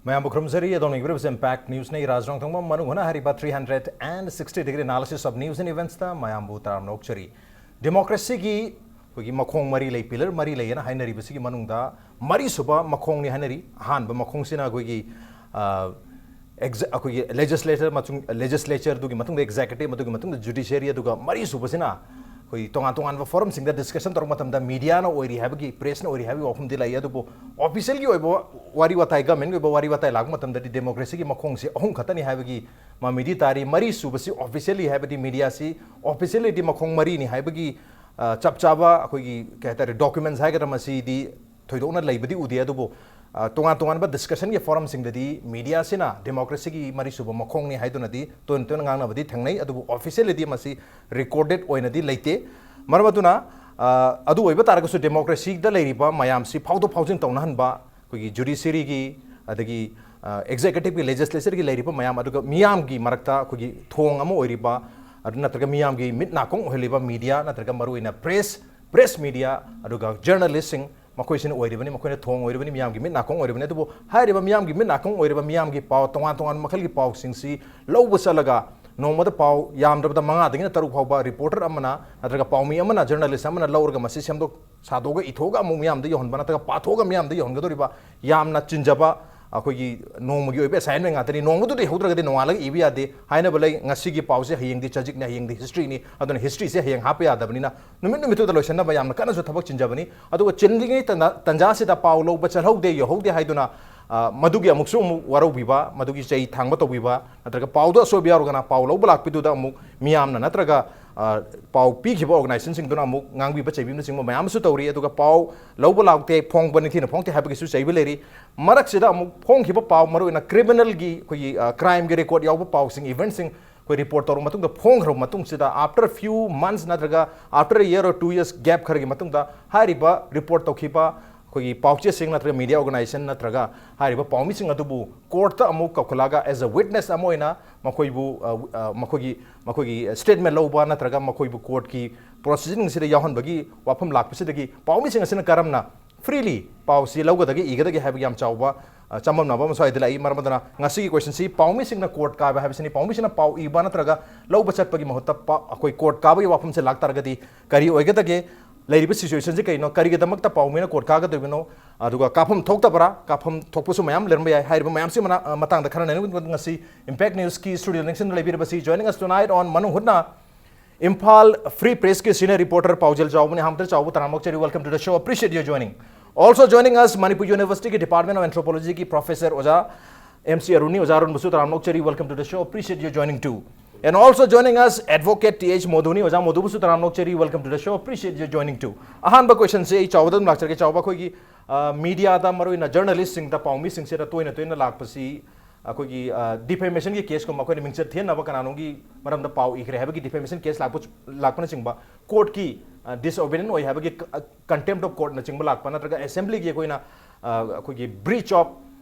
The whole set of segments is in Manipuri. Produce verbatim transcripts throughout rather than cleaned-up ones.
ꯃꯌꯥꯝꯕꯨ ꯈꯨꯔꯨꯝꯖꯔꯤ꯫ ꯑꯗꯣꯝꯅ ꯌꯦꯡꯕꯤꯔꯤꯕꯁꯤ Impact News ꯅꯤ꯫ ꯔꯥꯖ ꯔꯣꯡꯊꯣꯡꯕꯝ ꯃꯅꯨꯡ ꯍꯨꯠꯅ ꯍꯥꯏꯔꯤꯕ three hundred and sixty degree analysis of news and events ꯇ ꯃꯌꯥꯝꯕꯨ ꯇꯔꯥꯝꯅ ꯑꯣꯛꯆꯔꯤ꯫ Democracy ꯒꯤ ꯑꯩꯈꯣꯏꯒꯤ ꯃꯈꯣꯡ ꯃꯔꯤ ꯂꯩ, pillar ꯃꯔꯤ ꯂꯩꯌꯦꯅ ꯍꯥꯏꯅꯔꯤꯕꯁꯤꯒꯤ ꯃꯅꯨꯡꯗ ꯃꯔꯤꯁꯨꯕ ꯃꯈꯣꯡꯅꯤ ꯍꯥꯏꯅꯔꯤ꯫ ꯑꯍꯥꯟꯕ ꯃꯈꯣꯡꯁꯤꯅ ꯑꯩꯈꯣꯏꯒꯤ, ꯑ, ꯑꯦꯛꯖ-, ꯑꯩꯈꯣꯏꯒꯤ legislature ꯃꯇꯨꯡ, legislature ꯗꯨꯒꯤ ꯃꯇꯨꯡꯗ executive, ꯃꯗꯨꯒꯤ ꯃꯇꯨꯡꯗ judiciary, ꯑꯗꯨꯒ ꯃꯔꯤꯁꯨꯕꯁꯤꯅ ꯑꯩꯈꯣꯏ ꯇꯣꯉꯥꯟ ꯇꯣꯉꯥꯟꯕ forum ꯁꯤꯡꯗ discussion ꯇꯧꯔꯛꯄ ꯃꯇꯝꯗ media ꯅ ꯑꯣꯏꯔꯤ ꯍꯥꯏꯕꯒꯤ, press ꯅ ꯑꯣꯏꯔꯤ ꯍꯥꯏꯕꯒꯤ ꯋꯥꯐꯝꯗꯤ ꯂꯩ꯫ ꯑꯗꯨꯕꯨ official ꯒꯤ ꯑꯣꯏꯕ ꯋꯥꯔꯤ ꯋꯥꯇꯥꯏ, government ꯒꯤ ꯑꯣꯏꯕ ꯋꯥꯔꯤ ꯋꯥꯇꯥꯏ ꯂꯥꯛꯄ ꯃꯇꯝꯗꯗꯤ democracy ꯒꯤ ꯃꯈꯣꯡꯁꯤ ꯑꯍꯨꯝ ꯈꯛꯇꯅꯤ ꯍꯥꯏꯕꯒꯤ ꯃꯃꯤꯗꯤ ꯇꯥꯔꯤ꯫ ꯃꯔꯤꯁꯨꯕꯁꯤ officially ꯍꯥꯏꯕꯗꯤ media ꯁꯤ officially ꯗꯤ ꯃꯈꯣꯡ ꯃꯔꯤꯅꯤ ꯍꯥꯏꯕꯒꯤ, ꯑ, ꯆꯞ ꯆꯥꯕ ꯑꯩꯈꯣꯏꯒꯤ ꯀꯩ ꯍꯥꯏꯇꯥꯔꯦ, documents ꯍꯥꯏꯒꯗ꯭ꯔꯥ, ꯃꯁꯤꯗꯤ ꯊꯣꯏꯗꯣꯛꯅ ꯂꯩꯕꯗꯤ ꯎꯗꯦ꯫ ꯑꯗꯨꯕꯨ, ꯑ, ꯇꯣꯉꯥꯟ ꯇꯣꯉꯥꯟꯕ discussion ꯒꯤ forum ꯁꯤꯡꯗꯗꯤ media ꯁꯤꯅ democracy ꯒꯤ ꯃꯔꯤꯁꯨꯕ ꯃꯈꯣꯡꯅꯤ ꯍꯥꯏꯗꯨꯅꯗꯤ ꯇꯣꯏꯅ ꯇꯣꯏꯅ ꯉꯥꯡꯅꯕꯗꯤ ꯊꯦꯡꯅꯩ꯫ ꯑꯗꯨꯕꯨ officially ꯗꯤ ꯃꯁꯤ recorded ꯑꯣꯏꯅꯗꯤ ꯂꯩꯇꯦ꯫ ꯃꯔꯝ ꯑꯗꯨꯅ, ꯑ, ꯑꯗꯨ ꯑꯣꯏꯕ ꯇꯥꯔꯒꯁꯨ democracy ꯗ ꯂꯩꯔꯤꯕ ꯃꯌꯥꯝꯁꯤ ꯐꯥꯎꯗꯣꯛ ꯐꯥꯎꯖꯤꯟ ꯇꯧꯅꯍꯟꯕ, ꯑꯩꯈꯣꯏꯒꯤ judiciary ꯒꯤ, ꯑꯗꯒꯤ, ꯑ, executive ꯀꯤ, legislature ꯒꯤ ꯂꯩꯔꯤꯕ ꯃꯌꯥꯝ, ꯑꯗꯨꯒ ꯃꯤꯌꯥꯝꯒꯤ ꯃꯔꯛꯇ ꯑꯩꯈꯣꯏꯒꯤ ꯊꯣꯡ ꯑꯃ ꯑꯣꯏꯔꯤꯕ, ꯑꯗꯨ ꯅꯠꯇ꯭ꯔꯒ ꯃꯤꯌꯥꯝꯒꯤ ꯃꯤꯠ ꯅꯥꯀꯣꯡ ꯑꯣꯏꯍꯜꯂꯤꯕ media, ꯅꯠꯇ꯭ꯔꯒ ꯃꯔꯨꯑꯣꯏꯅ press, press media, ꯑꯗꯨꯒ journalist ꯁꯤꯡ, ꯃꯈꯣꯏꯁꯤꯅ ꯑꯣꯏꯔꯤꯕꯅꯤ, ꯃꯈꯣꯏꯅ ꯊꯣꯡ ꯑꯣꯏꯔꯤꯕꯅꯤ, ꯃꯤꯌꯥꯝꯒꯤ ꯃꯤꯠ ꯅꯥꯀꯣꯡ ꯑꯣꯏꯔꯤꯕꯅꯤ꯫ ꯑꯗꯨꯕꯨ ꯍꯥꯏꯔꯤꯕ ꯃꯤꯌꯥꯝꯒꯤ ꯃꯤꯠ ꯅꯥꯀꯣꯡ ꯑꯣꯏꯔꯤꯕ ꯃꯤꯌꯥꯝꯒꯤ ꯄꯥꯎ, ꯇꯣꯉꯥꯟ ꯇꯣꯉꯥꯟꯕ ꯃꯈꯜꯒꯤ ꯄꯥꯎꯁꯤꯡꯁꯤ ꯂꯧꯕ ꯆꯠꯂꯒ ꯅꯣꯡꯃꯗ ꯄꯥꯎ ꯌꯥꯝꯗ꯭ꯔꯕꯗ ꯃꯉꯥꯗꯒꯤꯅ ꯇꯔꯨꯛ ꯐꯥꯎꯕ reporter ꯑꯃꯅ ꯅꯠꯇ꯭ꯔꯒ ꯄꯥꯎꯃꯤ ꯑꯃꯅ, journalist ꯑꯃꯅ ꯂꯧꯔꯒ ꯃꯁꯤ ꯁꯦꯝꯗꯣꯛ ꯁꯥꯗꯣꯛꯑꯒ ꯏꯊꯣꯛꯑꯒ ꯑꯃꯨꯛ ꯃꯤꯌꯥꯝꯗ ꯌꯧꯍꯟꯕ ꯅꯠꯇ꯭ꯔꯒ ꯄꯥꯊꯣꯛꯑꯒ ꯃꯤꯌꯥꯝꯗ ꯌꯧꯍꯟꯒꯗꯧꯔꯤꯕ ꯌꯥꯝꯅ ꯆꯤꯟꯖꯕ, ꯑꯩꯈꯣꯏꯒꯤ ꯅꯣꯡꯃꯒꯤ ꯑꯣꯏꯕ assignment ꯉꯥꯛꯇꯅꯤ꯫ ꯅꯣꯡꯃꯗꯨꯗ ꯏꯍꯧꯗ꯭ꯔꯒꯗꯤ ꯅꯣꯡꯉꯥꯜꯂꯒ ꯏꯕ ꯌꯥꯗꯦ ꯍꯥꯏꯅꯕ ꯂꯩ꯫ ꯉꯁꯤꯒꯤ ꯄꯥꯎꯁꯦ ꯍꯌꯦꯡꯗꯤ ꯆꯖꯤꯛꯅꯤ, ꯍꯌꯦꯡꯗꯤ history ꯅꯤ, ꯑꯗꯨꯅ history ꯁꯦ ꯍꯌꯦꯡ ꯍꯥꯞꯄ ꯌꯥꯗꯕꯅꯤꯅ ꯅꯨꯃꯤꯠ ꯅꯨꯃꯤꯠꯇꯨꯗ ꯂꯣꯏꯁꯤꯟꯅꯕ ꯌꯥꯝꯅ ꯀꯟꯅꯁꯨ ꯊꯕꯛ ꯆꯤꯟꯖꯕꯅꯤ꯫ ꯑꯗꯨꯒ ꯆꯤꯜꯂꯤꯉꯩ ꯇꯟꯖꯥ-, ꯇꯟꯖꯥꯁꯤꯗ ꯄꯥꯎ ꯂꯧꯕ ꯆꯠꯍꯧꯗꯦ, ꯌꯧꯍꯧꯗꯦ ꯍꯥꯏꯗꯨꯅ, ꯑ, ꯃꯗꯨꯒꯤ ꯑꯃꯨꯛꯁꯨ ꯑꯃꯨꯛ ꯋꯥꯔꯧꯕꯤꯕ, ꯃꯗꯨꯒꯤ ꯆꯩ ꯊꯥꯡꯕ ꯇꯧꯕꯤꯕ, ꯅꯠꯇ꯭ꯔꯒ ꯄꯥꯎꯗ ꯑꯁꯣꯏꯕ ꯌꯥꯎꯔꯒꯅ ꯄꯥꯎ ꯂꯧꯕ ꯂꯥꯛꯄꯤꯗꯨꯗ ꯑꯃꯨꯛ ꯃꯤꯌꯥꯝꯅ ꯅꯠꯇ꯭ꯔꯒ, ꯑ, ꯄꯥꯎ ꯄꯤꯈꯤꯕ organization ꯁꯤꯡꯗꯨꯅ ꯑꯃꯨꯛ ꯉꯥꯡꯕꯤꯕ ꯆꯩꯕꯤꯕꯅꯆꯤꯡꯕ ꯃꯌꯥꯝ ꯑꯃꯁꯨ ꯇꯧꯔꯤ꯫ ꯑꯗꯨꯒ ꯄꯥꯎ ꯂꯧꯕ ꯂꯥꯛꯇꯦ, ꯐꯣꯡꯕ ꯅꯤꯡꯊꯤꯅ ꯐꯣꯡꯗꯦ ꯍꯥꯏꯕꯒꯤꯁꯨ ꯆꯩꯕ ꯂꯩꯔꯤ꯫ ꯃꯔꯛꯁꯤꯗ ꯑꯃꯨꯛ ꯐꯣꯡꯈꯤꯕ ꯄꯥꯎ, ꯃꯔꯨꯑꯣꯏꯅ criminal ꯒꯤ ꯑꯩꯈꯣꯏꯒꯤ, ꯑ, crime ꯒꯤ record ꯌꯥꯎꯕ ꯄꯥꯎꯁꯤꯡ, event ꯁꯤꯡ ꯑꯩꯈꯣꯏ report ꯇꯧꯔꯕ ꯃꯇꯨꯡꯗ, ꯐꯣꯡꯈ꯭ꯔꯕ ꯃꯇꯨꯡꯁꯤꯗ, after few months ꯅꯠꯇ꯭ꯔꯒ after a year or two years gap ꯈꯔꯒꯤ ꯃꯇꯨꯡꯗ, ꯍꯥꯏꯔꯤꯕ report ꯇꯧꯈꯤꯕ ꯑꯩꯈꯣꯏꯒꯤ ꯄꯥꯎꯆꯦꯁꯤꯡ ꯅꯠꯇ꯭ꯔꯒ media organization ꯅꯠꯇ꯭ꯔꯒ ꯍꯥꯏꯔꯤꯕ ꯄꯥꯎꯃꯤꯁꯤꯡ ꯑꯗꯨꯕꯨ court ꯇ ꯑꯃꯨꯛ ꯀꯧꯈꯠꯂꯛꯑꯒ as a witness ꯑꯃ ꯑꯣꯏꯅ ꯃꯈꯣꯏꯕꯨ, ꯑ, ꯑ, ꯃꯈꯣꯏꯒꯤ, ꯃꯈꯣꯏꯒꯤ statement ꯂꯧꯕ ꯅꯠꯇ꯭ꯔꯒ ꯃꯈꯣꯏꯕꯨ court ꯀꯤ proceeding ꯁꯤꯗ ꯌꯥꯎꯍꯟꯕꯒꯤ ꯋꯥꯐꯝ ꯂꯥꯛꯄꯁꯤꯗꯒꯤ ꯄꯥꯎꯃꯤꯁꯤꯡ ꯑꯁꯤꯅ ꯀꯔꯝꯅ freely ꯄꯥꯎꯁꯤ ꯂꯧꯒꯗꯒꯦ, ꯏꯒꯗꯒꯦ ꯍꯥꯏꯕꯒꯤ ꯌꯥꯝ ꯆꯥꯎꯕ, ꯑ, ꯆꯃꯝꯅꯕ ꯑꯃ ꯁ꯭ꯋꯥꯏꯗ ꯂꯥꯛꯏ꯫ ꯃꯔꯝ ꯑꯗꯨꯅ ꯉꯁꯤꯒꯤ question ꯁꯤ ꯄꯥꯎꯃꯤꯁꯤꯡꯅ court ꯀꯥꯕ ꯍꯥꯏꯕꯁꯤꯅꯤ꯫ ꯄꯥꯎꯃꯤꯁꯤꯡꯅ ꯄꯥꯎ ꯏꯕ ꯅꯠꯇ꯭ꯔꯒ ꯂꯧꯕ ꯆꯠꯄꯒꯤ ꯃꯍꯨꯠꯇ ꯄꯥꯎ, ꯑꯩꯈꯣꯏ court ꯀꯥꯕꯒꯤ ꯋꯥꯐꯝꯁꯦ ꯂꯥꯛꯇꯥꯔꯒꯗꯤ ꯀꯔꯤ ꯑꯣꯏꯒꯗꯒꯦ? ꯂꯩꯔꯤꯕ situation ꯁꯤ ꯀꯩꯅꯣ? ꯀꯔꯤꯒꯤꯗꯃꯛꯇ ꯄꯥꯎꯃꯤꯅ court ꯀꯥꯒꯗꯣꯏꯕꯅꯣ? ꯑꯗꯨꯒ ꯀꯥꯐꯝ ꯊꯣꯛꯇꯕ꯭ꯔꯥ? ꯀꯥꯐꯝ ꯊꯣꯛꯄꯁꯨ ꯃꯌꯥꯝ ꯂꯩꯔꯝꯕ ꯌꯥꯏ꯫ ꯍꯥꯏꯔꯤꯕ ꯃꯌꯥꯝꯁꯤ ꯃꯅꯥ-, ꯑ, ꯃꯇꯥꯡꯗ ꯈꯟꯅꯅꯕꯒꯤꯗꯃꯛ ꯉꯁꯤ Impact News ꯀꯤ studio the ꯅꯤꯡꯁꯤꯡꯗꯨꯅ ꯂꯩꯕꯤꯔꯤꯕꯁꯤ, joining us tonight on ꯃꯅꯨꯡ ꯍꯨꯠꯅ ꯏꯝꯐꯥꯜ Free Press ꯀꯤ senior reporter ꯄꯥꯎꯖꯦꯜ ꯆꯥꯎꯕꯅꯤ꯫ ꯍꯥꯝꯇꯔ ꯆꯥꯎꯕ, ꯇꯔꯥꯝꯅ ꯑꯣꯛꯆꯔꯤ, welcome to the show, appreciate your joining. Also joining us, Manipur University ꯒꯤ Department of Anthropology ꯒꯤ professor ꯑꯣꯖꯥ ꯑꯦꯝ ꯁꯤ ꯑꯔꯨꯟꯅꯤ꯫ ꯑꯣꯖꯥ ꯑꯔꯨꯟꯕꯨꯁꯨ ꯇꯔꯥꯝꯅ ꯑꯣꯛꯆꯔꯤ, welcome to the show, appreciate your joining too. And also joining us, advocate T H ꯃꯣꯗꯨꯅꯤ꯫ ꯑꯣꯖꯥ ꯃꯣꯗꯨꯕꯨꯁꯨ ꯇꯔꯥꯝꯅ ꯑꯣꯛꯆꯔꯤ, welcome to the show, appreciate your joining too. ꯑꯍꯥꯟꯕ question ꯁꯦ ꯑꯩ ꯆꯥꯎꯕꯗ ꯑꯗꯨꯝ ꯂꯥꯛꯆꯔꯒꯦ꯫ ꯆꯥꯎꯕ, ꯑꯩꯈꯣꯏꯒꯤ, ꯑ, media ꯗ, ꯃꯔꯨꯑꯣꯏꯅ journalist ꯁꯤꯡꯗ, ꯄꯥꯎꯃꯤꯁꯤꯡꯁꯤꯗ ꯇꯣꯏꯅ ꯇꯣꯏꯅ ꯂꯥꯛꯄꯁꯤ ꯑꯩꯈꯣꯏꯒꯤ, ꯑ, defamation ꯒꯤ case ꯀꯨꯝꯕ, ꯑꯩꯈꯣꯏꯅ ꯃꯤꯡꯆꯠ ꯊꯤꯍꯟꯅꯕ, ꯀꯅꯥꯅꯣꯝꯒꯤ ꯃꯔꯝꯗ ꯄꯥꯎ ꯏꯈ꯭ꯔꯦ ꯍꯥꯏꯕꯒꯤ defamation case ꯂꯥꯛꯄ, ꯂꯥꯛꯄꯅꯆꯤꯡꯕ, court ꯀꯤ, ꯑ, disobedient ꯑꯣꯏ ꯍꯥꯏꯕꯒꯤ ꯀ-, ꯑ, contempt of court ꯅꯆꯤꯡꯕ ꯂꯥꯛꯄ, ꯅꯠꯇ꯭ꯔꯒ assembly ꯒꯤ ꯑꯩꯈꯣꯏꯅ, ꯑ, ꯑꯩꯈꯣꯏꯒꯤ breach of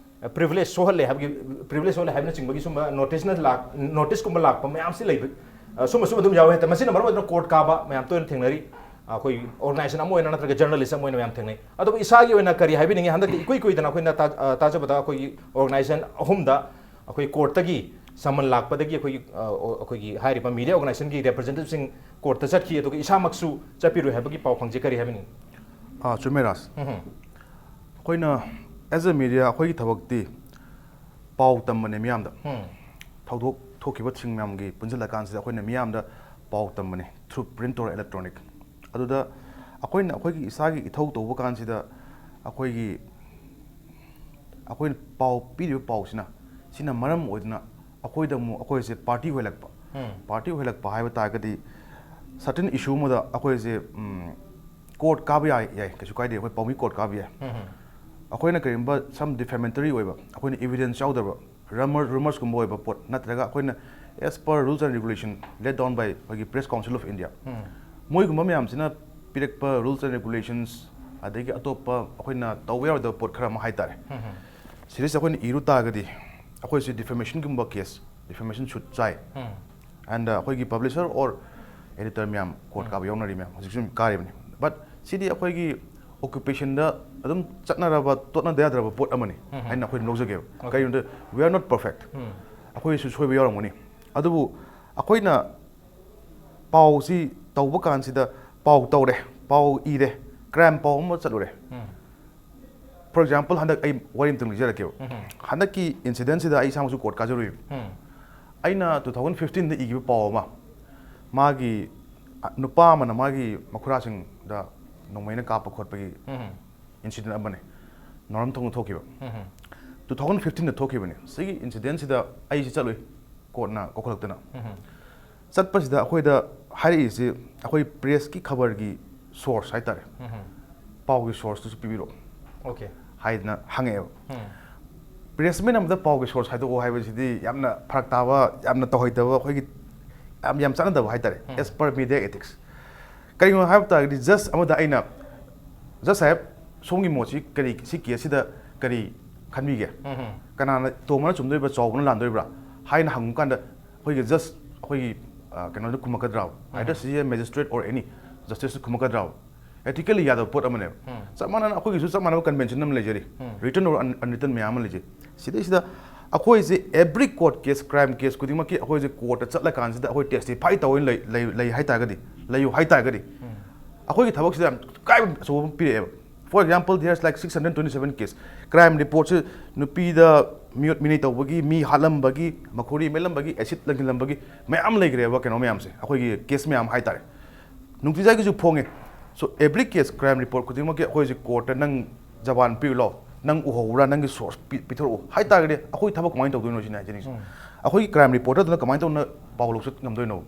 privilege ꯁꯣꯛꯍꯜꯂꯦ ꯍꯥꯏꯕꯒꯤ, privilege ꯁꯣꯛꯍꯜꯂꯦ ꯍꯥꯏꯕꯅꯆꯤꯡꯕꯒꯤ ꯁꯨꯝꯕ notice ꯅ ꯂꯥꯛ-, notice ꯀꯨꯝꯕ ꯂꯥꯛꯄ ꯃꯌꯥꯝꯁꯤ ꯂꯩꯕ, ꯑ, ꯁꯨꯝꯕ, ꯁꯨꯝꯕ ꯑꯗꯨꯝ ꯌꯥꯎꯋꯦ ꯍꯥꯏꯇꯥꯔꯦ꯫ ꯃꯁꯤꯅ ꯃꯔꯝ ꯑꯣꯏꯗꯨꯅ court ꯀꯥꯕ ꯃꯌꯥꯝ ꯇꯣꯏꯅ ꯊꯦꯡꯅꯔꯤ꯫ ꯑꯩꯈꯣꯏ organization ꯑꯃ ꯑꯣꯏꯅ ꯅꯠꯇ꯭ꯔꯒ journalist ꯑꯃ ꯑꯣꯏꯅ ꯃꯌꯥꯝ ꯊꯦꯡꯅꯩ꯫ ꯑꯗꯨꯕꯨ ꯏꯁꯥꯒꯤ ꯑꯣꯏꯅ ꯀꯔꯤ ꯍꯥꯏꯕꯤꯅꯤꯡꯉꯤ? ꯍꯟꯗꯛꯇꯤ ꯏꯀꯨꯏ ꯀꯨꯏꯗꯅ ꯑꯩꯈꯣꯏꯅ ꯇꯥ-, ꯑ, ꯇꯥꯖꯕꯗ ꯑꯩꯈꯣꯏꯒꯤ organization ꯑꯍꯨꯝꯗ ꯑꯩꯈꯣꯏ court ꯇꯒꯤ summon ꯂꯥꯛꯄꯗꯒꯤ ꯑꯩꯈꯣꯏꯒꯤ, ꯑ, ꯑꯣ-, ꯑꯩꯈꯣꯏꯒꯤ ꯍꯥꯏꯔꯤꯕ media organization ꯒꯤ representative ꯁꯤꯡ court ꯇ ꯆꯠꯈꯤ, ꯑꯗꯨꯒ ꯏꯁꯥꯃꯛꯁꯨ ꯆꯠꯄꯤꯔꯣꯏ ꯍꯥꯏꯕꯒꯤ ꯄꯥꯎ ꯐꯪꯖꯩ꯫ ꯀꯔꯤ ꯍꯥꯏꯕꯤꯅꯤꯡꯉꯤ? ꯑꯥ, ꯆꯨꯝꯃꯦ ꯔꯥꯖ꯫ ꯎꯝ꯫ ꯑꯩꯈꯣꯏꯅ as a media ꯑꯩꯈꯣꯏꯒꯤ ꯊꯕꯛꯇꯤ ꯄꯥꯎ ꯇꯝꯕꯅꯦ ꯃꯤꯌꯥꯝꯗ꯫ ꯎꯝ꯫ ꯊꯧꯗꯣꯛ ꯊꯣꯛꯈꯤꯕꯁꯤꯡ ꯃꯌꯥꯝꯒꯤ ꯄꯨꯟꯁꯤꯜꯂꯀꯥꯟꯁꯤꯗ ꯑꯩꯈꯣꯏꯅ ꯃꯤꯌꯥꯝꯗ ꯄꯥꯎ ꯇꯝꯕꯅꯦ through print or electronic꯫ ꯑꯗꯨꯗ ꯑꯩꯈꯣꯏꯅ ꯑꯩꯈꯣꯏꯒꯤ ꯏꯁꯥꯒꯤ ꯏꯊꯧ ꯇꯧꯕ ꯀꯥꯟꯁꯤꯗ ꯑꯩꯈꯣꯏꯒꯤ, ꯑꯩꯈꯣꯏꯅ ꯄꯥꯎ ꯄꯤꯔꯤꯕ ꯄꯥꯎꯁꯤꯅ, ꯁꯤꯅ ꯃꯔꯝ ꯑꯣꯏꯗꯨꯅ ꯑꯩꯈꯣꯏꯗ ꯑꯃꯨꯛ ꯑꯩꯈꯣꯏꯁꯦ party ꯑꯣꯏꯍꯜꯂꯛꯄ꯫ ꯎꯝ꯫ Party ꯑꯣꯏꯍꯜꯂꯛꯄ ꯍꯥꯏꯕ ꯇꯥꯔꯒꯗꯤ certain issue ꯑꯃꯗ ꯑꯩꯈꯣꯏꯁꯦ, ꯎꯝ, court ꯀꯥꯕ ꯌꯥꯏ, ꯌꯥꯏ, ꯀꯩꯁꯨ ꯀꯥꯏꯗꯦ, ꯑꯩꯈꯣꯏ ꯄꯥꯎꯃꯤ court ꯀꯥꯕ ꯌꯥꯏ꯫ ꯎꯝ꯫ ꯑꯩꯈꯣꯏꯅ ꯀꯔꯤꯒꯨꯝꯕ some defamatory ꯑꯣꯏꯕ, ꯑꯩꯈꯣꯏꯅ evidence ꯌꯥꯎꯗꯕ, rumor, rumours ꯀꯨꯝꯕ ꯑꯣꯏꯕ ꯄꯣꯠ, ꯅꯠꯇ꯭ꯔꯒ ꯑꯩꯈꯣꯏꯅ as per rules and regulation laid down by ꯑꯩꯈꯣꯏꯒꯤ Press Council of India, ꯎꯝ꯫ ꯃꯣꯏꯒꯨꯝꯕ ꯃꯌꯥꯝꯁꯤꯅ ꯄꯤꯔꯛꯄ rules and regulations, ꯑꯗꯒꯤ ꯑꯇꯣꯞꯄ ꯑꯩꯈꯣꯏꯅ ꯇꯧꯕ ꯌꯥꯔꯣꯏꯗꯕ ꯄꯣꯠ ꯈꯔ ꯑꯃ ꯍꯥꯏꯇꯥꯔꯦ, ꯎꯝ꯫ ꯁꯤꯗꯩꯁꯤꯗ ꯑꯩꯈꯣꯏꯅ ꯏꯔꯨ ꯇꯥꯔꯒꯗꯤ ꯑꯩꯈꯣꯏꯁꯦ defamation ꯒꯨꯝꯕ case, defamation suit ꯆꯥꯏ꯫ ꯎꯝ꯫ And, uh, ꯑꯩꯈꯣꯏꯒꯤ publisher or editor ꯃꯌꯥꯝ court ꯎꯝ꯫ ꯀꯥꯕ ꯌꯥꯎꯅꯔꯤ ꯃꯌꯥꯝ, ꯍꯧꯖꯤꯛꯁꯨ ꯑꯗꯨꯝ ꯀꯥꯔꯤꯕꯅꯤ꯫ But ꯁꯤꯗꯤ ꯑꯩꯈꯣꯏꯒꯤ ꯑꯣꯀ꯭ꯌꯨꯄꯦꯁꯟꯗ ꯑꯗꯨꯝ ꯆꯠꯅꯔꯕ, ꯇꯣꯠꯅꯗ ꯌꯥꯗ꯭ꯔꯕ ꯄꯣꯠ ꯑꯃꯅꯤ ꯍꯥꯏꯅ ꯑꯩꯈꯣꯏ ꯂꯧꯖꯒꯦꯕ꯫ ꯀꯩꯒꯤꯅꯣꯗ, we are not perfect. ꯑꯩꯈꯣꯏꯁꯨ ꯁꯣꯏꯕ ꯌꯥꯎꯔꯝꯒꯅꯤ꯫ ꯑꯗꯨꯕꯨ ꯑꯩꯈꯣꯏꯅ ꯄꯥꯎꯁꯤ ꯇꯧꯕ ꯀꯥꯟꯁꯤꯗ, ꯄꯥꯎ ꯇꯧꯔꯦ, ꯄꯥꯎ ꯏꯔꯦ, ꯀ꯭ꯔꯥꯏꯝ ꯄꯥꯎ ꯑꯃ ꯆꯠꯂꯨꯔꯦ꯫ For example, ꯍꯟꯗꯛ ꯑꯩ ꯋꯥꯔꯤ ꯑꯃꯇꯪ ꯂꯤꯖꯔꯛꯀꯦꯕ꯫ ꯍꯟꯗꯛꯀꯤ ꯏꯟꯁꯤꯗꯦꯟꯁꯤꯗ ꯑꯩ ꯏꯁꯥꯃꯛꯁꯨ ꯀꯣꯔꯠ ꯀꯥꯖꯔꯨꯏꯕ꯫ ꯑꯩꯅ two thousand fifteen ꯗ ꯏꯈꯤꯕ ꯄꯥꯎ ꯑꯃ, ꯃꯥꯒꯤ, ꯑ, ꯅꯨꯄꯥ ꯑꯃꯅ ꯃꯥꯒꯤ ꯃꯈꯨꯔꯥꯁꯤꯡꯗ ꯅꯣꯡꯃꯩꯅ ꯀꯥꯞꯄ ꯈꯣꯠꯄꯒꯤ ꯏꯟꯁꯤꯗꯦꯟ ꯑꯃꯅꯤ꯫ ꯅꯥꯎꯔꯦꯝꯊꯣꯡꯗ ꯊꯣꯛꯈꯤꯕ꯫ Two thousand fifteen ꯗ ꯊꯣꯛꯈꯤꯕꯅꯤ꯫ ꯁꯤꯒꯤ ꯏꯟꯁꯤꯗꯦꯟꯁꯤꯗ ꯑꯩꯁꯤ ꯆꯠꯂꯨꯏ, ꯀꯣꯔꯠꯅ ꯀꯧꯈꯠꯂꯛꯇꯅ꯫ ꯆꯠꯄꯁꯤꯗ ꯑꯩꯈꯣꯏꯗ ꯍꯥꯏꯔꯛꯏꯁꯤ, ꯑꯩꯈꯣꯏ ꯄ꯭ꯔꯦꯁꯀꯤ ꯈꯕꯔꯒꯤ ꯁꯣꯔꯁ ꯍꯥꯏꯇꯥꯔꯦ, ꯄꯥꯎꯒꯤ ꯁꯣꯔꯁꯇꯨꯁꯨ ꯄꯤꯕꯤꯔꯛꯑꯣ ꯑꯣꯀꯦ꯫ ꯍꯥꯏꯗꯅ ꯍꯪꯉꯛꯑꯦꯕ꯫ ꯄ꯭ꯔꯦꯁꯃꯦꯟ ꯑꯃꯗ ꯄꯥꯎꯒꯤ ꯁꯣꯔꯁ ꯍꯥꯏꯗꯣꯛꯑꯣ ꯍꯥꯏꯕꯁꯤꯗꯤ ꯌꯥꯝꯅ ꯐꯔꯛ ꯇꯥꯕ, ꯌꯥꯝꯅ ꯇꯧꯍꯩꯗꯕ, ꯑꯩꯈꯣꯏꯒꯤ ꯌꯥꯝ, ꯌꯥꯝ ꯆꯥꯟꯅꯗꯕ ꯍꯥꯏꯇꯥꯔꯦ, as per media ethics꯫ ꯀꯔꯤꯒꯤꯅꯣ ꯍꯥꯏꯕ ꯇꯥꯔꯒꯗꯤ, ꯖꯁ ꯑꯃꯗ ꯑꯩꯅ, "ꯖꯁ ꯁꯥꯍꯦꯕ, ꯁꯣꯝꯒꯤ ꯃꯣꯠꯁꯤ ꯀꯔꯤ, ꯁꯤ ꯀꯦꯁꯁꯤꯗ ꯀꯔꯤ ꯈꯟꯕꯤꯒꯦ? ꯀꯅꯥꯅ ꯇꯣꯝꯕꯅ ꯆꯨꯝꯗꯣꯔꯤꯕ꯭ꯔꯥ, ꯆꯥꯎꯕꯅ ꯂꯥꯟꯗꯣꯔꯤꯕ꯭ꯔꯥ?" ꯍꯥꯏꯅ ꯍꯪꯕ ꯀꯥꯟꯗ, ꯑꯩꯈꯣꯏꯒꯤ ꯖꯁ, ꯑꯩꯈꯣꯏꯒꯤ, ꯑ, ꯀꯩꯅꯣꯗ ꯈꯨꯝꯃꯛꯀꯗ꯭ꯔꯥ? Either ꯁꯤꯁꯦ magistrate or any justice ꯈꯨꯝꯃꯛꯀꯗ꯭ꯔꯥ? Ethically ꯌꯥꯗꯕ ꯄꯣꯠ ꯑꯃꯅꯦꯕ꯫ ꯆꯞ ꯃꯥꯟꯅꯅ ꯑꯩꯈꯣꯏꯒꯤꯁꯨ ꯆꯞ ꯃꯥꯟꯅꯕ ꯀꯟꯚꯦꯟꯁꯟ ꯑꯃ ꯂꯩꯖꯔꯤ, written or un-, unwritten ꯃꯌꯥꯝ ꯑꯃ ꯂꯩꯖꯩ꯫ ꯁꯤꯗꯩꯁꯤꯗ ꯑꯩꯈꯣꯏꯁꯦ every court case, crime case ꯈꯨꯗꯤꯡꯃꯛꯀꯤ ꯑꯩꯈꯣꯏꯁꯦ ꯀꯣꯔꯠꯇ ꯆꯠꯂꯀꯥꯟꯁꯤꯗ ꯑꯩꯈꯣꯏ testify ꯇꯧ ꯑꯣꯏꯅ ꯂꯩ, ꯂꯩ, ꯂꯩ ꯍꯥꯏ ꯇꯥꯔꯒꯗꯤ, ꯂꯩꯌꯨ ꯍꯥꯏ ꯇꯥꯔꯒꯗꯤ, ꯑꯩꯈꯣꯏꯒꯤ ꯊꯕꯛꯁꯤꯗ ꯌꯥꯝ ꯀꯥꯏꯕ ꯑꯆꯧꯕ ꯑꯃ ꯄꯤꯔꯛꯑꯦꯕ꯫ For example, there's like six hundred twenty seven case꯫ Crime reportꯁꯦ ꯅꯨꯄꯤꯗ ꯃꯤꯑꯣꯠ ꯃꯤꯅꯩ ꯇꯧꯕꯒꯤ, ꯃꯤ ꯍꯥꯠꯂꯝꯕꯒꯤ, ꯃꯈꯣꯔꯤ ꯃꯦꯠꯂꯝꯕꯒꯤ, acid ꯂꯪꯁꯤꯜꯂꯝꯕꯒꯤ ꯃꯌꯥꯝ ꯂꯩꯈ꯭ꯔꯦꯕ, ꯀꯩꯅꯣ ꯃꯌꯥꯝꯁꯦ, ꯑꯩꯈꯣꯏꯒꯤ case ꯃꯌꯥꯝ ꯍꯥꯏꯇꯥꯔꯦ꯫ ꯅꯨꯡꯇꯤꯖꯥꯏꯒꯤꯁꯨ ꯐꯣꯡꯉꯦ꯫ So every case, crime report ꯈꯨꯗꯤꯡꯃꯛꯀꯤ ꯑꯩꯈꯣꯏ ꯍꯧꯖꯤꯛ ꯀꯣꯔꯠꯇ ꯅꯪ ꯖꯕꯥꯟ ꯄꯤꯔꯨ ꯂꯥꯎ, ꯅꯪ ꯎꯍꯧꯕ꯭ꯔꯥ, ꯅꯪꯒꯤ ꯁꯣꯔꯁ ꯄꯤꯊꯣꯔꯛꯎ ꯍꯥꯏ ꯇꯥꯔꯒꯗꯤ ꯑꯩꯈꯣꯏ ꯊꯕꯛ ꯀꯃꯥꯏꯅ ꯇꯧꯗꯣꯏꯅꯣ ꯁꯤꯅꯦ ꯍꯥꯏꯖꯅꯤꯡꯉꯤꯁꯦ꯫ ꯑꯩꯈꯣꯏꯒꯤ crime reporterꯗꯨꯅ ꯀꯃꯥꯏꯅ ꯇꯧꯅ ꯄꯥꯎ ꯂꯧꯆꯠ ꯉꯝꯗꯣꯏꯅꯣ?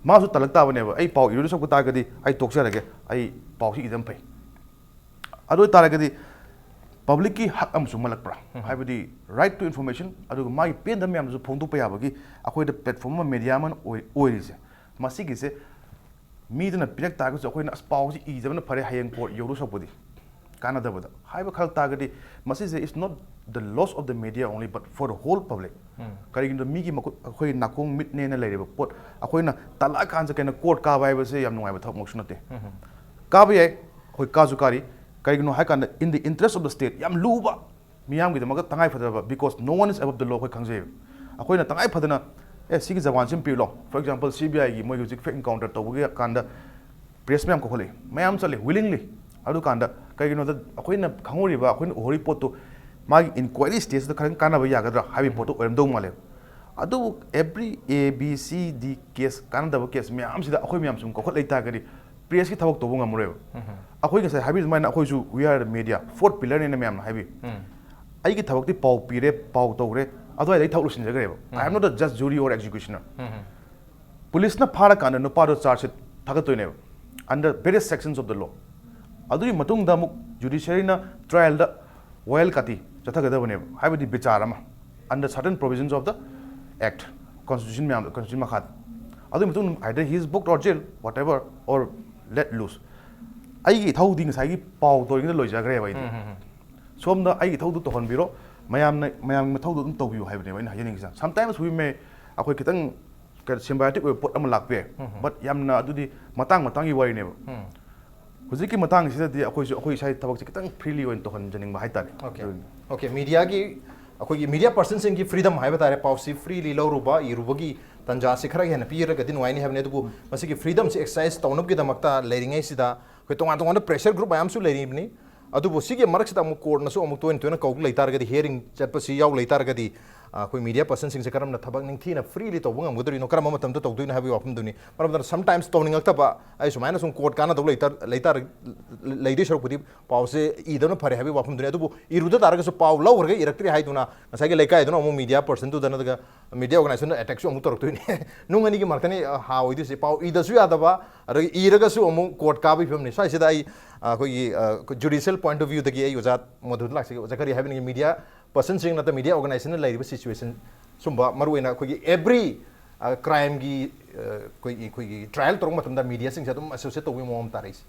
ꯃꯥꯁꯨ ꯇꯜꯂꯛ ꯇꯥꯕꯅꯦꯕ, "ꯑꯩ ꯄꯥꯎ ꯏꯔꯣꯏꯗꯧ ꯁꯔꯨꯛ ꯇꯥꯔꯒꯗꯤ ꯑꯩ ꯇꯣꯛꯆꯔꯒꯦ, ꯑꯩ ꯄꯥꯎꯁꯤ ꯏꯗꯝ ꯐꯩ"꯫ ꯑꯗꯨ ꯑꯣꯏꯇꯥꯔꯒꯗꯤ ꯄꯕ꯭ꯂꯤꯛꯀꯤ ꯍꯛ ꯑꯃꯁꯨ ꯃꯜꯂꯛꯄ꯭ꯔꯥ? ꯍꯥꯏꯕꯗꯤ right to information, ꯑꯗꯨꯒ ꯃꯥꯒꯤ ꯄꯦꯟꯗꯕ ꯃꯌꯥꯝꯗꯨꯁꯨ ꯐꯣꯡꯗꯣꯛꯄ ꯌꯥꯕꯒꯤ ꯑꯩꯈꯣꯏꯗ platform ꯑꯃ, media ꯑꯃ ꯑꯣꯏ-, ꯑꯣꯏꯔꯤꯁꯦ꯫ ꯃꯁꯤꯒꯤꯁꯦ ꯃꯤꯗꯨꯅ ꯄꯤꯔꯛ ꯇꯥꯔꯒꯁꯨ ꯑꯩꯈꯣꯏꯅ, "ꯑꯁ, ꯄꯥꯎꯁꯤ ꯏꯖꯕꯅ ꯐꯔꯦ, ꯍꯌꯦꯡ ꯀꯣꯔꯠ ꯌꯧꯔꯨ ꯁꯛꯄꯗꯤ ꯀꯥꯟꯅꯗꯕꯗ" ꯍꯥꯏꯕ ꯈꯜꯂꯛ ꯇꯥꯔꯒꯗꯤ, ꯃꯁꯤꯁꯦ is not the loss of the media only, but for the whole public꯫ ꯀꯔꯤꯒꯤꯅꯣꯗ ꯃꯤꯒꯤ ꯃꯈꯨꯠ, ꯑꯩꯈꯣꯏꯒꯤ ꯅꯥꯀꯣꯡ ꯃꯤꯠꯅꯦꯅ ꯂꯩꯔꯤꯕ ꯄꯣꯠ ꯑꯩꯈꯣꯏꯅ ꯇꯜꯂꯛꯑꯀꯥꯟꯁꯤꯗ ꯀꯩꯅꯣ ꯀꯣꯔꯠ ꯀꯥꯕ ꯍꯥꯏꯕꯁꯦ ꯌꯥꯝ ꯅꯨꯡꯉꯥꯏꯕ ꯊꯕꯛꯃꯛꯁꯨ ꯅꯠꯇꯦ꯫ ꯀꯥꯕ ꯌꯥꯏ, ꯑꯩꯈꯣꯏ ꯀꯥꯁꯨ ꯀꯥꯔꯤ꯫ ꯀꯩꯒꯤꯅꯣ ꯍꯥꯏ ꯀꯥꯟꯗ, in the interest of the state, ꯌꯥꯝ ꯂꯨꯕ, ꯃꯤꯌꯥꯝꯒꯤꯗꯃꯛꯇ ꯇꯉꯥꯏ ꯐꯗꯕ, because no one is above the law, ꯑꯩꯈꯣꯏ ꯈꯪꯖꯩꯕ꯫ ꯑꯩꯈꯣꯏꯅ ꯇꯉꯥꯏ ꯐꯗꯅ, "ꯑꯦ, ꯁꯤꯒꯤ ꯖꯋꯥꯟꯁꯤ ꯑꯃ ꯄꯤꯔꯨ ꯂꯥꯎ", for example, C B I ꯒꯤ ꯃꯣꯏꯒꯤ ꯍꯧꯖꯤꯛ fake encounter ꯇꯧꯕꯒꯤ ꯀꯥꯟꯗ press ꯃꯌꯥꯝ ꯀꯧꯈꯠꯂꯛꯏ, ꯃꯌꯥꯝ ꯆꯠꯂꯤ willingly꯫ ꯑꯗꯨꯀꯥꯟꯗ ꯀꯩꯒꯤꯅꯣꯗ, ꯑꯩꯈꯣꯏꯅ ꯈꯪꯍꯧꯔꯤꯕ, ꯑꯩꯈꯣꯏꯅ ꯎꯍꯧꯔꯤꯕ ꯄꯣꯠꯇꯨ ꯃꯥꯒꯤ inquiry stageꯇ ꯈꯔ ꯀꯥꯟꯅꯕ ꯌꯥꯒꯗ꯭ꯔꯥ ꯍꯥꯏꯕꯒꯤ ꯄꯣꯠꯇꯨ ꯑꯣꯏꯔꯝꯗꯧ ꯃꯥꯜꯂꯦꯕ꯫ ꯑꯗꯨꯕꯨ every A, B, C, D case, ꯀꯥꯟꯅꯗꯕ case ꯃꯌꯥꯝꯁꯤꯗ ꯑꯩꯈꯣꯏ ꯃꯌꯥꯝ ꯁꯨꯝ ꯀꯧꯈꯠ ꯂꯩ ꯇꯥꯔꯒꯗꯤ, pressꯀꯤ ꯊꯕꯛ ꯇꯧꯕ ꯉꯝꯃꯔꯣꯏꯕ꯫ ꯑꯩꯈꯣꯏ ꯉꯁꯥꯏ ꯍꯥꯏꯕꯤ ꯑꯗꯨꯃꯥꯏꯅ, ꯑꯩꯈꯣꯏꯁꯨ we are the media, fourth pillarꯅꯦꯅ ꯃꯌꯥꯝꯅ ꯍꯥꯏꯕꯤ꯫ ꯑꯩꯒꯤ ꯊꯕꯛꯇꯤ ꯄꯥꯎ ꯄꯤꯔꯦ, ꯄꯥꯎ ꯇꯧꯔꯦ, ꯑꯗꯨꯋꯥꯏꯗ ꯑꯩ ꯊꯕꯛ ꯂꯣꯏꯁꯤꯟꯖꯈ꯭ꯔꯦꯕ꯫ I am not a judge, jury or executioner꯫ ꯄꯨꯂꯤꯁꯅ ꯐꯥꯔꯀꯥꯟꯗ ꯅꯨꯄꯥꯗꯣ charge sheet ꯊꯥꯒꯠꯇꯣꯏꯅꯦꯕ, under various sections of the law꯫ ꯑꯗꯨꯒꯤ ꯃꯇꯨꯡꯗ ꯑꯃꯨꯛ judiciaryꯅ trialꯗ ꯋꯥꯌꯦꯜ ꯀꯥꯇꯤ ꯆꯠꯊꯒꯗꯕꯅꯦꯕ, ꯍꯥꯏꯕꯗꯤ ꯕꯤꯆꯥꯔ ꯑꯃ, under certain provisions of the act, constitution ꯃꯌꯥꯝꯗꯣ, constitution ꯃꯈꯥꯗ꯫ ꯑꯗꯨꯒꯤ ꯃꯇꯨꯡꯗ either he is booked or jail, whatever, or let loose꯫ ꯑꯩꯒꯤ ꯏꯊꯧꯗꯤ ꯉꯁꯥꯏꯒꯤ ꯄꯥꯎ ꯇꯧꯔꯤꯉꯩꯗ ꯂꯣꯏꯖꯈ꯭ꯔꯦꯕ ꯑꯩꯗꯤ꯫ ꯁꯣꯝꯗ ꯑꯩꯒꯤ ꯏꯊꯧꯗꯨ ꯇꯧꯍꯟꯕꯤꯔꯣ, ꯃꯌꯥꯝꯅ, ꯃꯌꯥꯝꯒꯤ ꯃꯊꯧꯗꯨ ꯑꯗꯨꯝ ꯇꯧꯕꯤꯌꯨ ꯍꯥꯏꯕꯅꯦꯕ ꯑꯩꯅ ꯍꯥꯏꯖꯅꯤꯡꯉꯤꯁꯦ꯫ Sometimes we may, ꯑꯩꯈꯣꯏ ꯈꯤꯇꯪ symbiotic ꯑꯣꯏꯕ ꯄꯣꯠ ꯑꯃ ꯂꯥꯛꯄ ꯌꯥꯏ꯫ But ꯌꯥꯝꯅ ꯑꯗꯨꯗꯤ ꯃꯇꯥꯡ ꯃꯇꯥꯡꯒꯤ ꯋꯥꯔꯤꯅꯦꯕ꯫ ꯍꯧꯖꯤꯛꯀꯤ ꯃꯇꯥꯡꯁꯤꯗꯗꯤ ꯑꯩꯈꯣꯏꯁꯨ ꯑꯩꯈꯣꯏ ꯏꯁꯥꯒꯤ ꯊꯕꯛꯁꯦ ꯈꯤꯇꯪ freely ꯑꯣꯏꯅ ꯇꯧꯍꯟꯖꯅꯤꯡꯕ ꯍꯥꯏꯇꯥꯔꯦ꯫ Okay. ꯑꯗꯨꯅꯤ꯫ Okay, mediaꯒꯤ, ꯑꯩꯈꯣꯏꯒꯤ media personꯁꯤꯡꯒꯤ freedom ꯍꯥꯏꯕ ꯇꯥꯔꯦ, ꯄꯥꯎꯁꯤ freely ꯂꯧꯔꯨꯕ, ꯏꯔꯨꯕꯒꯤ ꯇꯥꯟꯖꯥꯁꯤ ꯈꯔ ꯍꯦꯟꯅ ꯄꯤꯔꯒꯗꯤ ꯅꯨꯡꯉꯥꯏꯅꯤ ꯍꯥꯏꯕꯅꯤ꯫ ꯑꯗꯨꯕꯨ ꯃꯁꯤꯒꯤ freedomꯁꯤ exercise ꯇꯧꯅꯕꯒꯤꯗꯃꯛꯇ ꯂꯩꯔꯤꯉꯩꯁꯤꯗ ꯑꯩꯈꯣꯏ ꯇꯣꯉꯥꯟ ꯇꯣꯉꯥꯟꯕ pressure group ꯃꯌꯥꯝꯁꯨ ꯂꯩꯔꯤꯕꯅꯤ꯫ ꯑꯗꯨꯕꯨ ꯁꯤꯒꯤ ꯃꯔꯛꯁꯤꯗ ꯑꯃꯨꯛ courtꯅꯁꯨ ꯑꯃꯨꯛ ꯇꯣꯏꯅ ꯇꯣꯏꯅ ꯀꯧꯕ ꯂꯩꯇꯥꯔꯒꯗꯤ, hearing ꯆꯠꯄꯁꯤ ꯌꯥꯎ ꯂꯩꯇꯥꯔꯒꯗꯤ, ꯑ, ꯑꯩꯈꯣꯏ media personꯁꯤꯡꯁꯦ ꯀꯔꯝꯅ ꯊꯕꯛ ꯅꯤꯡꯊꯤꯅ freely ꯇꯧꯕ ꯉꯝꯒꯗꯣꯔꯤꯅꯣ, ꯀꯔꯝꯕ ꯃꯇꯝꯗ ꯇꯧꯗꯣꯏꯅꯣ ꯍꯥꯏꯕꯒꯤ ꯋꯥꯐꯝꯗꯨꯅꯤ꯫ ꯃꯔꯝ ꯑꯗꯨꯅ sometimes ꯇꯧꯅꯤꯡꯉꯛꯇꯕ, ꯑꯩ ꯁꯨꯃꯥꯏꯅ ꯁꯨꯝ court ꯀꯥꯟꯅꯗꯧ ꯂꯩꯇꯥ-, ꯂꯩꯇꯥꯔ-, ꯂꯩꯗꯣꯏ ꯁꯔꯨꯛꯄꯨꯗꯤ ꯄꯥꯎꯁꯦ ꯏꯗꯕꯅ ꯐꯔꯦ ꯍꯥꯏꯕꯒꯤ ꯋꯥꯐꯝꯗꯨꯅꯤ꯫ ꯑꯗꯨꯕꯨ ꯏꯔꯨꯗ ꯇꯥꯔꯒꯁꯨ ꯄꯥꯎ ꯂꯧꯈ꯭ꯔꯒ ꯏꯔꯛꯇ꯭ꯔꯦ ꯍꯥꯏꯗꯨꯅ ꯉꯁꯥꯏꯒꯤ ꯂꯩꯀꯥꯏꯗꯨꯅ ꯑꯃꯨꯛ media personꯗꯨꯗ ꯅꯠꯇ꯭ꯔꯒ media organizationꯗ attackꯁꯨ ꯑꯃꯨꯛ ꯇꯧꯔꯛꯇꯣꯏꯅꯤ꯫ ꯅꯨꯡ ꯑꯅꯤꯒꯤ ꯃꯔꯛꯇꯅꯤ, ꯑ, ꯍꯥ ꯑꯣꯏꯗꯣꯏꯁꯦ꯫ ꯄꯥꯎ ꯏꯗꯁꯨ ꯌꯥꯗꯕ, ꯑꯗꯒꯤ ꯏꯔꯒꯁꯨ ꯑꯃꯨꯛ court ꯀꯥꯕꯒꯤ ꯐꯤꯕꯝꯅꯤ꯫ ꯁ꯭ꯋꯥꯏꯁꯤꯗ ꯑꯩ, ꯑ, ꯑꯩꯈꯣꯏꯒꯤ, ꯑ, judicial point of viewꯗꯒꯤ ꯑꯩ ꯑꯣꯖꯥ ꯃꯣꯗꯨꯗ ꯂꯥꯛꯆꯒꯦ꯫ ꯑꯣꯖꯥ, ꯀꯔꯤ ꯍꯥꯏꯕꯤꯅꯤꯡꯉꯤ? Media personꯁꯤꯡ ꯅꯠꯇ꯭ꯔ media organizationꯅ ꯂꯩꯔꯤꯕ situation ꯁꯨꯝꯕ, ꯃꯔꯨꯑꯣꯏꯅ ꯑꯩꯈꯣꯏꯒꯤ every, ꯑ, crimeꯒꯤ, ꯑ, ꯑꯩꯈꯣꯏꯒꯤ, ꯑꯩꯈꯣꯏꯒꯤ trial ꯇꯧꯔꯛꯄ ꯃꯇꯝꯗ mediaꯁꯤꯡꯁꯦ ꯑꯗꯨꯝ associate ꯇꯧꯕꯒꯤ ꯃꯑꯣꯡ ꯑꯃ ꯇꯥꯔꯛꯏꯁꯦ꯫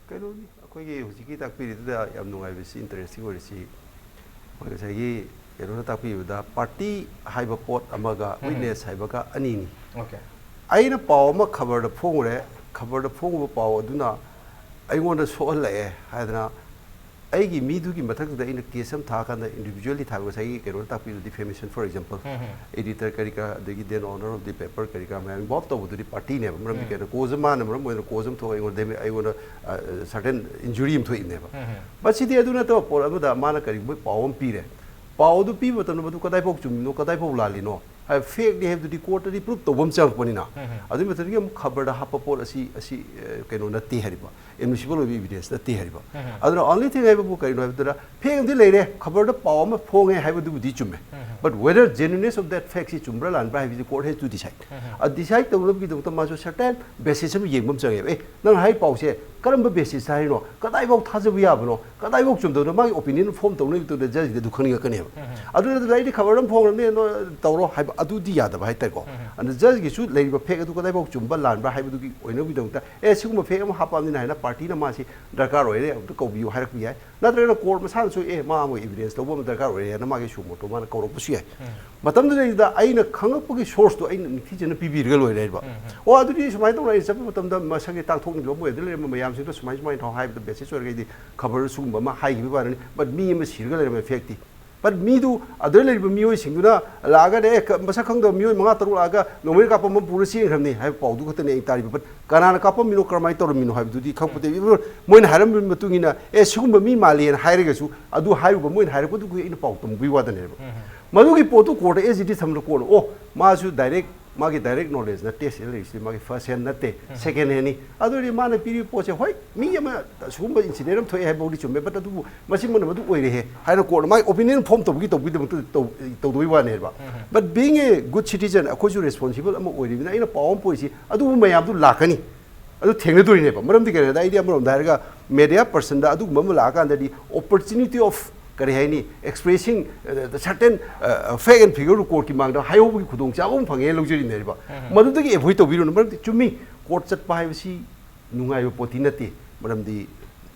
ꯀꯩꯅꯣꯅꯤ, ꯑꯩꯈꯣꯏꯒꯤ ꯍꯧꯖꯤꯛꯀꯤ ꯇꯥꯛꯄꯤꯔꯤꯗꯨꯗ ꯌꯥꯝ ꯅꯨꯡꯉꯥꯏꯕꯁꯤ, interesting ꯑꯣꯏꯔꯤꯁꯤ, ꯑꯩꯈꯣꯏ ꯉꯁꯥꯏꯒꯤ ꯀꯩꯅꯣꯅ ꯇꯥꯛꯄꯤꯕꯗ party ꯍꯥꯏꯕ ꯄꯣꯠ ꯑꯃꯒ witness ꯍꯥꯏꯕꯒ ꯑꯅꯤꯅꯤ꯫ Okay. ꯑꯩꯅ ꯄꯥꯎ ꯑꯃ ꯈꯕꯔꯗ ꯐꯣꯡꯉꯨꯔꯦ, ꯈꯕꯔꯗ ꯐꯣꯡꯉꯨꯕ ꯄꯥꯎ ꯑꯗꯨꯅ ꯑꯩꯉꯣꯟꯗ ꯁꯣꯛꯍꯜꯂꯛꯑꯦ ꯍꯥꯏꯗꯅ ꯑꯩꯒꯤ ꯃꯤꯗꯨꯒꯤ ꯃꯊꯛꯇꯨꯗ ꯑꯩꯅ ꯀꯦꯁ ꯑꯃ ꯊꯥꯔꯀꯥꯟꯗ, individually ꯊꯥꯕ, ꯉꯁꯥꯏꯒꯤ ꯀꯩꯅꯣꯅ ꯇꯥꯛꯄꯤꯕ defamation, for example, editor ꯀꯔꯤ ꯀꯔꯥ, ꯑꯗꯒꯤ then owner of the paper ꯀꯔꯤ ꯀꯔꯥ ꯃꯌꯥꯝ involve ꯇꯧꯕꯗꯨꯗꯤ ꯄꯥꯔꯇꯤꯅꯦꯕ꯫ ꯃꯔꯝꯗꯤ ꯀꯩꯅꯣ, ꯀꯣꯖ ꯑꯃ, ꯃꯥꯅ ꯃꯔꯝ ꯑꯣꯏꯗꯅ ꯀꯣꯖ ꯑꯃ ꯊꯣꯛꯑꯒ ꯑꯩꯉꯣꯟꯗ ꯗꯦꯃꯦ-, ꯑꯩꯉꯣꯟꯗ certain injury ꯑꯃ ꯊꯣꯛꯏꯕꯅꯦꯕ꯫ ꯃꯁꯤꯗꯤ ꯑꯗꯨ ꯅꯠꯇꯕ ꯄꯣꯠ ꯑꯃꯗ ꯃꯥꯅ ꯀꯔꯤꯒꯨꯝꯕ ꯄꯥꯎ ꯑꯃ ꯄꯤꯔꯦ, ꯄꯥꯎ ꯑꯗꯨ ꯄꯤꯕ ꯃꯇꯝꯗ ꯃꯗꯨ ꯀꯗꯥꯏꯐꯥꯎ ꯆꯨꯝꯃꯤꯅꯣ, ꯀꯗꯥꯏꯐꯥꯎ ꯂꯥꯜꯂꯤꯅꯣ, ꯍꯥꯏ, ꯐꯦꯛꯅꯤ ꯍꯥꯏꯕꯗꯨꯗꯤ ꯀꯣꯔꯠꯇꯗꯤ ꯄ꯭ꯔꯨꯞ ꯇꯧꯕ ꯑꯃ ꯆꯪꯉꯛꯄꯅꯤꯅ꯫ ꯑꯗꯨꯒꯤ ꯃꯊꯛꯇꯒꯤ ꯑꯃꯨꯛ ꯈꯕꯔꯗ ꯍꯥꯞꯄ ꯄꯣꯠ ꯑꯁꯤ, ꯑꯁꯤ ꯑ, ꯀꯩꯅꯣ ꯅꯠꯇꯦ ꯍꯥꯏꯔꯤꯕ, admissible ꯑꯣꯏꯕ evidence ꯅꯠꯇꯦ ꯍꯥꯏꯔꯤꯕ꯫ ꯑꯗꯨꯅ only thing ꯍꯥꯏꯕꯕꯨ ꯀꯔꯤꯅꯣ ꯍꯥꯏꯕꯗꯨꯗ, ꯐꯦꯛ ꯑꯃꯗꯤ ꯂꯩꯔꯦ, ꯈꯕꯔꯗ ꯄꯥꯎ ꯑꯃ ꯐꯣꯡꯉꯦ ꯍꯥꯏꯕꯗꯨꯕꯨꯗꯤ ꯆꯨꯝꯃꯦ, but whether genuineness of that fact ꯁꯤ ꯆꯨꯝꯕ꯭ꯔꯥ ꯂꯥꯟꯕ꯭ꯔꯥ ꯍꯥꯏꯕꯁꯤ court has to decide꯫ ꯑ, decide ꯇꯧꯅꯕꯒꯤꯗꯃꯛꯇ ꯃꯥꯁꯨ certain basis ꯑꯃ ꯌꯦꯡꯕ ꯑꯃ ꯆꯪꯉꯦꯕ꯫ ꯑꯦ, ꯅꯪ ꯍꯥꯏ ꯄꯥꯎꯁꯦ ꯀꯔꯝꯕ basis ꯍꯥꯏꯔꯤꯅꯣ, ꯀꯗꯥꯏꯐꯥꯎ ꯊꯥꯖꯕ ꯌꯥꯕꯅꯣ, ꯀꯗꯥꯏꯐꯥꯎ ꯆꯨꯝꯗꯕꯅꯣ, ꯃꯥꯒꯤ opinion form ꯇꯧꯅꯕꯒꯤ ꯃꯇꯨꯡꯗ ꯖꯁꯀꯤꯗ ꯑꯗꯨ ꯈꯪꯅꯤꯡꯉꯛꯀꯅꯦꯕ꯫ ꯑꯗꯨ ꯅꯠꯇꯅ ꯑꯩꯗꯤ ꯈꯕꯔ ꯑꯃ ꯐꯣꯡꯈ꯭ꯔꯕꯅꯦ, ꯅꯣꯏ ꯇꯧꯔꯣ ꯍꯥꯏꯕ ꯑꯗꯨꯗꯤ ꯌꯥꯗꯕ ꯍꯥꯏꯇꯥꯔꯦꯀꯣ꯫ ꯑꯗꯨ ꯖꯁꯀꯤꯁꯨ ꯂꯩꯔꯤꯕ ꯐꯦꯛ ꯑꯗꯨ ꯀꯗꯥꯏꯐꯥꯎ ꯆꯨꯝꯕ ꯂꯥꯟꯕ꯭ꯔꯥ ꯍꯥꯏꯕꯗꯨꯒꯤ ꯑꯣꯏꯅꯕꯒꯤꯗꯃꯛꯇ, ꯑꯦ, ꯁꯤꯒꯨꯝꯕ ꯐꯦꯛ ꯑꯃ ꯍꯥꯞꯄꯛꯑꯕꯅꯤꯅ ꯍꯥꯏꯅ ꯄꯥꯔꯇꯤꯅ ꯃꯥꯁꯤ ꯗꯔꯀꯥꯔ ꯑꯣꯏꯔꯦ, ꯑꯝꯇ ꯀꯧꯕꯤꯌꯨ ꯍꯥꯏꯔꯛꯄ ꯌꯥꯏ꯫ ꯅꯠꯇ꯭ꯔꯒꯅ ꯀꯣꯔꯠ ꯃꯁꯥꯅꯁꯨ, ꯑꯦ, ꯃꯥ ꯑꯃ evidence ꯂꯧꯕ ꯑꯃ ꯗꯔꯀꯥꯔ ꯑꯣꯏꯔꯦ ꯍꯥꯏꯅ ꯃꯥꯒꯤ suo motu ꯃꯥꯅ ꯀꯧꯔꯛꯄꯁꯨ ꯌꯥꯏ꯫ ꯃꯇꯝꯗꯨꯗꯩꯗ ꯑꯩꯅ ꯈꯪꯉꯛꯄꯒꯤ source ꯇꯣ ꯑꯩꯅ ꯅꯤꯡꯊꯤꯖꯅ ꯄꯤꯕꯤꯔꯒ ꯂꯣꯏꯔꯦ ꯍꯥꯏꯕ꯫ ꯑꯣ, ꯑꯗꯨꯗꯤ ꯁꯨꯃꯥꯏꯅ ꯇꯧꯅ ꯑꯩ ꯆꯠꯄ ꯃꯇꯝꯗ ꯃꯁꯥꯒꯤ ꯇꯥꯛꯊꯣꯛꯅꯤꯡꯕ ꯑꯃ ꯑꯣꯏꯗ ꯂꯩꯔꯝꯕ ꯃꯌꯥꯝꯁꯤꯡꯗꯣ ꯁꯨꯃꯥꯏ ꯁꯨꯃꯥꯏꯅ ꯇꯧ ꯍꯥꯏꯕꯗ basis ꯑꯣꯏꯔꯒꯗꯤ ꯈꯕꯔ ꯁꯤꯒꯨꯝꯕ ꯑꯃ ꯍꯥꯏꯈꯤꯕꯒꯤ ꯋꯥꯅꯤ, but ꯃꯤ ꯑꯃ ꯁꯤꯔꯒ ꯂꯩꯔꯝꯃꯦ, fact ꯇꯤ꯫ But ꯃꯤꯗꯨ, ꯑꯗꯨꯗ ꯂꯩꯔꯤꯕ ꯃꯤꯑꯣꯏꯁꯤꯡꯗꯨꯅ ꯂꯥꯛꯑꯒꯅꯦ, ꯑꯦ, ꯀ-, ꯃꯁꯛ ꯈꯪꯗꯕ ꯃꯤꯑꯣꯏ ꯃꯉꯥ ꯇꯔꯨꯛ ꯂꯥꯛꯑꯒ ꯅꯣꯡꯃꯩ ꯀꯥꯞꯄ ꯑꯃ ꯄꯨꯔ ꯆꯦꯟꯈ꯭ꯔꯕꯅꯤ ꯍꯥꯏꯕ ꯄꯥꯎꯗꯨ ꯈꯛꯇꯅꯦ ꯑꯩ ꯇꯥꯔꯤꯕ꯫ But ꯀꯅꯥꯅ ꯀꯥꯞꯄꯝꯃꯤꯅꯣ, ꯀꯔꯝꯍꯥꯏꯅ ꯇꯧꯔꯝꯃꯤꯅꯣ ꯍꯥꯏꯕꯗꯨꯗꯤ ꯈꯪꯄꯣꯠꯇꯦ꯫ Even ꯃꯣꯏꯅ ꯍꯥꯏꯔꯝꯕꯒꯤ ꯃꯇꯨꯡ ꯏꯟꯅ, "ꯑꯦ, ꯁꯤꯒꯨꯝꯕ ꯃꯤ ꯃꯥꯜꯂꯦꯅ" ꯍꯥꯏꯔꯒꯁꯨ, ꯑꯗꯨ ꯍꯥꯏꯔꯨꯕ, ꯃꯣꯏꯅ ꯍꯥꯏꯔꯛꯄꯗꯨꯒꯤ ꯑꯩꯅ ꯄꯥꯎ ꯇꯝꯕꯒꯤ ꯋꯥꯗꯅꯦꯕ꯫ ꯃꯗꯨꯒꯤ ꯄꯣꯠꯇꯨ ꯀꯣꯔꯠꯇ as it is ꯊꯝꯂ ꯀꯣꯟꯅ, ꯑꯣ, ꯃꯥꯁꯨ direct, ꯃꯥꯒꯤ direct knowledge ꯅꯠꯇꯦ, ꯁꯤꯗ ꯂꯩꯔꯤꯁꯤ ꯃꯥꯒꯤ first hand ꯅꯠꯇꯦ, second hand ꯅꯤ꯫ ꯑꯗꯨ ꯑꯣꯏꯔꯗꯤ ꯃꯥꯅ ꯄꯤꯔꯤꯕ ꯄꯣꯠꯁꯦ, ꯍꯣꯏ, ꯃꯤ ꯑꯃ ꯁꯤꯒꯨꯝꯕ incident ꯑꯃ ꯊꯣꯛꯑꯦ ꯍꯥꯏꯕ ꯐꯥꯎꯗꯤ ꯆꯨꯝꯃꯦ, but ꯑꯗꯨꯕꯨ ꯃꯁꯤꯃꯛꯅ ꯃꯗꯨ ꯑꯣꯏꯔꯦꯍꯦ ꯍꯥꯏꯅ ꯀꯣꯔꯠꯅ ꯃꯥꯒꯤ opinion form ꯇꯧꯕꯒꯤ, ꯇꯧꯕꯒꯤꯗꯃꯛꯇ ꯇꯧ-, ꯇꯧꯗꯣꯏ ꯋꯥꯅꯦꯕ꯫ But being a good citizen, ꯑꯩꯈꯣꯏꯁꯨ responsible ꯑꯃ ꯑꯣꯏꯔꯤꯕꯅꯤꯅ, ꯑꯩꯅ ꯄꯥꯎ ꯑꯃ ꯄꯨꯔꯤꯁꯤ ꯑꯗꯨꯕꯨ ꯃꯌꯥꯝꯗꯨ ꯂꯥꯛꯀꯅꯤ, ꯑꯗꯨ ꯊꯦꯡꯅꯗꯣꯔꯤꯅꯦꯕ꯫ ꯃꯔꯝꯗꯤ ꯀꯩꯅꯣ ꯍꯥꯏꯗ, ꯑꯩꯗꯤ ꯑꯃꯔꯣꯝꯗ ꯍꯥꯏꯔꯒ media person ꯗ ꯑꯗꯨꯒꯨꯝꯕ ꯑꯃ ꯂꯥꯛꯑꯀꯥꯟꯗꯗꯤ opportunity of, ꯀꯔꯤ ꯍꯥꯏꯅꯤ, expressing, uh, certain, uh, fact and figure ꯗꯨ ꯀꯣꯔꯠꯀꯤ ꯃꯥꯡꯗ ꯍꯥꯏꯍꯧꯕꯒꯤ ꯈꯨꯗꯣꯡꯆꯥꯕ ꯑꯃ ꯐꯪꯉꯦ ꯂꯧꯖꯔꯤꯅꯦꯕ꯫ ꯃꯗꯨꯗꯒꯤ avoid ꯇꯧꯕꯤꯔꯨꯅꯨ꯫ ꯃꯔꯝꯗꯤ ꯆꯨꯝꯃꯤ, ꯀꯣꯔꯠ ꯆꯠꯄ ꯍꯥꯏꯕꯁꯤ ꯅꯨꯡꯉꯥꯏꯕ ꯄꯣꯠꯇꯤ ꯅꯠꯇꯦ꯫ ꯃꯔꯝꯗꯤ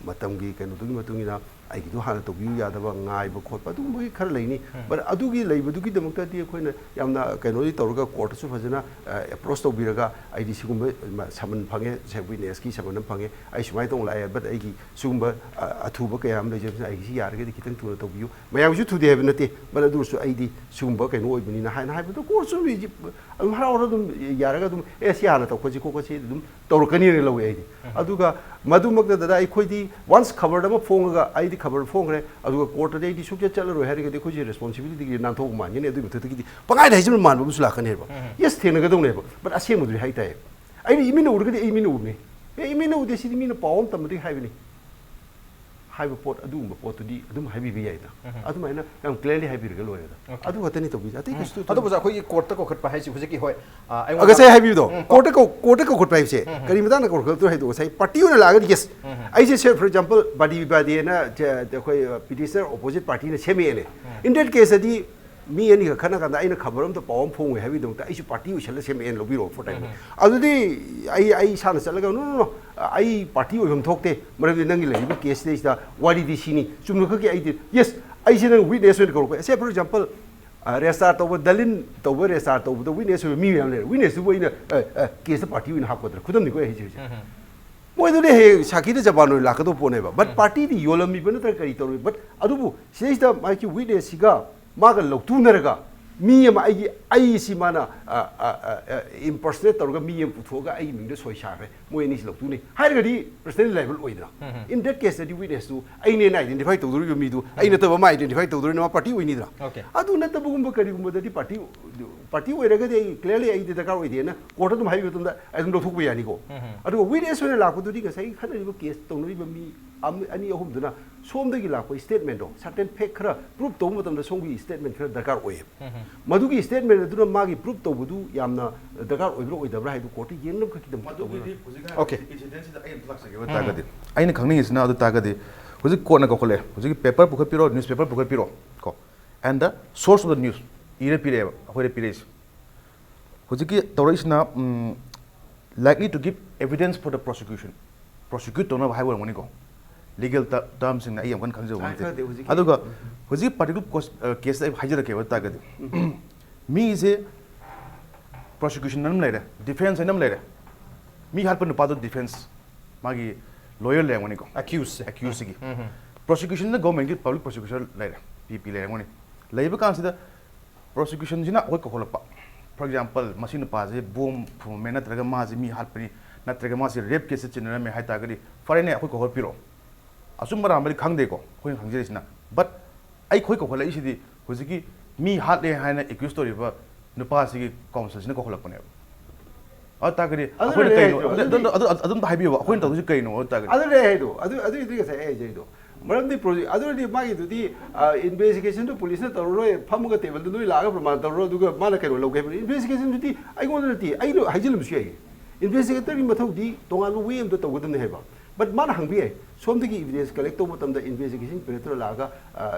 ꯃꯇꯝꯒꯤ ꯀꯩꯅꯣꯗꯨꯒꯤ ꯃꯇꯨꯡ ꯏꯟꯅ ꯑꯩꯒꯤꯗꯣ ꯍꯥꯟꯅ ꯇꯧꯕꯤꯌꯨ ꯌꯥꯗꯕ, ꯉꯥꯏꯕ ꯈꯣꯠꯄ ꯑꯗꯨꯒꯨꯝꯕꯒꯤ ꯈꯔ ꯂꯩꯅꯤ꯫ But ꯑꯗꯨꯒꯤ ꯂꯩꯕꯗꯨꯒꯤꯗꯃꯛꯇꯗꯤ ꯑꯩꯈꯣꯏꯅ ꯌꯥꯝꯅ ꯀꯩꯅꯣꯗꯤ ꯇꯧꯔꯒ, ꯀꯣꯔꯠꯇꯁꯨ ꯐꯖꯅ ꯑꯦꯄ꯭ꯔꯣꯁ ꯇꯧꯕꯤꯔꯒ, "ꯑꯩꯗꯤ ꯁꯤꯒꯨꯝꯕ ꯁꯃꯟ ꯐꯪꯉꯦ, ꯋꯤꯠꯅꯦꯁꯀꯤ ꯁꯃꯟ ꯑꯃ ꯐꯪꯉꯦ, ꯑꯩ ꯁꯨꯃꯥꯏꯅ ꯇꯧꯅ ꯂꯥꯛꯑꯦ, but ꯑꯩꯒꯤ ꯁꯤꯒꯨꯝꯕ ꯑ, ꯑꯊꯨꯕ ꯀꯌꯥ ꯑꯃ ꯂꯩꯖꯕꯅꯤꯅ ꯑꯩꯒꯤꯁꯤ ꯌꯥꯔꯒꯗꯤ ꯈꯤꯇꯪ ꯊꯨꯅ ꯇꯧꯕꯤꯌꯨ"꯫ ꯃꯌꯥꯝꯒꯤꯁꯨ ꯊꯨꯗꯦ ꯍꯥꯏꯕ ꯅꯠꯇꯦ, but ꯑꯗꯨ ꯑꯣꯏꯔꯁꯨ ꯑꯩꯗꯤ ꯁꯤꯒꯨꯝꯕ ꯀꯩꯅꯣ ꯑꯣꯏꯕꯅꯤꯅ ꯍꯥꯏꯅ ꯍꯥꯏꯕꯗꯣ, ꯀꯣꯔꯠꯁꯨ ꯑꯗꯨꯝ ꯍꯔꯥꯎ ꯍꯔꯥꯎ ꯑꯗꯨꯝ ꯌꯥꯔꯒ ꯑꯗꯨꯝ, "ꯑꯦ, ꯁꯤ ꯍꯥꯟꯅ ꯇꯧꯈꯣꯠꯁꯤ ꯈꯣꯠꯈꯣꯠꯁꯤ" ꯑꯗꯨꯝ ꯇꯧꯔꯛꯀꯅꯤꯅ ꯂꯧꯋꯦ ꯑꯩꯗꯤ꯫ ꯑꯗꯨꯒ ꯃꯗꯨꯃꯛꯇ ꯗꯗꯥ, ꯑꯩꯈꯣꯏꯗꯤ ꯋꯥꯟꯁ ꯈꯕꯔ ꯑꯃ ꯐꯣꯡꯉꯒ, ꯑꯩꯗꯤ ꯈꯕꯔ ꯐꯣꯡꯈ꯭ꯔꯦ, ꯑꯗꯨꯒ ꯀꯣꯔꯠꯇꯗꯤ ꯑꯩꯗꯤ ꯁꯨꯡꯆꯠ ꯆꯠꯂꯔꯣꯏ ꯍꯥꯏꯔꯒꯗꯤ ꯑꯩꯈꯣꯏꯁꯦ ꯔꯦꯁꯄꯣꯟꯁꯤꯕꯤꯂꯤꯇꯤꯒꯤ ꯅꯥꯟꯊꯣꯛꯄ ꯃꯥꯟꯒꯅꯤ꯫ ꯑꯗꯨꯒꯤ ꯃꯊꯛꯇꯒꯤꯗꯤ ꯄꯪꯍꯥꯏꯗ ꯍꯥꯏꯖꯤꯟꯕ ꯃꯥꯟꯕ ꯑꯃꯁꯨ ꯂꯥꯛꯀꯅꯦꯕ꯫ ꯌꯦꯁ, ꯊꯦꯡꯅꯒꯗꯧꯅꯦꯕ, but ꯑꯁꯦꯡꯕꯗꯨꯗꯤ ꯍꯥꯏꯇꯥꯏ꯫ ꯑꯩꯅ ꯏꯃꯤꯠꯅ ꯎꯔꯒꯗꯤ ꯑꯩ ꯏꯃꯤꯠꯅ ꯎꯕꯅꯤ꯫ "ꯑꯦ, ꯏꯃꯤꯠꯅ ꯎꯗꯦ, ꯁꯤꯗꯤ ꯃꯤꯅ ꯄꯥꯎ ꯑꯃ ꯇꯝꯕꯗꯒꯤ ꯍꯥꯏꯕꯅꯤ" ꯍꯥꯏꯕ ꯄꯣꯠ, ꯑꯗꯨꯒꯨꯝꯕ ꯄꯣꯠꯇꯨꯗꯤ ꯑꯗꯨꯝ ꯍꯥꯏꯕꯤꯕ ꯌꯥꯏꯗꯅ꯫ ꯑꯗꯨꯃꯥꯏꯅ ꯌꯥꯝ ꯀ꯭ꯂꯤꯌꯔꯂꯤ ꯍꯥꯏꯕꯤꯔꯒ ꯂꯣꯏꯔꯦꯗ꯫ ꯑꯗꯨ ꯈꯛꯇꯅꯤ ꯇꯧꯕꯤꯁꯦ, ꯑꯇꯩ ꯀꯩꯁꯨ ꯑꯗꯨ ꯄꯨꯖꯥ, ꯑꯩꯈꯣꯏꯒꯤ ꯀꯣꯔꯠꯇ ꯀꯧꯈꯠꯄ ꯍꯥꯏꯁꯤ ꯍꯧꯖꯤꯛꯀꯤ, ꯍꯣꯏ, ꯑ, ꯑꯩꯉꯣꯟꯗ ꯉꯁꯥꯏ ꯍꯥꯏꯕꯤꯕꯗꯣ, ꯎꯝ, ꯀꯣꯔꯠꯇ ꯀꯧ-, ꯀꯣꯔꯠꯇ ꯀꯧꯈꯠꯄ ꯍꯥꯏꯕꯁꯦ ꯀꯔꯤ ꯃꯇꯥꯡꯗ ꯀꯧꯈꯠꯂꯛꯇꯣꯏꯅꯣ ꯍꯥꯏꯗꯣ, ꯉꯁꯥꯏ ꯄꯥꯔꯇꯤ ꯑꯣꯏꯅ ꯂꯥꯛꯑꯒꯗꯤ, ꯌꯦꯁ, ꯑꯩꯁꯦ, ꯁꯦ, ꯐꯣꯔ ꯑꯦꯛꯖꯥꯝꯄꯜ, ꯕꯥꯗꯤ ꯕꯥꯗꯤꯅ, ꯁꯦ, ꯑꯩꯈꯣꯏ, ꯑ, ꯄꯤꯇꯤꯁꯅꯔ ꯑꯣꯄꯣꯖꯤꯠ ꯄꯥꯔꯇꯤꯅ ꯁꯦꯝꯃꯛꯑꯦꯅꯦ꯫ ꯏꯟ ꯗꯦꯠ ꯀꯦꯁꯇꯗꯤ ꯃꯤ ꯑꯅꯤꯈꯛ ꯈꯠꯅ ꯀꯥꯟꯗ ꯑꯩꯅ ꯈꯕꯔ ꯑꯝꯇ ꯄꯥꯎ ꯑꯃ ꯐꯣꯡꯉꯣꯏ ꯍꯥꯏꯕꯒꯤꯗꯃꯛꯇ ꯑꯩꯁꯨ ꯄꯥꯔꯇꯤ ꯑꯣꯏꯁꯜꯂ ꯁꯦꯝꯃꯛꯑꯦꯅ ꯂꯧꯕꯤꯔꯣ, ꯐꯣꯔ ꯇꯥꯏꯝ꯫ ꯑꯗꯨꯗꯤ ꯑꯩ, ꯑꯩ ꯏꯁꯥꯅ ꯆꯠꯂꯒ, "No, no, no, ꯑꯩ ꯄꯥꯔꯇꯤ ꯑꯣꯏꯐꯝ ꯊꯣꯛꯇꯦ, ꯃꯔꯝꯗꯤ ꯅꯪꯒꯤ ꯂꯩꯔꯤꯕ ꯀꯦꯁꯁꯤꯗꯩꯁꯤꯗ ꯋꯥꯔꯤꯗꯤ ꯁꯤꯅꯤ, ꯆꯨꯝꯅ ꯈꯛꯀꯤ ꯑꯩꯗꯤ, ꯌꯦꯁ, ꯑꯩꯁꯦ ꯅꯪ ꯋꯤꯠꯅꯦꯁ ꯑꯣꯏꯅ ꯀꯧꯔꯛꯄ"꯫ ꯁꯦ, ꯐꯣꯔ ꯑꯦꯛꯖꯥꯝꯄꯜ, ꯔꯦꯖꯤꯁꯇꯥꯔ ꯇꯧꯕ, ꯗꯂꯤꯟ ꯇꯧꯕ, ꯔꯦꯖꯤꯁꯇꯥꯔ ꯇꯧꯕꯗ ꯋꯤꯠꯅꯦꯁ ꯑꯣꯏꯕ ꯃꯤ ꯃꯌꯥꯝ ꯂꯩꯔꯦ꯫ ꯋꯤꯠꯅꯦꯁꯇꯨꯕꯨ ꯑꯩꯅ, ꯑ, ꯑ, ꯀꯦꯁꯇ ꯄꯥꯔꯇꯤ ꯑꯣꯏꯅ ꯍꯥꯞꯀꯗ꯭ꯔꯥ? ꯈꯨꯗꯝꯅꯤꯀꯣ ꯑꯩ ꯍꯥꯏꯖꯔꯤꯁꯦ꯫ ꯃꯣꯏꯗꯨꯗꯤ ꯍꯌꯦꯡ ꯁꯥꯈꯤꯗ ꯖꯕꯥꯟ ꯑꯣꯏꯅ ꯂꯥꯛꯀꯗꯧꯕ ꯄꯣꯠꯅꯦꯕ꯫ But ꯄꯥꯔꯇꯤꯗꯤ ꯌꯣꯜꯂꯝꯃꯤꯕ ꯅꯠꯇ꯭ꯔꯒ ꯀꯔꯤ ꯇꯧꯔꯤ? But ꯑꯗꯨꯕꯨ ꯁꯤꯗꯩꯁꯤꯗ ꯃꯥꯒꯤ ꯋꯤꯠꯅꯦꯁꯁꯤꯒ ꯃꯥꯒ ꯂꯧꯊꯨꯅꯔꯒ ꯃꯤ ꯑꯃ, ꯑꯩꯒꯤ, ꯑꯩꯁꯤ ꯃꯥꯅ, ꯑ, ꯑ, ꯑ, ꯑ, ꯏꯝꯄꯔꯁꯅꯦꯠ ꯇꯧꯔꯒ ꯃꯤ ꯑꯃ ꯄꯨꯊꯣꯛꯑꯒ ꯑꯩꯒꯤ ꯃꯤꯡꯗ ꯁꯣꯏ ꯁꯥꯈ꯭ꯔꯦ, ꯃꯣꯏ ꯑꯅꯤꯁꯤ ꯂꯧꯊꯨꯅꯤ ꯍꯥꯏꯔꯒꯗꯤ ꯄꯔꯁꯅꯦꯜ ꯂꯥꯏꯕꯜ ꯑꯣꯏꯗꯅ꯫ ꯏꯟ ꯗꯦꯠ ꯀꯦꯁꯇꯗꯤ ꯋꯤꯠꯅꯦꯁꯇꯨ ꯑꯩꯅꯦꯅ ꯑꯥꯏꯗꯦꯟꯇꯤꯐꯥꯏ ꯇꯧꯗꯣꯔꯤꯕ ꯃꯤꯗꯨ ꯑꯩ ꯅꯠꯇꯕ ꯑꯃ ꯑꯥꯏꯗꯦꯟꯇꯤꯐꯥꯏ ꯇꯧꯗꯣꯔꯤꯅ ꯃꯥ ꯄꯥꯔꯇꯤ ꯑꯣꯏꯅꯤꯗꯅ꯫ ꯑꯗꯨ ꯅꯠꯇꯕꯒꯨꯝꯕ ꯀꯔꯤꯒꯨꯝꯕꯗꯗꯤ ꯄꯥꯔꯇꯤ, ꯄꯥꯔꯇꯤ ꯑꯣꯏꯔꯒꯗꯤ ꯑꯩ ꯀ꯭ꯂꯤꯌꯔꯂꯤ ꯑꯩꯗꯤ ꯗꯔꯀꯥꯔ ꯑꯣꯏꯗꯦꯅ ꯀꯣꯔꯠꯇ ꯑꯗꯨꯝ ꯍꯥꯏꯕ ꯃꯇꯝꯗ ꯑꯗꯨꯝ ꯂꯧꯊꯣꯛꯄ ꯌꯥꯅꯤꯀꯣ꯫ ꯑꯗꯨꯒ ꯋꯤꯠꯅꯦꯁ ꯑꯣꯏꯅ ꯂꯥꯛꯄꯗꯨꯗꯤ ꯉꯁꯥꯏꯒꯤ ꯈꯠꯅꯔꯤꯕ ꯀꯦꯁ ꯇꯧꯅꯔꯤꯕ ꯃꯤ ꯑꯃ, ꯑꯅꯤ, ꯑꯍꯨꯝꯗꯨꯅ ꯁꯣꯝꯗꯒꯤ ꯂꯥꯛꯄ ꯁ꯭ꯇꯦꯠꯃꯦꯟꯗꯣ, ꯁꯔꯇꯦꯟ ꯐꯦꯛ ꯈꯔ ꯄ꯭ꯔꯨꯞ ꯇꯧꯕ ꯃꯇꯝꯗ ꯁꯣꯝꯒꯤ ꯁ꯭ꯇꯦꯠꯃꯦꯟ ꯈꯔ ꯗꯔꯀꯥꯔ ꯑꯣꯏꯌꯦꯕ꯫ ꯃꯗꯨꯒꯤ ꯁ꯭ꯇꯦꯠꯃꯦꯟ ꯑꯗꯨꯅ ꯃꯥꯒꯤ ꯄ꯭ꯔꯨꯞ ꯇꯧꯕꯗꯨ ꯌꯥꯝꯅ ꯗꯔꯀꯥꯔ ꯑꯣꯏꯕ꯭ꯔꯥ ꯑꯣꯏꯗꯕ꯭ꯔꯥ ꯍꯥꯏꯗꯨ ꯀꯣꯔꯠꯇ ꯌꯦꯡꯅꯕ ꯈꯛꯀꯤꯗꯃꯛꯇ ꯇꯧꯕ꯫ ꯃꯗꯨꯒꯤꯗꯤ ꯍꯧꯖꯤꯛ ꯍꯥꯏꯔꯤꯕ Okay. ꯏꯟꯁꯤꯗꯦꯟꯁꯤꯗ ꯑꯩ ꯑꯝꯇ ꯂꯥꯛꯆꯒꯦꯕ ꯇꯥꯔꯒꯗꯤ, ꯑꯩꯅ ꯈꯪꯅꯤꯡꯉꯤꯁꯤꯅ ꯑꯗꯨ ꯇꯥꯔꯒꯗꯤ, ꯍꯧꯖꯤꯛ ꯀꯣꯔꯠꯅ ꯀꯧꯈꯠꯂꯦ, ꯍꯧꯖꯤꯛꯀꯤ ꯄꯦꯄꯔ ꯄꯨꯈꯠꯄꯤꯔꯣ, ꯅ꯭ꯌꯨꯁ ꯄꯦꯄꯔ ꯄꯨꯈꯠꯄꯤꯔꯣ, ꯀꯣ, and the source of the news ꯏꯔ ꯄꯤꯔꯛꯑꯦꯕ, ꯑꯩꯈꯣꯏꯗ ꯄꯤꯔꯛꯏꯁꯦ꯫ ꯍꯧꯖꯤꯛꯀꯤ ꯇꯧꯔꯛꯏꯁꯤꯅ, ꯎꯝ, likely to give evidence for the prosecution, prosecute ꯇꯧꯅꯕ ꯍꯥꯏꯕ ꯑꯣꯏꯔꯝꯒꯅꯤꯀꯣ꯫ ꯂꯤꯒꯦꯜ ꯇꯔꯝꯁꯤꯡꯅ ꯑꯩ ꯌꯥꯝ ꯀꯟꯅ ꯈꯪꯖꯕ ꯈꯪ- ꯉꯝꯗꯦ꯫ ꯈꯪꯗꯦ, ꯍꯧꯖꯤꯛꯀꯤ- ꯑꯗꯨꯒ ꯍꯧꯖꯤꯛ ꯄꯥꯔꯇꯤꯀꯨꯂꯔ ꯀꯦꯁꯇ ꯑꯩ ꯍꯥꯏꯖꯔꯛꯀꯦꯕ ꯇꯥꯔꯒꯗꯤ, ꯃꯤꯁꯦ ꯄ꯭ꯔꯣꯁꯤꯀ꯭ꯌꯨꯁꯟ ꯑꯃ ꯂꯩꯔꯦ, ꯗꯤꯐꯦꯟꯁ ꯍꯥꯏꯅ ꯑꯃ ꯂꯩꯔꯦ꯫ ꯃꯤ ꯍꯥꯠꯄ ꯅꯨꯄꯥꯗꯣ ꯗꯤꯐꯦꯟꯁ, ꯃꯥꯒꯤ ꯂꯣꯌꯔ ꯂꯩꯔꯝꯒꯅꯤꯀꯣ꯫ ꯑꯦꯀ꯭ꯌꯨꯁꯁꯦ꯫ ꯑꯦꯀ꯭ꯌꯨꯁꯁꯤꯒꯤ ꯎꯝ. ꯄ꯭ꯔꯣꯁꯤꯀ꯭ꯌꯨꯁꯟꯗ ꯒꯣꯔꯃꯦꯟꯒꯤ ꯄꯕ꯭ꯂꯤꯛ ꯄ꯭ꯔꯣꯁꯤꯀ꯭ꯌꯨꯁꯟ ꯂꯩꯔꯦ, ꯄꯤ ꯄꯤ ꯂꯩꯔꯝꯒꯅꯤ꯫ ꯂꯩꯕ ꯀꯥꯟꯁꯤꯗ ꯄ꯭ꯔꯣꯁꯤꯀ꯭ꯌꯨꯁꯟꯁꯤꯅ ꯑꯩꯈꯣꯏ ꯀꯧꯈꯠꯂꯛꯄ, ꯐꯣꯔ ꯑꯦꯛꯖꯥꯝꯄꯜ, ꯃꯁꯤ ꯅꯨꯄꯥꯁꯦ ꯕꯣꯝ ꯐꯨꯝꯃꯝꯃꯦ, ꯅꯠꯇ꯭ꯔꯒ ꯃꯥꯁꯦ ꯃꯤ ꯍꯥꯠꯄꯅꯤ, ꯅꯠꯇ꯭ꯔꯒ ꯃꯥꯁꯦ ꯔꯦꯞ ꯀꯦꯁꯇ ꯆꯤꯟꯅꯔꯝꯃꯦ ꯍꯥꯏ ꯇꯥꯔꯒꯗꯤ, ꯐꯔꯦꯅꯦ, ꯑꯩꯈꯣꯏ ꯀꯧꯈꯠꯄꯤꯔꯛꯑꯣ꯫ ꯑꯆꯨꯝꯕ ꯑꯔꯥꯟꯕꯗꯤ ꯈꯪꯗꯦꯀꯣ, ꯑꯩꯈꯣꯏꯅ ꯈꯪꯖꯔꯤꯁꯤꯅ꯫ ꯕꯠ ꯑꯩꯈꯣꯏ ꯀꯧꯈꯠꯂꯛꯏꯁꯤꯗꯤ ꯍꯧꯖꯤꯛꯀꯤ ꯃꯤ ꯍꯥꯠꯂꯦ ꯍꯥꯏꯅ ꯑꯦꯀ꯭ꯌꯨꯁ ꯇꯧꯔꯤꯕ ꯅꯨꯄꯥꯁꯤꯒꯤ ꯀꯥꯎꯟꯁꯤꯜꯁꯤꯅ ꯀꯧꯈꯠꯂꯛꯄꯅꯦꯕ꯫ ꯑꯗꯨ ꯇꯥꯔꯒꯗꯤ ꯑꯩꯈꯣꯏꯅ ꯑꯗꯨꯅꯅꯦ ꯀꯩꯅꯣ, ꯍꯥꯏꯗꯣ, ꯑꯗꯨ- ꯑꯗꯨꯗꯤ- ꯑꯗꯨ- ꯑꯗꯨ- ꯑꯗꯨ- ꯑꯗꯨꯝꯇ ꯍꯥꯏꯕꯤꯌꯨꯕ, ꯑꯩꯈꯣꯏꯅ ꯇꯧꯗꯣꯏꯁꯤ ꯀꯩꯅꯣ ꯍꯥꯏ ꯇꯥꯔꯒꯗꯤ? ꯑꯗꯨꯅꯦ ꯍꯥꯏꯗꯣ, ꯑꯗꯨ ꯑꯗꯨꯏꯗꯤ ꯉꯁꯥꯏ ꯑꯩ ꯍꯥꯏꯖꯩꯗꯣ, ꯃꯔꯝꯗꯤ ꯄ꯭ꯔꯣ- ꯑꯗꯨ ꯑꯣꯏꯔꯗꯤ ꯃꯥꯒꯤꯗꯨꯗꯤ ꯏꯟꯚꯦꯁꯇꯤꯒꯦꯁꯟꯗꯨ ꯄꯨꯂꯤꯁꯅ ꯇꯧꯔꯔꯣꯏ, ꯐꯝꯃꯒ ꯇꯦꯕꯜꯗ ꯅꯣꯏ ꯂꯥꯛꯑꯒ ꯄ꯭ꯔꯃꯥꯟ ꯇꯧꯔꯣ, ꯑꯗꯨꯒ ꯃꯥꯅ ꯀꯩꯅꯣ ꯂꯧꯒꯦ ꯍꯥꯏꯕꯅꯤ꯫ ꯏꯟꯚꯦꯁꯇꯤꯒꯦꯁꯟꯗꯨꯗꯤ ꯑꯩꯉꯣꯟꯗ ꯅꯠꯇꯦ, ꯑꯩꯅ ꯍꯥꯏꯖꯤꯜꯂꯝꯕꯁꯨ ꯌꯥꯏ꯫ ꯏꯟꯚꯦꯁꯇꯤꯒꯦꯇꯔꯒꯤ ꯃꯊꯧꯗꯤ ꯇꯣꯉꯥꯟꯕ ꯋꯦ ꯑꯃꯗ ꯇꯧꯒꯗꯕꯅꯤ ꯍꯥꯏꯕ꯫ ꯕꯠ ꯃꯥꯅ ꯍꯪꯕ ꯌꯥꯏ, ꯁꯣꯝꯗꯒꯤ ꯏꯚꯤꯗꯦꯟꯁ ꯀꯂꯦꯛ ꯇꯧꯕ ꯃꯇꯝꯗ ꯏꯟꯚꯦꯁꯇꯤꯒꯦꯁꯟ ꯄꯤꯔꯛꯇ꯭ꯔ ꯂꯥꯛꯑꯒ,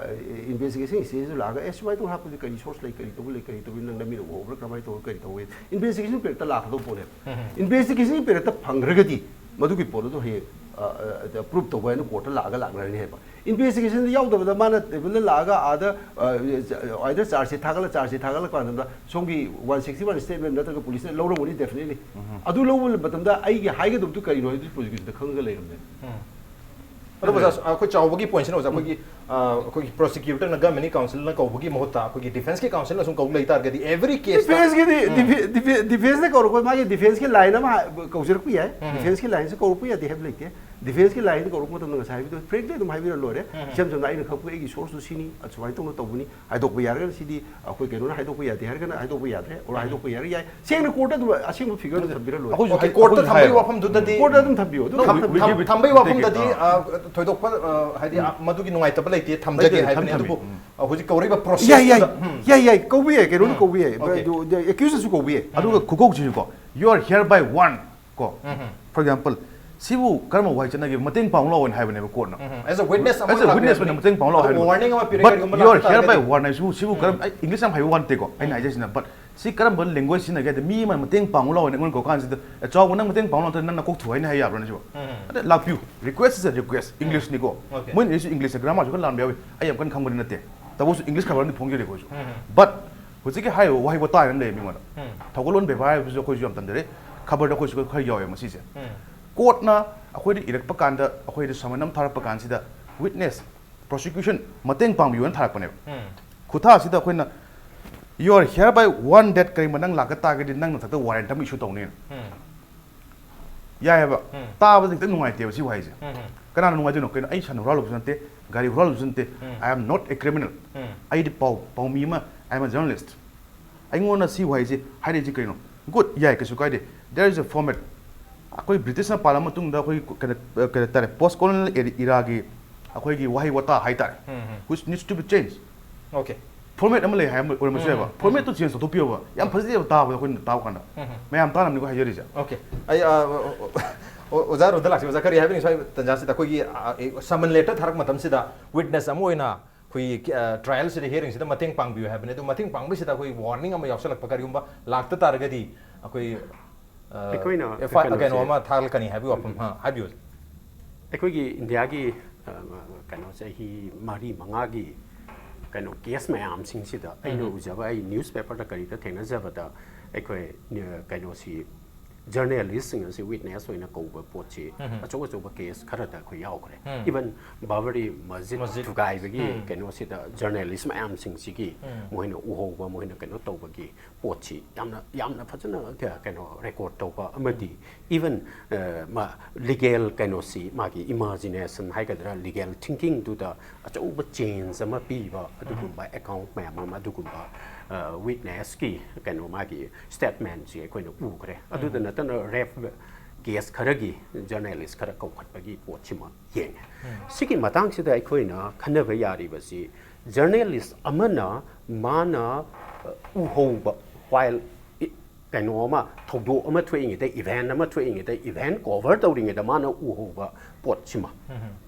ꯏꯟꯚꯦꯁꯇꯤꯒꯦꯁꯟ ꯁ꯭ꯇꯦꯖꯇ ꯂꯥꯛꯑꯒ, ꯑꯦ, ꯁꯨꯃꯥꯏꯅ ꯇꯧꯅ ꯍꯥꯞꯄꯗꯤ ꯀꯔꯤ ꯁꯣꯔꯁ ꯂꯩ, ꯀꯔꯤ ꯇꯧꯕ ꯂꯩ, ꯀꯔꯤ ꯇꯧꯕ, ꯅꯪ ꯅꯃꯤꯠꯅ ꯎꯍꯧꯕ꯭ꯔꯥ, ꯀꯃꯥꯏꯅ ꯇꯧꯕ, ꯀꯔꯤ ꯇꯧꯋꯤ? ꯏꯟꯚꯦꯁꯇꯤꯒꯦꯁꯟ ꯄꯤꯔꯛꯇ ꯂꯥꯛꯀꯗꯧꯕ ꯄꯣꯠꯅꯦꯕ꯫ ꯏꯟꯚꯦꯁꯇꯤꯒꯦꯁꯟ ꯄꯤꯔꯛꯇ ꯐꯪꯈ꯭ꯔꯒꯗꯤ ꯃꯗꯨꯒꯤ ꯄꯣꯠ ꯑꯗꯨ ꯍꯌꯦꯡ ꯄ꯭ꯔꯨꯞ ꯇꯧꯕ ꯍꯥꯏꯅ ꯀꯣꯔꯠꯇ ꯂꯥꯛꯑꯒ ꯂꯥꯛꯅꯔꯅꯤ ꯍꯥꯏꯕ꯫ ꯏꯟꯚꯦꯁꯇꯤꯒꯦꯁꯟꯗ ꯌꯥꯎꯗꯕꯗ ꯃꯥꯅ ꯇꯦꯕꯜꯗ ꯂꯥꯛꯑꯒ ꯑꯥꯗ ꯑꯥꯏꯗꯔ ꯆꯥꯔꯖꯁꯦ ꯊꯥꯒꯠꯂ, ꯆꯥꯔꯖꯁꯦ ꯊꯥꯒꯠꯂꯛꯄ ꯃꯇꯝꯗ ꯁꯣꯝꯒꯤ ꯋꯥꯟ ꯁꯤꯛꯁꯇꯤ ꯋꯥꯟ ꯁ꯭ꯇꯦꯠꯃꯦꯟ ꯅꯠꯇ꯭ꯔꯒ ꯄꯨꯂꯤꯁꯅ ꯂꯧꯔꯝꯒꯅꯤ ꯗꯦꯐꯤꯅꯦꯠꯂꯤ꯫ ꯑꯗꯨ ꯂꯧꯕ ꯃꯇꯝꯗ ꯑꯩꯒꯤ ꯍꯥꯏꯒꯗꯕꯗꯨ ꯀꯔꯤꯅꯣ ꯍꯥꯏꯕꯗꯨ ꯄ꯭ꯔꯣꯁꯤꯀ꯭ꯌꯨꯁꯟꯗ ꯈꯪꯉꯒ ꯂꯩꯔꯝꯅꯦ꯫ ꯑꯗꯣ ꯑꯣꯖꯥ, ꯑꯩꯈꯣꯏ ꯆꯥꯎꯕꯒꯤ ꯄꯣꯏꯟꯠꯁꯤꯅ ꯑꯣꯖꯥ, ꯑꯩꯈꯣꯏꯒꯤ ꯑ, ꯑꯩꯈꯣꯏꯒꯤ ꯄ꯭ꯔꯣꯁꯤꯀ꯭ꯌꯨꯇꯔꯅ ꯒꯚꯔꯟꯃꯦꯟꯒꯤ ꯀꯥꯎꯟꯁꯤꯜꯅ ꯀꯧꯕꯒꯤ ꯃꯍꯨꯠꯇ ꯑꯩꯈꯣꯏꯒꯤ ꯗꯤꯐꯦꯟꯁꯀꯤ ꯀꯥꯎꯟꯁꯤꯜꯅ ꯁꯨꯝ ꯀꯧ ꯂꯩ ꯇꯥꯔꯒꯗꯤ, ꯑꯦꯚ꯭ꯔꯤ ꯀꯦꯁꯇ ꯗꯤꯐꯦꯟꯁꯀꯤꯗꯤ ꯗꯤꯐꯦꯟꯁꯅ ꯀꯧꯔꯛꯄ, ꯃꯥꯒꯤ ꯗꯤꯐꯦꯟꯁꯀꯤ ꯂꯥꯏꯟ ꯑꯃ ꯍꯥ- ꯀꯧꯖꯔꯛꯄ ꯌꯥꯏ꯫ ꯗꯤꯐꯦꯟꯁꯀꯤ ꯂꯥꯏꯟꯁꯦ ꯀꯧꯔꯛꯄ ꯌꯥꯗꯦ ꯍꯥꯏꯕ ꯂꯩꯇꯦ꯫ ꯗꯤꯐꯦꯟꯁꯀꯤ ꯂꯥꯏꯟꯗ ꯀꯧꯔꯛꯄ ꯃꯇꯝꯗ ꯉꯁꯥꯏ ꯍꯥꯏꯕꯗꯣ ꯐ꯭ꯔꯦꯡꯛꯂꯤ ꯑꯗꯨꯝ ꯍꯥꯏꯕꯤꯔ ꯂꯣꯏꯔꯦ꯫ ꯏꯆꯝ ꯆꯝꯅ ꯑꯩꯅ ꯈꯪꯕ ꯑꯩꯒꯤ ꯁꯣꯔꯁꯇꯨ ꯁꯤꯅꯤ, ꯑꯁꯨꯃꯥꯏꯅ ꯇꯧꯅ ꯇꯧꯕꯅꯤ ꯍꯥꯏꯗꯣꯛꯄ ꯌꯥꯔꯒꯅ ꯁꯤꯗꯤ ꯑꯩꯈꯣꯏ ꯀꯩꯅꯣꯅ ꯍꯥꯏꯗꯣꯛꯄ ꯌꯥꯗꯦ ꯍꯥꯏꯔꯒꯅ ꯍꯥꯏꯗꯣꯛꯄ ꯌꯥꯗ꯭ꯔꯦ, ꯑꯣꯔ ꯍꯥꯏꯗꯣꯛꯄ ꯌꯥꯔꯒ ꯌꯥꯏ꯫ ꯁꯦꯡꯅ ꯀꯣꯔꯠꯇ ꯑꯗꯨꯝ ꯑꯁꯦꯡꯕ ꯐꯤꯒꯔꯗꯨ ꯊꯝꯕꯤꯔ ꯂꯣꯏꯔꯦ꯫ ꯑꯩꯈꯣꯏꯁꯨ ꯑꯣꯀꯦ, ꯍꯥꯏ- ꯀꯣꯔꯠꯇ ꯑꯩꯈꯣꯏꯁꯨ ꯊꯝꯕꯒꯤ ꯍꯥꯏꯌꯦꯕ꯫ ꯋꯥꯐꯝꯗꯨꯗꯗꯤ ꯀꯣꯔꯠꯇ ꯑꯗꯨꯝ ꯊꯝꯕꯤꯌꯣ, ꯑꯗꯨꯝ ꯊꯝ- ꯊꯝꯕꯤꯌꯣ꯫ ꯊꯝ- ꯊꯝꯕꯒꯤ ꯋꯥꯐꯝꯗꯗꯤ ꯑꯥ, ꯑ, ꯊꯣꯏꯗꯣꯛꯄ ꯑ, ꯍꯥꯏꯗꯤ ꯑ, ꯃꯗꯨꯒꯤ ꯅꯨꯡꯉꯥꯏꯇꯕ ꯂꯩꯇꯦ, ꯊꯝꯖꯒꯦ ꯂꯩꯇꯦ, ꯍꯥꯏꯕꯅꯤ꯫ ꯊꯝ- ꯑꯗꯨꯕꯨ ꯊꯝꯃꯤ꯫ ꯑ, ꯍꯧꯖꯤꯛ ꯀꯧꯔꯛꯏꯕ ꯌꯥꯏ, ꯌꯥꯏ, ꯄ꯭ꯔꯣꯁꯦꯁꯇꯨꯗ ꯎꯝ. ꯌꯥꯏ, ꯌꯥꯏ, ꯀꯧꯕ ꯌꯥꯏ, ꯀꯩꯅꯣꯅ ꯑꯣꯀꯦ꯫ ꯀꯧꯕ ꯌꯥꯏ꯫ ꯑꯣꯀꯦ. ꯑꯦꯀ꯭ꯌꯨꯁꯇꯁꯨ ꯀꯧꯕ ꯌꯥꯏ꯫ ꯑꯗꯨꯒ ꯈꯨꯀꯧꯁꯤꯁꯨꯀꯣ, "You are hereby warned" ꯀꯣ꯫ For example, ꯁꯤꯕꯨ ꯀꯔꯝꯕ ꯋꯥꯍꯩ ꯆꯠꯅꯒꯦ? "ꯃꯇꯦꯡ ꯄꯥꯡꯂꯛꯑꯣꯅ" ꯍꯥꯏꯕꯅꯦꯕ ꯀꯣꯔꯠꯅ꯫ As a witness ꯑꯃ As a witness ꯂꯥꯛꯄꯤꯔꯒꯗꯤ, ꯑꯣꯏꯅ "ꯃꯇꯦꯡ ꯄꯥꯡꯂꯛꯑꯣ" ꯑꯗꯨꯒ ꯍꯥꯏꯕꯅꯦ꯫ Warning ꯑꯃ ꯄꯤꯔꯒ But ꯀꯔꯤꯒꯨꯝꯕ "You are ꯂꯥꯛꯄ hereby ꯇꯥꯔꯒꯗꯤ warned" ꯍꯥꯏꯁꯤꯕꯨ, ꯁꯤꯕꯨ ꯀꯔꯝ-, ꯑꯩ ꯏꯪꯂꯤꯁ ꯌꯥꯝ ꯍꯩꯕ ꯋꯥ ꯅꯠꯇꯦꯀꯣ ꯑꯩꯅ ꯍꯥꯏꯖꯔꯤꯁꯤꯅ, but ꯁꯤ ꯀꯔꯝꯕ language ꯁꯤꯖꯤꯟꯅꯒꯦ ꯍꯥꯏꯗꯤ, ꯃꯤ ꯑꯃꯅ ꯃꯇꯦꯡ ꯄꯥꯡꯉꯨ ꯂꯥꯛꯑꯣꯅ ꯑꯩꯉꯣꯟꯗ ꯀꯧꯔ ꯀꯥꯟꯁꯤꯗ, "ꯑꯦ, ꯆꯥꯎꯕ, ꯅꯪ ꯃꯇꯦꯡ ꯄꯥꯡꯉꯨ ꯂꯥꯛꯑꯣ, ꯅꯪ ꯅꯀꯣꯛ ꯊꯨꯒꯥꯏꯅꯤ" ꯍꯥꯏ ꯌꯥꯕ꯭ꯔꯅꯦ ꯁꯤꯕꯣ? ꯑꯗ ꯂꯥꯛꯄꯤꯌꯨ, request is a request, English ꯅꯤꯀꯣ꯫ Okay. ꯃꯣꯏꯅ ꯏꯔꯤꯁꯨ English ꯇ, grammar ꯁꯨ ꯈꯔ ꯂꯥꯟꯕ ꯌꯥꯎꯏ, ꯑꯩ ꯌꯥꯝ ꯀꯟꯅ ꯈꯪꯕꯗꯤ ꯅꯠꯇꯦ꯫ ꯇꯧꯕꯁꯨ English ꯈꯕꯔ ꯑꯃꯗꯤ ꯐꯣꯡꯖꯔꯦꯀꯣ ꯑꯩꯁꯨ꯫ But ꯍꯧꯖꯤꯛꯀꯤ ꯍꯥꯏꯔꯤꯕ ꯋꯥꯍꯩ ꯋꯥꯇꯥ ꯍꯥꯏꯅ ꯂꯩꯌꯦ ꯃꯤꯉꯣꯟꯗ꯫ ꯊꯧꯒꯜꯂꯣꯟ ꯕꯦꯕꯥꯔ ꯍꯥꯏꯕꯁꯨ ꯑꯩꯈꯣꯏꯁꯨ ꯌꯥꯝ ꯇꯝꯖꯔꯦ, ꯈꯕꯔꯗ ꯑꯩꯈꯣꯏꯁꯨ ꯈꯔ ꯌꯥꯎꯋꯦ ꯃꯁꯤꯁꯦ꯫ Court ꯅ ꯑꯩꯈꯣꯏꯗ ꯏꯔꯛꯄ ꯀꯥꯟꯗ, ꯑꯩꯈꯣꯏꯗ summon ꯑꯃ ꯊꯥꯔꯛꯄ ꯀꯥꯟꯁꯤꯗ, "Witness, prosecution, ꯃꯇꯦꯡ ꯄꯥꯡꯕꯤꯌꯨꯅ" ꯊꯥꯔꯛꯄꯅꯦꯕ꯫ ꯈꯨꯊꯥꯁꯤꯗ ꯑꯩꯈꯣꯏꯅ, "You are hereby warned that" ꯀꯔꯤꯒꯨꯝꯕ ꯅꯪ ꯂꯥꯛꯀ ꯇꯥꯔꯒꯗꯤ ꯅꯪ ꯅꯊꯛꯇ warrant ꯑꯃ issue ꯇꯧꯅꯤ꯫ ꯌꯥꯏꯑꯕ꯫ ꯇꯥꯕꯗ ꯈꯤꯇꯪ ꯅꯨꯡꯉꯥꯏꯇꯦꯕ ꯁꯤ ꯋꯥꯍꯩꯁꯦ꯫ ꯀꯅꯥꯅ ꯅꯨꯡꯉꯥꯏꯗꯣꯏꯅꯣ? ꯀꯩꯅꯣ, ꯑꯩ ꯁꯟ ꯍꯨꯔꯥꯜꯂꯨꯕꯁꯨ ꯅꯠꯇꯦ, ꯒꯥꯔꯤ ꯍꯨꯔꯥꯜꯂꯨꯕꯁꯨ ꯅꯠꯇꯦ꯫ I am not a criminal. ꯑꯩꯗꯤ ꯄꯥꯎ, ꯄꯥꯎꯃꯤ ꯑꯃ, I am a journalist꯫ ꯑꯩꯉꯣꯟꯗ ꯁꯤ ꯋꯥꯍꯩꯁꯦ ꯍꯥꯏꯔꯛꯏꯁꯦ ꯀꯩꯅꯣ? Good, ꯌꯥꯏ, ꯀꯩꯁꯨ ꯀꯥꯏꯗꯦ, there is a format꯫ ꯑꯩꯈꯣꯏ ꯕ꯭ꯔꯤꯇꯤꯁꯅ ꯄꯥꯜꯂ ꯃꯇꯨꯡꯗ ꯑꯩꯈꯣꯏ ꯀꯩꯅꯣ, ꯀꯩ ꯍꯥꯏꯇꯥꯔꯦ, post colonial era ꯒꯤ ꯑꯩꯈꯣꯏꯒꯤ ꯋꯥꯍꯩ ꯋꯥꯇꯥ ꯍꯥꯏꯇꯥꯔꯦ, which needs to be changed꯫ Okay. Format ꯑꯃ ꯂꯩ ꯍꯥꯏ ꯑꯣꯏꯔꯝꯕꯁꯨ ꯌꯥꯏꯕ, format ꯇꯨ change ꯇꯧꯊꯣꯛꯄꯤꯌꯣꯕ꯫ ꯌꯥꯝ ꯐꯖꯗꯦꯕ ꯇꯥꯕꯗ, ꯑꯩꯈꯣꯏꯅ ꯇꯥꯕ ꯀꯥꯟꯗ꯫ ꯃꯌꯥꯝ ꯇꯥꯅꯕꯅꯤꯀꯣ ꯍꯥꯏꯖꯔꯤꯁꯦ꯫ Okay. ꯑꯩ, ꯑ, ꯑꯣ, ꯑꯣ, ꯑꯣ, ꯑꯣꯖꯥ ꯔꯣꯗ ꯂꯥꯛꯁꯤ꯫ ꯑꯣꯖꯥ, ꯀꯔꯤ ꯍꯥꯏꯕꯤꯅꯤꯡꯉꯤ? ꯁ꯭ꯋꯥꯏ ꯇꯟꯖꯥꯁꯤꯗ ꯑꯩꯈꯣꯏꯒꯤ, ꯑ, ꯑꯦ, summon letter ꯊꯥꯔꯛꯄ ꯃꯇꯝꯁꯤꯗ witness ꯑꯃ ꯑꯣꯏꯅ ꯑꯩꯈꯣꯏꯒꯤ, ꯑ, trial ꯁꯤꯗ, hearing ꯁꯤꯗ ꯃꯇꯦꯡ ꯄꯥꯡꯕꯤꯌꯨ ꯍꯥꯏꯕꯅꯤ꯫ ꯑꯗꯨ ꯃꯇꯦꯡ ꯄꯥꯡꯕꯁꯤꯗ ꯑꯩꯈꯣꯏ warning ꯑꯃ ꯌꯥꯎꯁꯜꯂꯛꯄ, ꯀꯔꯤꯒꯨꯝꯕ ꯂꯥꯛꯇ ꯇꯥꯔꯒꯗꯤ ꯑꯩꯈꯣꯏ, ꯑ, ꯑꯩꯈꯣꯏꯅ F I R, ꯀꯩꯅꯣꯁꯦ ꯀꯩꯅꯣ ꯑꯃ ꯊꯥꯒꯠꯂꯛꯀꯅꯤ ꯍꯥꯏꯕꯒꯤ ꯋꯥꯐꯝ, ꯑ, ꯍꯥꯏꯕꯤꯌꯨ꯫ ꯑꯩꯈꯣꯏꯒꯤ ꯏꯟꯗꯤꯌꯥꯒꯤ, ꯑ, ꯀꯩꯅꯣ, ꯆꯍꯤ ꯃꯔꯤ ꯃꯉꯥꯒꯤ ꯀꯩꯅꯣ case ꯃꯌꯥꯝꯁꯤꯡꯁꯤꯗ ꯑꯩꯅ ꯎꯖꯕ, ꯑꯩ newspaper ꯗ ꯀꯔꯤꯗ ꯊꯦꯡꯅꯖꯕꯗ, ꯑꯩꯈꯣꯏ, ꯑ, ꯀꯩꯅꯣꯁꯤ, journalist ꯁꯤꯡ ꯑꯁꯤ witness ꯑꯣꯏꯅ ꯀꯧꯕ ꯄꯣꯠꯁꯤ ꯑꯆꯧ ꯑꯆꯧꯕ case ꯈꯔꯗ ꯑꯩꯈꯣꯏ ꯌꯥꯎꯈ꯭ꯔꯦ꯫ Even ꯕꯥꯕꯔꯤ ꯃꯁꯖꯤꯗ ꯃꯁꯖꯤꯗ꯫ ꯊꯨꯒꯥꯏꯕꯒꯤ ꯀꯩꯅꯣꯁꯤꯗ journalist ꯃꯌꯥꯝꯁꯤꯡꯁꯤꯒꯤ ꯃꯣꯏꯅ ꯎꯍꯧꯕ, ꯃꯣꯏꯅ ꯀꯩꯅꯣ ꯇꯧꯕꯒꯤ ꯄꯣꯠꯁꯤ ꯌꯥꯝꯅ, ꯌꯥꯝꯅ ꯐꯖꯅ ꯀ-, ꯀꯩꯅꯣ record ꯇꯧꯕ ꯑꯃꯗꯤ even, ꯑ, ꯃꯥ legal ꯀꯩꯅꯣꯁꯤ, ꯃꯥꯒꯤ imagination ꯍꯥꯏꯒꯗ꯭ꯔꯥ, legal thinking ꯗꯨꯗ ꯑꯆꯧꯕ change ꯑꯃ ꯄꯤꯕ ꯑꯗꯨꯒꯨꯝꯕ account ꯃꯌꯥꯝ ꯑꯃ, ꯑꯗꯨꯒꯨꯝꯕ, ꯑ, witness ꯀꯤ ꯀꯩꯅꯣ, ꯃꯥꯒꯤ statement ꯁꯤ ꯑꯩꯈꯣꯏꯅ ꯎꯈ꯭ꯔꯦ꯫ ꯑꯗꯨꯗ ꯅꯠꯇꯅ rape case ꯈꯔꯒꯤ journalist ꯈꯔ ꯀꯧꯈꯠꯄꯒꯤ ꯄꯣꯠꯁꯤꯃ ꯌꯦꯡꯉꯦ꯫ ꯁꯤꯒꯤ ꯃꯇꯥꯡꯁꯤꯗ ꯑꯩꯈꯣꯏꯅ ꯈꯟꯅꯕ ꯌꯥꯔꯤꯕꯁꯤ, journalist ꯑꯃꯅ ꯃꯥꯅ, ꯑ, ꯎꯍꯧꯕ, while ꯀꯩꯅꯣ ꯑꯃ, ꯊꯧꯗꯣꯛ ꯑꯃ ꯊꯣꯛꯏꯉꯩꯗ, event ꯑꯃ ꯊꯣꯛꯏꯉꯩꯗ, event cover ꯇꯧꯔꯤꯉꯩꯗ ꯃꯥꯅ ꯎꯍꯧꯕ ꯄꯣꯠꯁꯤꯃ꯫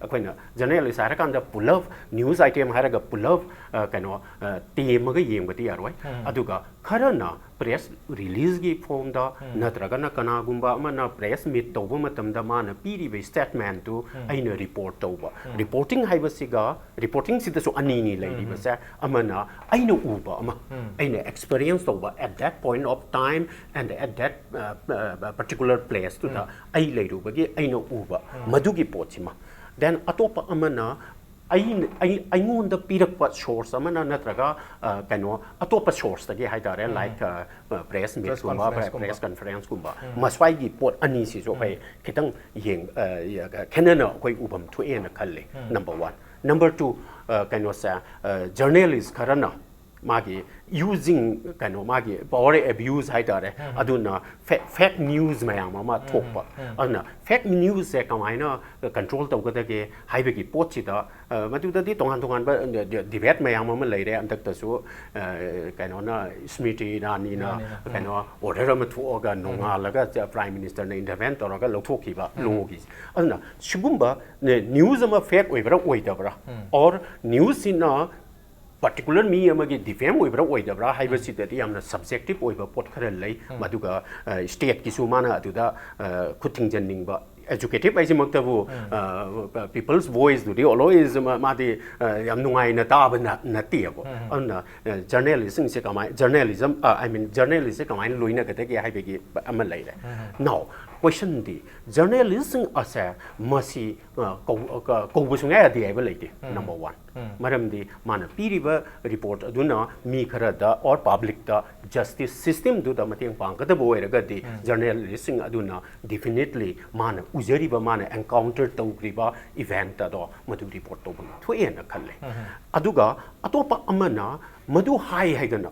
ꯑꯩꯈꯣꯏꯅ journalist ꯍꯥꯏꯔꯀꯥꯟꯗ ꯄꯨꯂꯞ news item ꯍꯥꯏꯔꯒ ꯄꯨꯂꯞ, ꯑ, ꯀꯩꯅꯣ, ꯑ, ꯇꯦꯝꯃꯒ ꯌꯦꯡꯕꯗꯤ ꯌꯥꯔꯣꯏ꯫ ꯑꯗꯨꯒ ꯈꯔꯅ ꯄ꯭ꯔꯦꯁ ꯔꯤꯂꯤꯖꯀꯤ ꯐꯣꯝꯗ ꯅꯠꯇ꯭ꯔꯒꯅ ꯀꯅꯥꯒꯨꯝꯕ ꯑꯃꯅ ꯄ꯭ꯔꯦꯁ ꯃꯤꯠ ꯇꯧꯕ ꯃꯇꯝꯗ ꯃꯥꯅ ꯄꯤꯔꯤꯕ ꯁ꯭ꯇꯦꯠꯃꯦꯟꯠꯇꯨ ꯑꯩꯅ ꯔꯤꯄꯣꯔꯠ ꯇꯧꯕ꯫ ꯔꯤꯄꯣꯔꯇꯤꯡ ꯍꯥꯏꯕꯁꯤꯒ, ꯔꯤꯄꯣꯔꯇꯤꯡꯁꯤꯗꯁꯨ ꯑꯅꯤꯅꯤ ꯂꯩꯔꯤꯕꯁꯦ꯫ ꯑꯃꯅ ꯑꯩꯅ ꯎꯕ ꯑꯃ, ꯑꯩꯅ ꯑꯦꯛꯁꯄꯤꯔꯤꯌꯦꯟꯁ ꯇꯧꯕ, at that point of time and at that particular placeꯇꯨꯗ ꯑꯩ ꯂꯩꯔꯨꯕꯒꯤ ꯑꯩꯅ ꯎꯕ ꯃꯗꯨꯒꯤ ꯄꯣꯠꯁꯤꯃ꯫ Then ꯑꯇꯣꯞꯄ ꯑꯃꯅ ꯑꯩ ꯑꯩ ꯑꯩꯉꯣꯟꯗ ꯄꯤꯔꯛꯄ ꯁꯣꯔꯁ ꯑꯃꯅ ꯅꯠꯇ꯭ꯔꯒ ꯑ, ꯀꯩꯅꯣ ꯑꯇꯣꯞꯄ ꯁꯣꯔꯁꯇꯒꯤ ꯍꯥꯏꯇꯥꯔꯦ, ꯂꯥꯏꯛ ꯄ꯭ꯔꯦꯁ ꯃꯤꯠꯀꯨꯝꯕ, ꯄ꯭ꯔꯦꯁ ꯀꯟꯐꯔꯦꯟꯁꯀꯨꯝꯕ, ꯃꯁ꯭ꯋꯥꯏꯒꯤ ꯄꯣꯠ ꯑꯅꯤꯁꯤꯁꯨ ꯑꯩꯈꯣꯏ ꯈꯤꯇꯪ ꯌꯦꯡ ꯑ, ꯈꯦꯠꯅꯅ ꯑꯩꯈꯣꯏ ꯎꯐꯝ ꯊꯣꯛꯑꯦꯅ ꯈꯜꯂꯤ꯫ Number one. ꯅꯝꯕꯔ ꯇꯨ, ꯀꯩꯅꯣꯁꯦ, ꯖꯔꯅꯦꯂꯤꯁ ꯈꯔꯅ ꯃꯥꯒꯤ ꯌꯨꯖꯤꯡ ꯀꯩꯅꯣ ꯃꯥꯒꯤ ꯄꯋꯥꯔ ꯑꯦꯕ꯭ꯌꯨꯁ ꯍꯥꯏꯇꯥꯔꯦ, ꯑꯗꯨꯅ ꯐꯦꯛ ꯅ꯭ꯌꯨꯁ ꯃꯌꯥꯝ ꯑꯃ ꯊꯣꯛꯄ꯫ ꯑꯗꯨꯅ ꯐꯦꯛ ꯅ꯭ꯌꯨꯁꯁꯦ ꯀꯃꯥꯏꯅ ꯀꯟꯇ꯭ꯔꯣꯜ ꯇꯧꯒꯗꯒꯦ ꯍꯥꯏꯕꯒꯤ ꯄꯣꯠꯁꯤꯗ, ꯑ, ꯃꯗꯨꯗꯗꯤ ꯇꯣꯉꯥꯟ ꯇꯣꯉꯥꯟꯕ ꯗꯤꯕꯦꯠ ꯃꯌꯥꯝ ꯑꯃ ꯂꯩꯔꯦ꯫ ꯍꯟꯗꯛꯇꯁꯨ, ꯑ, ꯀꯩꯅꯣꯅ, ꯁ꯭ꯃ꯭ꯔꯤꯇꯤ ꯏꯔꯥꯅꯤꯅ ꯀꯩꯅꯣ ꯑꯣꯔꯗꯔ ꯑꯃ ꯊꯣꯛꯑꯒ ꯅꯣꯡꯉꯥꯜꯂꯒ ꯄ꯭ꯔꯥꯏꯝ ꯃꯤꯅꯤꯁꯇꯔꯅ ꯏꯟꯇꯔꯚꯦꯟ ꯇꯧꯔꯒ ꯂꯧꯊꯣꯛꯈꯤꯕ ꯂꯣꯒꯤ꯫ ꯑꯗꯨꯅ ꯁꯤꯒꯨꯝꯕ ꯅ꯭ꯌꯨꯁ ꯑꯃ ꯐꯦꯛ ꯑꯣꯏꯕ꯭ꯔꯥ ꯑꯣꯏꯗꯕ꯭ꯔꯥ, ꯑꯣꯔ ꯅ꯭ꯌꯨꯁꯁꯤꯅ ꯄꯥꯔꯇꯤꯀꯨꯂꯔ ꯃꯤ ꯑꯃꯒꯤ ꯗꯤꯐꯦꯝ ꯑꯣꯏꯕ꯭ꯔꯥ ꯑꯣꯏꯗꯕ꯭ꯔꯥ ꯍꯥꯏꯕꯁꯤꯗꯗꯤ ꯌꯥꯝꯅ ꯁꯕꯖꯦꯛꯇꯤꯚ ꯑꯣꯏꯕ ꯄꯣꯠ ꯈꯔ ꯂꯩ꯫ ꯃꯗꯨꯒ, ꯑ, ꯁ꯭ꯇꯦꯠꯀꯤꯁꯨ ꯃꯥꯅ ꯑꯗꯨꯗ, ꯑ, ꯈꯨꯠ ꯊꯤꯡꯖꯤꯟꯅꯤꯡꯕ꯫ ꯑꯦꯖꯨꯀꯦꯇꯤꯚ ꯍꯥꯏꯁꯤꯃꯛꯇꯕꯨ, ꯑ, ꯄꯤꯄꯜꯁ ꯚꯣꯏꯁꯇꯨꯗꯤ ꯑꯣꯜꯋꯦꯖ ꯃꯥꯗꯤ, ꯑ, ꯌꯥꯝ ꯅꯨꯡꯉꯥꯏꯅ ꯇꯥꯕ ꯅ-, ꯅꯠꯇꯦꯕ꯫ ꯑꯗꯨꯅ, ꯑ, ꯖꯔꯅꯦꯂꯤꯁꯁꯤꯡꯁꯦ ꯀꯃꯥꯏ-, ꯖꯔꯅꯦꯂꯤꯖꯝ, ꯑ, I mean, ꯖꯔꯅꯦꯂꯤꯁꯁꯦ ꯀꯃꯥꯏꯅ ꯂꯣꯏꯅꯒꯗꯒꯦ ꯍꯥꯏꯕꯒꯤ ꯑꯃ ꯂꯩꯔꯦ꯫ Now, ꯀꯣꯏꯁꯟꯗꯤ, ꯖꯔꯅꯦꯂꯤꯁꯁꯤꯡ ꯑꯁꯦ ꯃꯁꯤ, ꯑ, ꯀꯧ-, ꯑ, ꯀ-, ꯀꯧꯕ ꯁꯨꯡꯌꯥ ꯌꯥꯗꯦ ꯍꯥꯏꯕ ꯂꯩꯇꯦ, ꯅꯝꯕꯔ ꯋꯥꯟ꯫ ꯃꯔꯝꯗꯤ ꯃꯥꯅ ꯄꯤꯔꯤꯕ ꯔꯤꯄꯣꯔꯠ ꯑꯗꯨꯅ ꯃꯤ ꯈꯔꯗ ꯑꯣꯔ ꯄꯕ꯭ꯂꯤꯛꯇ ꯖꯁꯇꯤꯁ ꯁꯤꯁꯇꯦꯝꯗꯨꯗ ꯃꯇꯦꯡ ꯄꯥꯡꯒꯗꯕ ꯑꯣꯏꯔꯒꯗꯤ, ꯖꯔꯅꯦꯂꯤꯁꯁꯤꯡ ꯑꯗꯨꯅ ꯗꯤꯐꯤꯅꯤꯠꯂꯤ ꯃꯥꯅ ꯎꯖꯔꯤꯕ, ꯃꯥꯅ ꯑꯦꯟꯀꯥꯎꯟꯇꯔ ꯇꯧꯈ꯭ꯔꯤꯕ ꯏꯚꯦꯟꯠ ꯑꯗꯣ ꯃꯗꯨ ꯔꯤꯄꯣꯔꯠ ꯇꯧꯕ ꯊꯣꯛꯑꯦꯅ ꯈꯜꯂꯦ꯫ ꯑꯗꯨꯒ ꯑꯇꯣꯞꯄ ꯑꯃꯅ ꯃꯗꯨ ꯍꯥꯏ ꯍꯥꯏꯗꯅ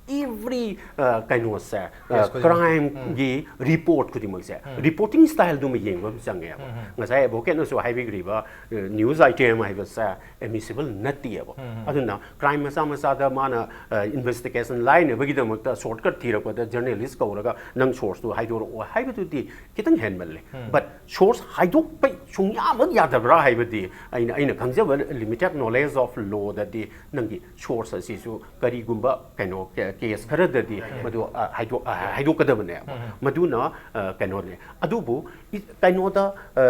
ꯑꯦꯚ꯭ꯔꯤ, ꯑ, ꯀꯩꯅꯣꯁꯦ, ꯑ, ꯀꯦꯁ ꯈꯨꯗꯤꯡꯃꯛ꯫ ꯀ꯭ꯔꯥꯏꯝꯒꯤ ꯔꯤꯄꯣꯔꯠ ꯈꯨꯗꯤꯡꯃꯛꯁꯦ, ꯔꯤꯄꯣꯔꯇꯤꯡ ꯁ꯭ꯇꯥꯏꯜꯗꯨꯃ ꯌꯦꯡꯕ ꯑꯃ ꯆꯪꯉꯦꯕ꯫ ꯉꯁꯥꯏ ꯑꯦꯗꯚꯣꯀꯦꯠꯅꯁꯨ ꯍꯥꯏꯕꯤꯈ꯭ꯔꯤꯕ, ꯑ, ꯅ꯭ꯌꯨꯁ ꯑꯥꯏꯇꯦꯝ ꯍꯥꯏꯕꯁꯦ ꯑꯦꯗꯃꯤꯁꯤꯕꯜ ꯅꯠꯇꯦꯕ꯫ ꯑꯗꯨꯅ ꯀ꯭ꯔꯥꯏꯝ ꯃꯆꯥ ꯃꯆꯥꯗ ꯃꯥꯅ, ꯑ, ꯏꯟꯚꯦꯁꯇꯤꯒꯦꯁꯟ ꯂꯥꯏꯅꯕꯒꯤꯗꯃꯛꯇ ꯁꯣꯔꯠꯀꯠ ꯊꯤꯔꯛꯄꯗ ꯖꯔꯅꯦꯂꯤꯁ ꯀꯧꯔꯒ ꯅꯪ ꯁꯣꯔꯁꯇꯨ ꯍꯥꯏꯗꯣꯔꯛꯑꯣ ꯍꯥꯏꯕꯗꯨꯗꯤ ꯈꯤꯇꯪ ꯍꯦꯟꯃꯜꯂꯦ꯫ ꯕꯠ ꯁꯣꯔꯁ ꯍꯥꯏꯗꯣꯛꯄ ꯁꯨꯡꯌꯥꯃꯛ ꯌꯥꯗꯕ꯭ꯔꯥ ꯍꯥꯏꯕꯗꯤ ꯑꯩꯅ, ꯑꯩꯅ ꯈꯪꯖꯕ limited knowledge of lawꯗꯗꯤ ꯅꯪꯒꯤ ꯁꯣꯔꯁ ꯑꯁꯤꯁꯨ ꯀꯔꯤꯒꯨꯝꯕ ꯀꯩꯅꯣ, ꯀ-, ꯀꯦꯁ ꯈꯔꯗꯗꯤ ꯃꯗꯨ ꯑ, ꯍꯥꯏꯗꯣꯛ- ꯑ, ꯍꯥꯏꯗꯣꯛꯀꯗꯕꯅꯦꯕ꯫ ꯃꯗꯨꯅ ꯑ, ꯀꯩꯅꯣꯅꯦ꯫ ꯑꯗꯨꯕꯨ ꯏ- ꯀꯩꯅꯣꯗ ꯑ,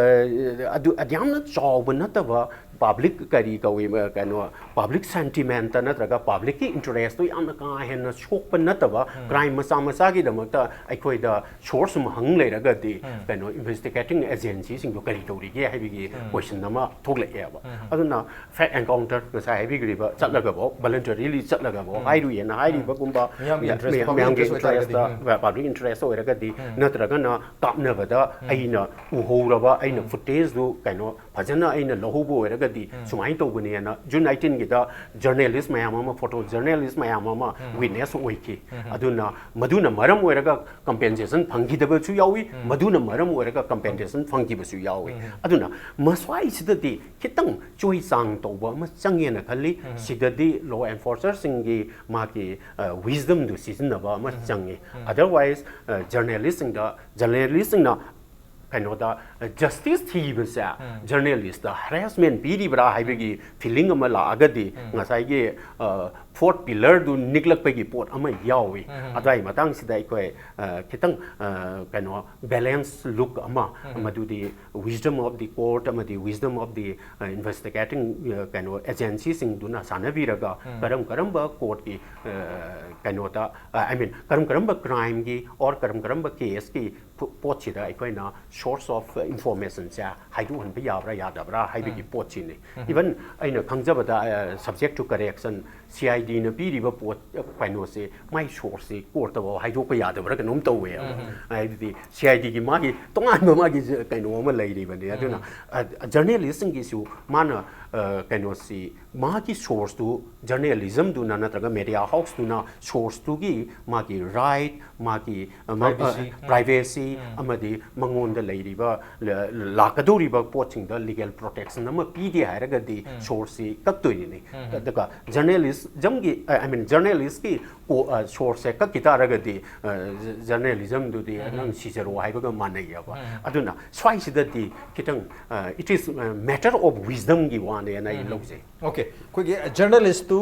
ꯑꯗꯨ ꯑꯗꯨꯌꯥꯝꯅ ꯆꯥꯎꯕ ꯅꯠꯇꯕ ꯄꯕ꯭ꯂꯤꯛ ꯀꯔꯤ ꯀꯧꯏ ꯑ, ꯀꯩꯅꯣ ꯄꯕ꯭ꯂꯤꯛ ꯁꯦꯟꯇꯤꯃꯦꯟꯇ ꯅꯠꯇ꯭ꯔꯒ ꯄꯕ꯭ꯂꯤꯛꯀꯤ ꯏꯟꯇꯔꯦꯁꯇꯣ ꯌꯥꯝꯅ ꯀꯥ ꯍꯦꯟꯅ ꯁꯣꯛꯄ ꯅꯠꯇꯕ ꯀ꯭ꯔꯥꯏꯝ ꯃꯆꯥ ꯃꯆꯥꯒꯤꯗꯃꯛꯇ ꯑꯩꯈꯣꯏꯗ ꯁꯣꯔꯁ ꯑꯃ ꯍꯪ ꯂꯩꯔꯒꯗꯤ ꯀꯩꯅꯣ ꯏꯟꯚꯦꯁꯇꯤꯒꯦꯇꯤꯡ ꯑꯦꯖꯦꯟꯁꯤꯁꯤꯡꯗꯣ ꯀꯔꯤ ꯇꯧꯔꯤꯒꯦ ꯍꯥꯏꯕꯒꯤ ꯀꯣꯏꯁꯟ ꯑꯃ ꯊꯣꯛꯂꯛꯑꯦꯕ꯫ ꯑꯗꯨꯅ ꯐꯦꯛ ꯑꯦꯟꯀꯥꯎꯟꯇꯔ ꯉꯁꯥꯏ ꯍꯥꯏꯕꯤꯈ꯭ꯔꯤꯕ ꯆꯠꯂꯒꯕꯣ ꯚꯣꯂꯟꯇꯔꯤꯂꯤ ꯆꯠꯂꯒꯕꯣ ꯍꯥꯏꯔꯨꯏꯅ ꯍꯥꯏꯔꯤꯕꯒꯨꯝꯕ ꯃꯤꯌꯥꯝꯒꯤ ꯃꯌꯥꯝ- interest, ꯃꯌꯥꯝ- public ꯃꯌꯥꯝꯒꯤ interest ꯑꯣꯏꯔꯒꯗꯤ, ꯏꯟꯇꯔꯦꯁꯇ ꯄꯕ꯭ꯂꯤꯛ ꯏꯟꯇꯔꯦꯁ ꯑꯣꯏꯔꯒꯗꯤ ꯅꯠꯇ꯭ꯔꯒꯅ ꯀꯥꯞꯅꯕꯗ ꯑꯩꯅ ꯎꯍꯧꯔꯕ ꯑꯩꯅ ꯐꯨꯇꯦꯖꯇꯨ ꯀꯩꯅꯣ ꯐꯖꯅ ꯑꯩꯅ ꯂꯧꯍꯧꯕ ꯑꯣꯏꯔꯒꯗꯤ ꯁꯨꯃꯥꯏꯅ ꯇꯧꯕꯅꯦꯅ ꯖꯨꯟ ꯑꯩꯇꯤꯟꯒꯤꯗ ꯖꯔꯅꯦꯂꯤꯁ ꯃꯌꯥꯝ ꯑꯃ ꯐꯣꯇꯣ ꯖꯔꯅꯦꯂꯤꯁ ꯃꯌꯥꯝ ꯑꯃ ꯋꯤꯠꯅꯦꯁ ꯑꯣꯏꯈꯤ꯫ ꯑꯗꯨꯅ ꯃꯗꯨꯅ ꯃꯔꯝ ꯑꯣꯏꯔꯒ ꯀꯝꯄꯦꯟꯁꯦꯁꯟ ꯐꯪꯈꯤꯗꯕꯁꯨ ꯌꯥꯎꯏ꯫ ꯃꯗꯨꯅ ꯃꯔꯝ ꯑꯣꯏꯔꯒ ꯀꯝꯄꯦꯟꯁꯦꯁꯟ ꯐꯪꯈꯤꯕꯁꯨ ꯌꯥꯎꯏ꯫ ꯑꯗꯨꯅ ꯃꯁ꯭ꯋꯥꯏꯁꯤꯗꯗꯤ ꯈꯤꯇꯪ ꯆꯣꯏ ꯆꯥꯡ ꯇꯧꯕ ꯑꯃ ꯆꯪꯉꯦꯅ ꯈꯜꯂꯤ꯫ ꯁꯤꯗꯗꯤ ꯂꯣ ꯑꯦꯟꯐꯣꯔꯁꯔꯁꯤꯡꯒꯤ ꯃꯥꯒꯤ ꯋꯤꯁꯗꯝꯗꯨ ꯁꯤꯖꯤꯟꯅꯕ ꯑꯃ ꯆꯪꯉꯤ꯫ ꯑꯗꯔꯋꯥꯏꯁ ꯖꯔꯅꯦꯂꯤꯁꯁꯤꯡꯗ ꯖꯔꯅꯦꯂꯤꯁꯁꯤꯡꯅ ꯀꯩꯅꯣꯗ ꯖꯁꯇꯤꯁ ꯊꯤꯕꯁꯦ ꯖꯔꯅꯦꯂꯤꯁꯇ ꯍꯔꯦꯁꯃꯦꯟ ꯄꯤꯔꯤꯕ꯭ꯔꯥ ꯍꯥꯏꯕꯒꯤ ꯐꯤꯂꯤꯡ ꯑꯃ ꯂꯥꯛꯑꯒꯗꯤ ꯉꯁꯥꯏꯒꯤ ꯐꯣꯔꯠ ꯄꯤꯂꯔꯗꯨ ꯅꯤꯛꯂꯛꯄꯒꯤ ꯄꯣꯠ ꯑꯃ ꯌꯥꯎꯏ꯫ ꯑꯗꯨꯋꯥꯏ ꯃꯇꯥꯡꯁꯤꯗ ꯑꯩꯈꯣꯏ ꯑ, ꯈꯤꯇꯪ ꯑ, ꯀꯩꯅꯣ ꯕꯦꯂꯦꯟꯁ ꯂꯨꯛ ꯑꯃ ꯃꯗꯨꯗꯤ wisdom of the court ꯑꯃꯗꯤ wisdom of the investigating ꯀꯩꯅꯣ ꯑꯦꯖꯦꯟꯁꯤꯁꯤꯡꯗꯨꯅ ꯁꯥꯟꯅꯕꯤꯔꯒ ꯀꯔꯝ ꯀꯔꯝꯕ ꯀꯣꯔꯠꯀꯤ ꯀꯩꯅꯣꯗ ꯑꯥꯏ ꯃꯤꯟ ꯀꯔꯝ ꯀꯔꯝꯕ ꯀ꯭ꯔꯥꯏꯝꯒꯤ ꯑꯣꯔ ꯀꯔꯝ ꯀꯔꯝꯕ ꯀꯦꯁꯀꯤ ꯄꯣꯠꯁꯤꯗ ꯑꯩꯈꯣꯏꯅ ꯁꯣꯔꯁ ꯑꯣꯐ ꯏꯟꯐꯣꯔꯃꯦꯁꯟꯁꯦ ꯍꯥꯏꯗꯣꯛꯍꯟꯕ ꯌꯥꯕ꯭ꯔꯥ ꯌꯥꯗꯕ꯭ꯔꯥ ꯍꯥꯏꯕꯒꯤ ꯄꯣꯠꯁꯤꯅꯤ꯫ ꯏꯚꯟ ꯑꯩꯅ ꯈꯪꯖꯕꯗ subject to correction C I D ꯅ ꯄꯤꯔꯤꯕ ꯄꯣꯠ ꯀꯩꯅꯣꯁꯦ ꯃꯥꯏ ꯁꯣꯔꯁꯁꯤ ꯀꯣꯔꯠꯇꯐꯥꯎ ꯍꯥꯏꯗꯣꯛꯄ ꯌꯥꯗꯕ꯭ꯔꯥ ꯀꯩꯅꯣꯝ ꯇꯧꯋꯦꯕ꯫ ꯍꯥꯏꯕꯗꯤ C I D ꯒꯤ ꯃꯥꯒꯤ ꯇꯣꯉꯥꯟꯕ ꯃꯥꯒꯤ ꯀꯩꯅꯣ ꯑꯃ ꯂꯩꯔꯤꯕꯅꯤ꯫ ꯑꯗꯨꯅ ꯖꯔꯅꯦꯂꯤꯁꯁꯤꯡꯒꯤꯁꯨ ꯃꯥꯅ ꯀꯩꯅꯣꯁꯤ ꯃꯥꯒꯤ ꯁꯣꯔꯁꯇꯨ ꯖꯔꯅꯦꯂꯤꯖꯝꯗꯨꯅ ꯅꯠꯇ꯭ꯔꯒ ꯃꯦꯗꯤꯌꯥ ꯍꯥꯎꯁꯇꯨꯅ ꯁꯣꯔꯁꯇꯨꯒꯤ ꯃꯥꯒꯤ ꯔꯥꯏꯠ ꯃꯥꯒꯤ ꯄ꯭ꯔꯥꯏꯚꯦꯁꯤ ꯑꯃꯗꯤ ꯃꯉꯣꯟꯗ ꯂꯩꯔꯤꯕ ꯂꯥꯛꯀꯗꯧꯔꯤꯕ ꯄꯣꯠꯁꯤꯡꯗ ꯂꯤꯒꯦꯜ ꯄ꯭ꯔꯣꯇꯦꯛꯁꯟ ꯑꯃ ꯄꯤꯗꯦ ꯍꯥꯏꯔꯒꯗꯤ ꯁꯣꯔꯁꯁꯤ ꯀꯛꯇꯣꯏꯅꯤꯅꯤ꯫ ꯑꯗꯨꯒ ꯖꯔꯅꯦꯂꯤꯖꯝꯒꯤ ꯑꯥꯏ ꯃꯤꯟ ꯖꯔꯅꯦꯂꯤꯁꯀꯤ ꯁꯣꯔꯁꯁꯦ ꯀꯛꯈꯤ ꯇꯥꯔꯒꯗꯤ ꯖꯔꯅꯦꯂꯤꯖꯝꯗꯨꯗꯤ ꯅꯪ ꯁꯤꯖꯔꯣ ꯍꯥꯏꯕꯒ ꯃꯥꯟꯅꯩꯌꯦꯕ꯫ ꯑꯗꯨꯅ ꯁ꯭ꯋꯥꯏꯁꯤꯗꯗꯤ ꯈꯤꯇꯪ it is matter of wisdom ꯒꯤ ꯋꯥꯅꯦꯅ ꯑꯩ ꯂꯧꯖꯩ꯫ ꯑꯣꯀꯦ, ꯑꯩꯈꯣꯏꯒꯤ ꯖꯔꯅꯦꯂꯤꯁꯇꯨ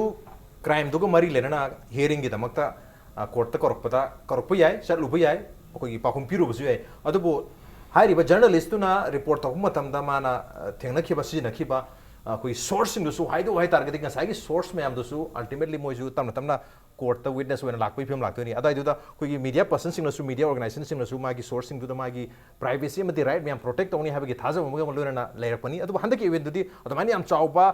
ꯀ꯭ꯔꯥꯏꯝꯗꯨꯒ ꯃꯔꯤ ꯂꯩꯅꯅ ꯍꯤꯌꯔꯤꯡꯒꯤꯗꯃꯛꯇ ꯀꯣꯔꯠꯇ ꯀꯧꯔꯛꯄꯗ ꯀꯧꯔꯛꯄ ꯌꯥꯏ, ꯆꯠꯂꯨꯕ ꯌꯥꯏ, ꯑꯩꯈꯣꯏꯒꯤ ꯄꯥꯎꯈꯨꯝ ꯄꯤꯔꯨꯕꯁꯨ ꯌꯥꯏ꯫ ꯑꯗꯨꯕꯨ ꯍꯥꯏꯔꯤꯕ ꯖꯔꯅꯦꯂꯤꯁꯇꯨꯅ ꯔꯤꯄꯣꯔꯠ ꯇꯧꯕ ꯃꯇꯝꯗ ꯃꯥꯅ ꯑ, ꯊꯦꯡꯅꯈꯤꯕ, ꯁꯤꯖꯤꯟꯅꯈꯤꯕ ꯑ, ꯑꯩꯈꯣꯏꯒꯤ ꯁꯣꯔꯁꯁꯤꯡꯗꯨꯁꯨ ꯍꯥꯏꯗꯣꯛꯎ ꯍꯥꯏ ꯇꯥꯔꯒꯗꯤ, ꯉꯁꯥꯏꯒꯤ ꯁꯣꯔꯁ ꯃꯌꯥꯝꯗꯨꯁꯨ ꯑꯜꯇꯤꯃꯦꯠꯂꯤ ꯃꯣꯏꯁꯨ ꯇꯞꯅ ꯇꯞꯅ ꯀꯣꯔꯠꯇ ꯋꯤꯠꯅꯦꯁ ꯑꯣꯏꯅ ꯂꯥꯛꯄꯒꯤ ꯐꯤꯕꯝ ꯂꯥꯛꯇꯣꯏꯅꯤ꯫ ꯑꯗꯨꯋꯥꯏꯗꯨꯗ ꯑꯩꯈꯣꯏꯒꯤ ꯃꯤꯗꯤꯌꯥ ꯄꯔꯁꯟꯁꯤꯡꯅꯁꯨ, ꯃꯤꯗꯤꯌꯥ ꯑꯣꯔꯒꯅꯥꯏꯖꯦꯁꯟꯁꯤꯡꯅꯁꯨ ꯃꯥꯒꯤ ꯁꯣꯔꯁꯁꯤꯡꯗꯨꯗ ꯃꯥꯒꯤ ꯄ꯭ꯔꯥꯏꯚꯦꯁꯤ ꯑꯃꯗꯤ ꯔꯥꯏꯠ ꯃꯌꯥꯝ ꯄ꯭ꯔꯣꯇꯦꯛ ꯇꯧꯅꯤ ꯍꯥꯏꯕꯒꯤ ꯊꯥꯖꯕ ꯑꯃꯒ ꯂꯣꯏꯅꯅ ꯂꯩꯔꯛꯄꯅꯤ꯫ ꯑꯗꯨꯕꯨ ꯍꯟꯗꯛꯀꯤ ꯏꯚꯦꯟꯠꯇꯨꯗꯤ ꯑꯗꯨꯃꯥꯏꯅ ꯌꯥꯝ ꯆꯥꯎꯕ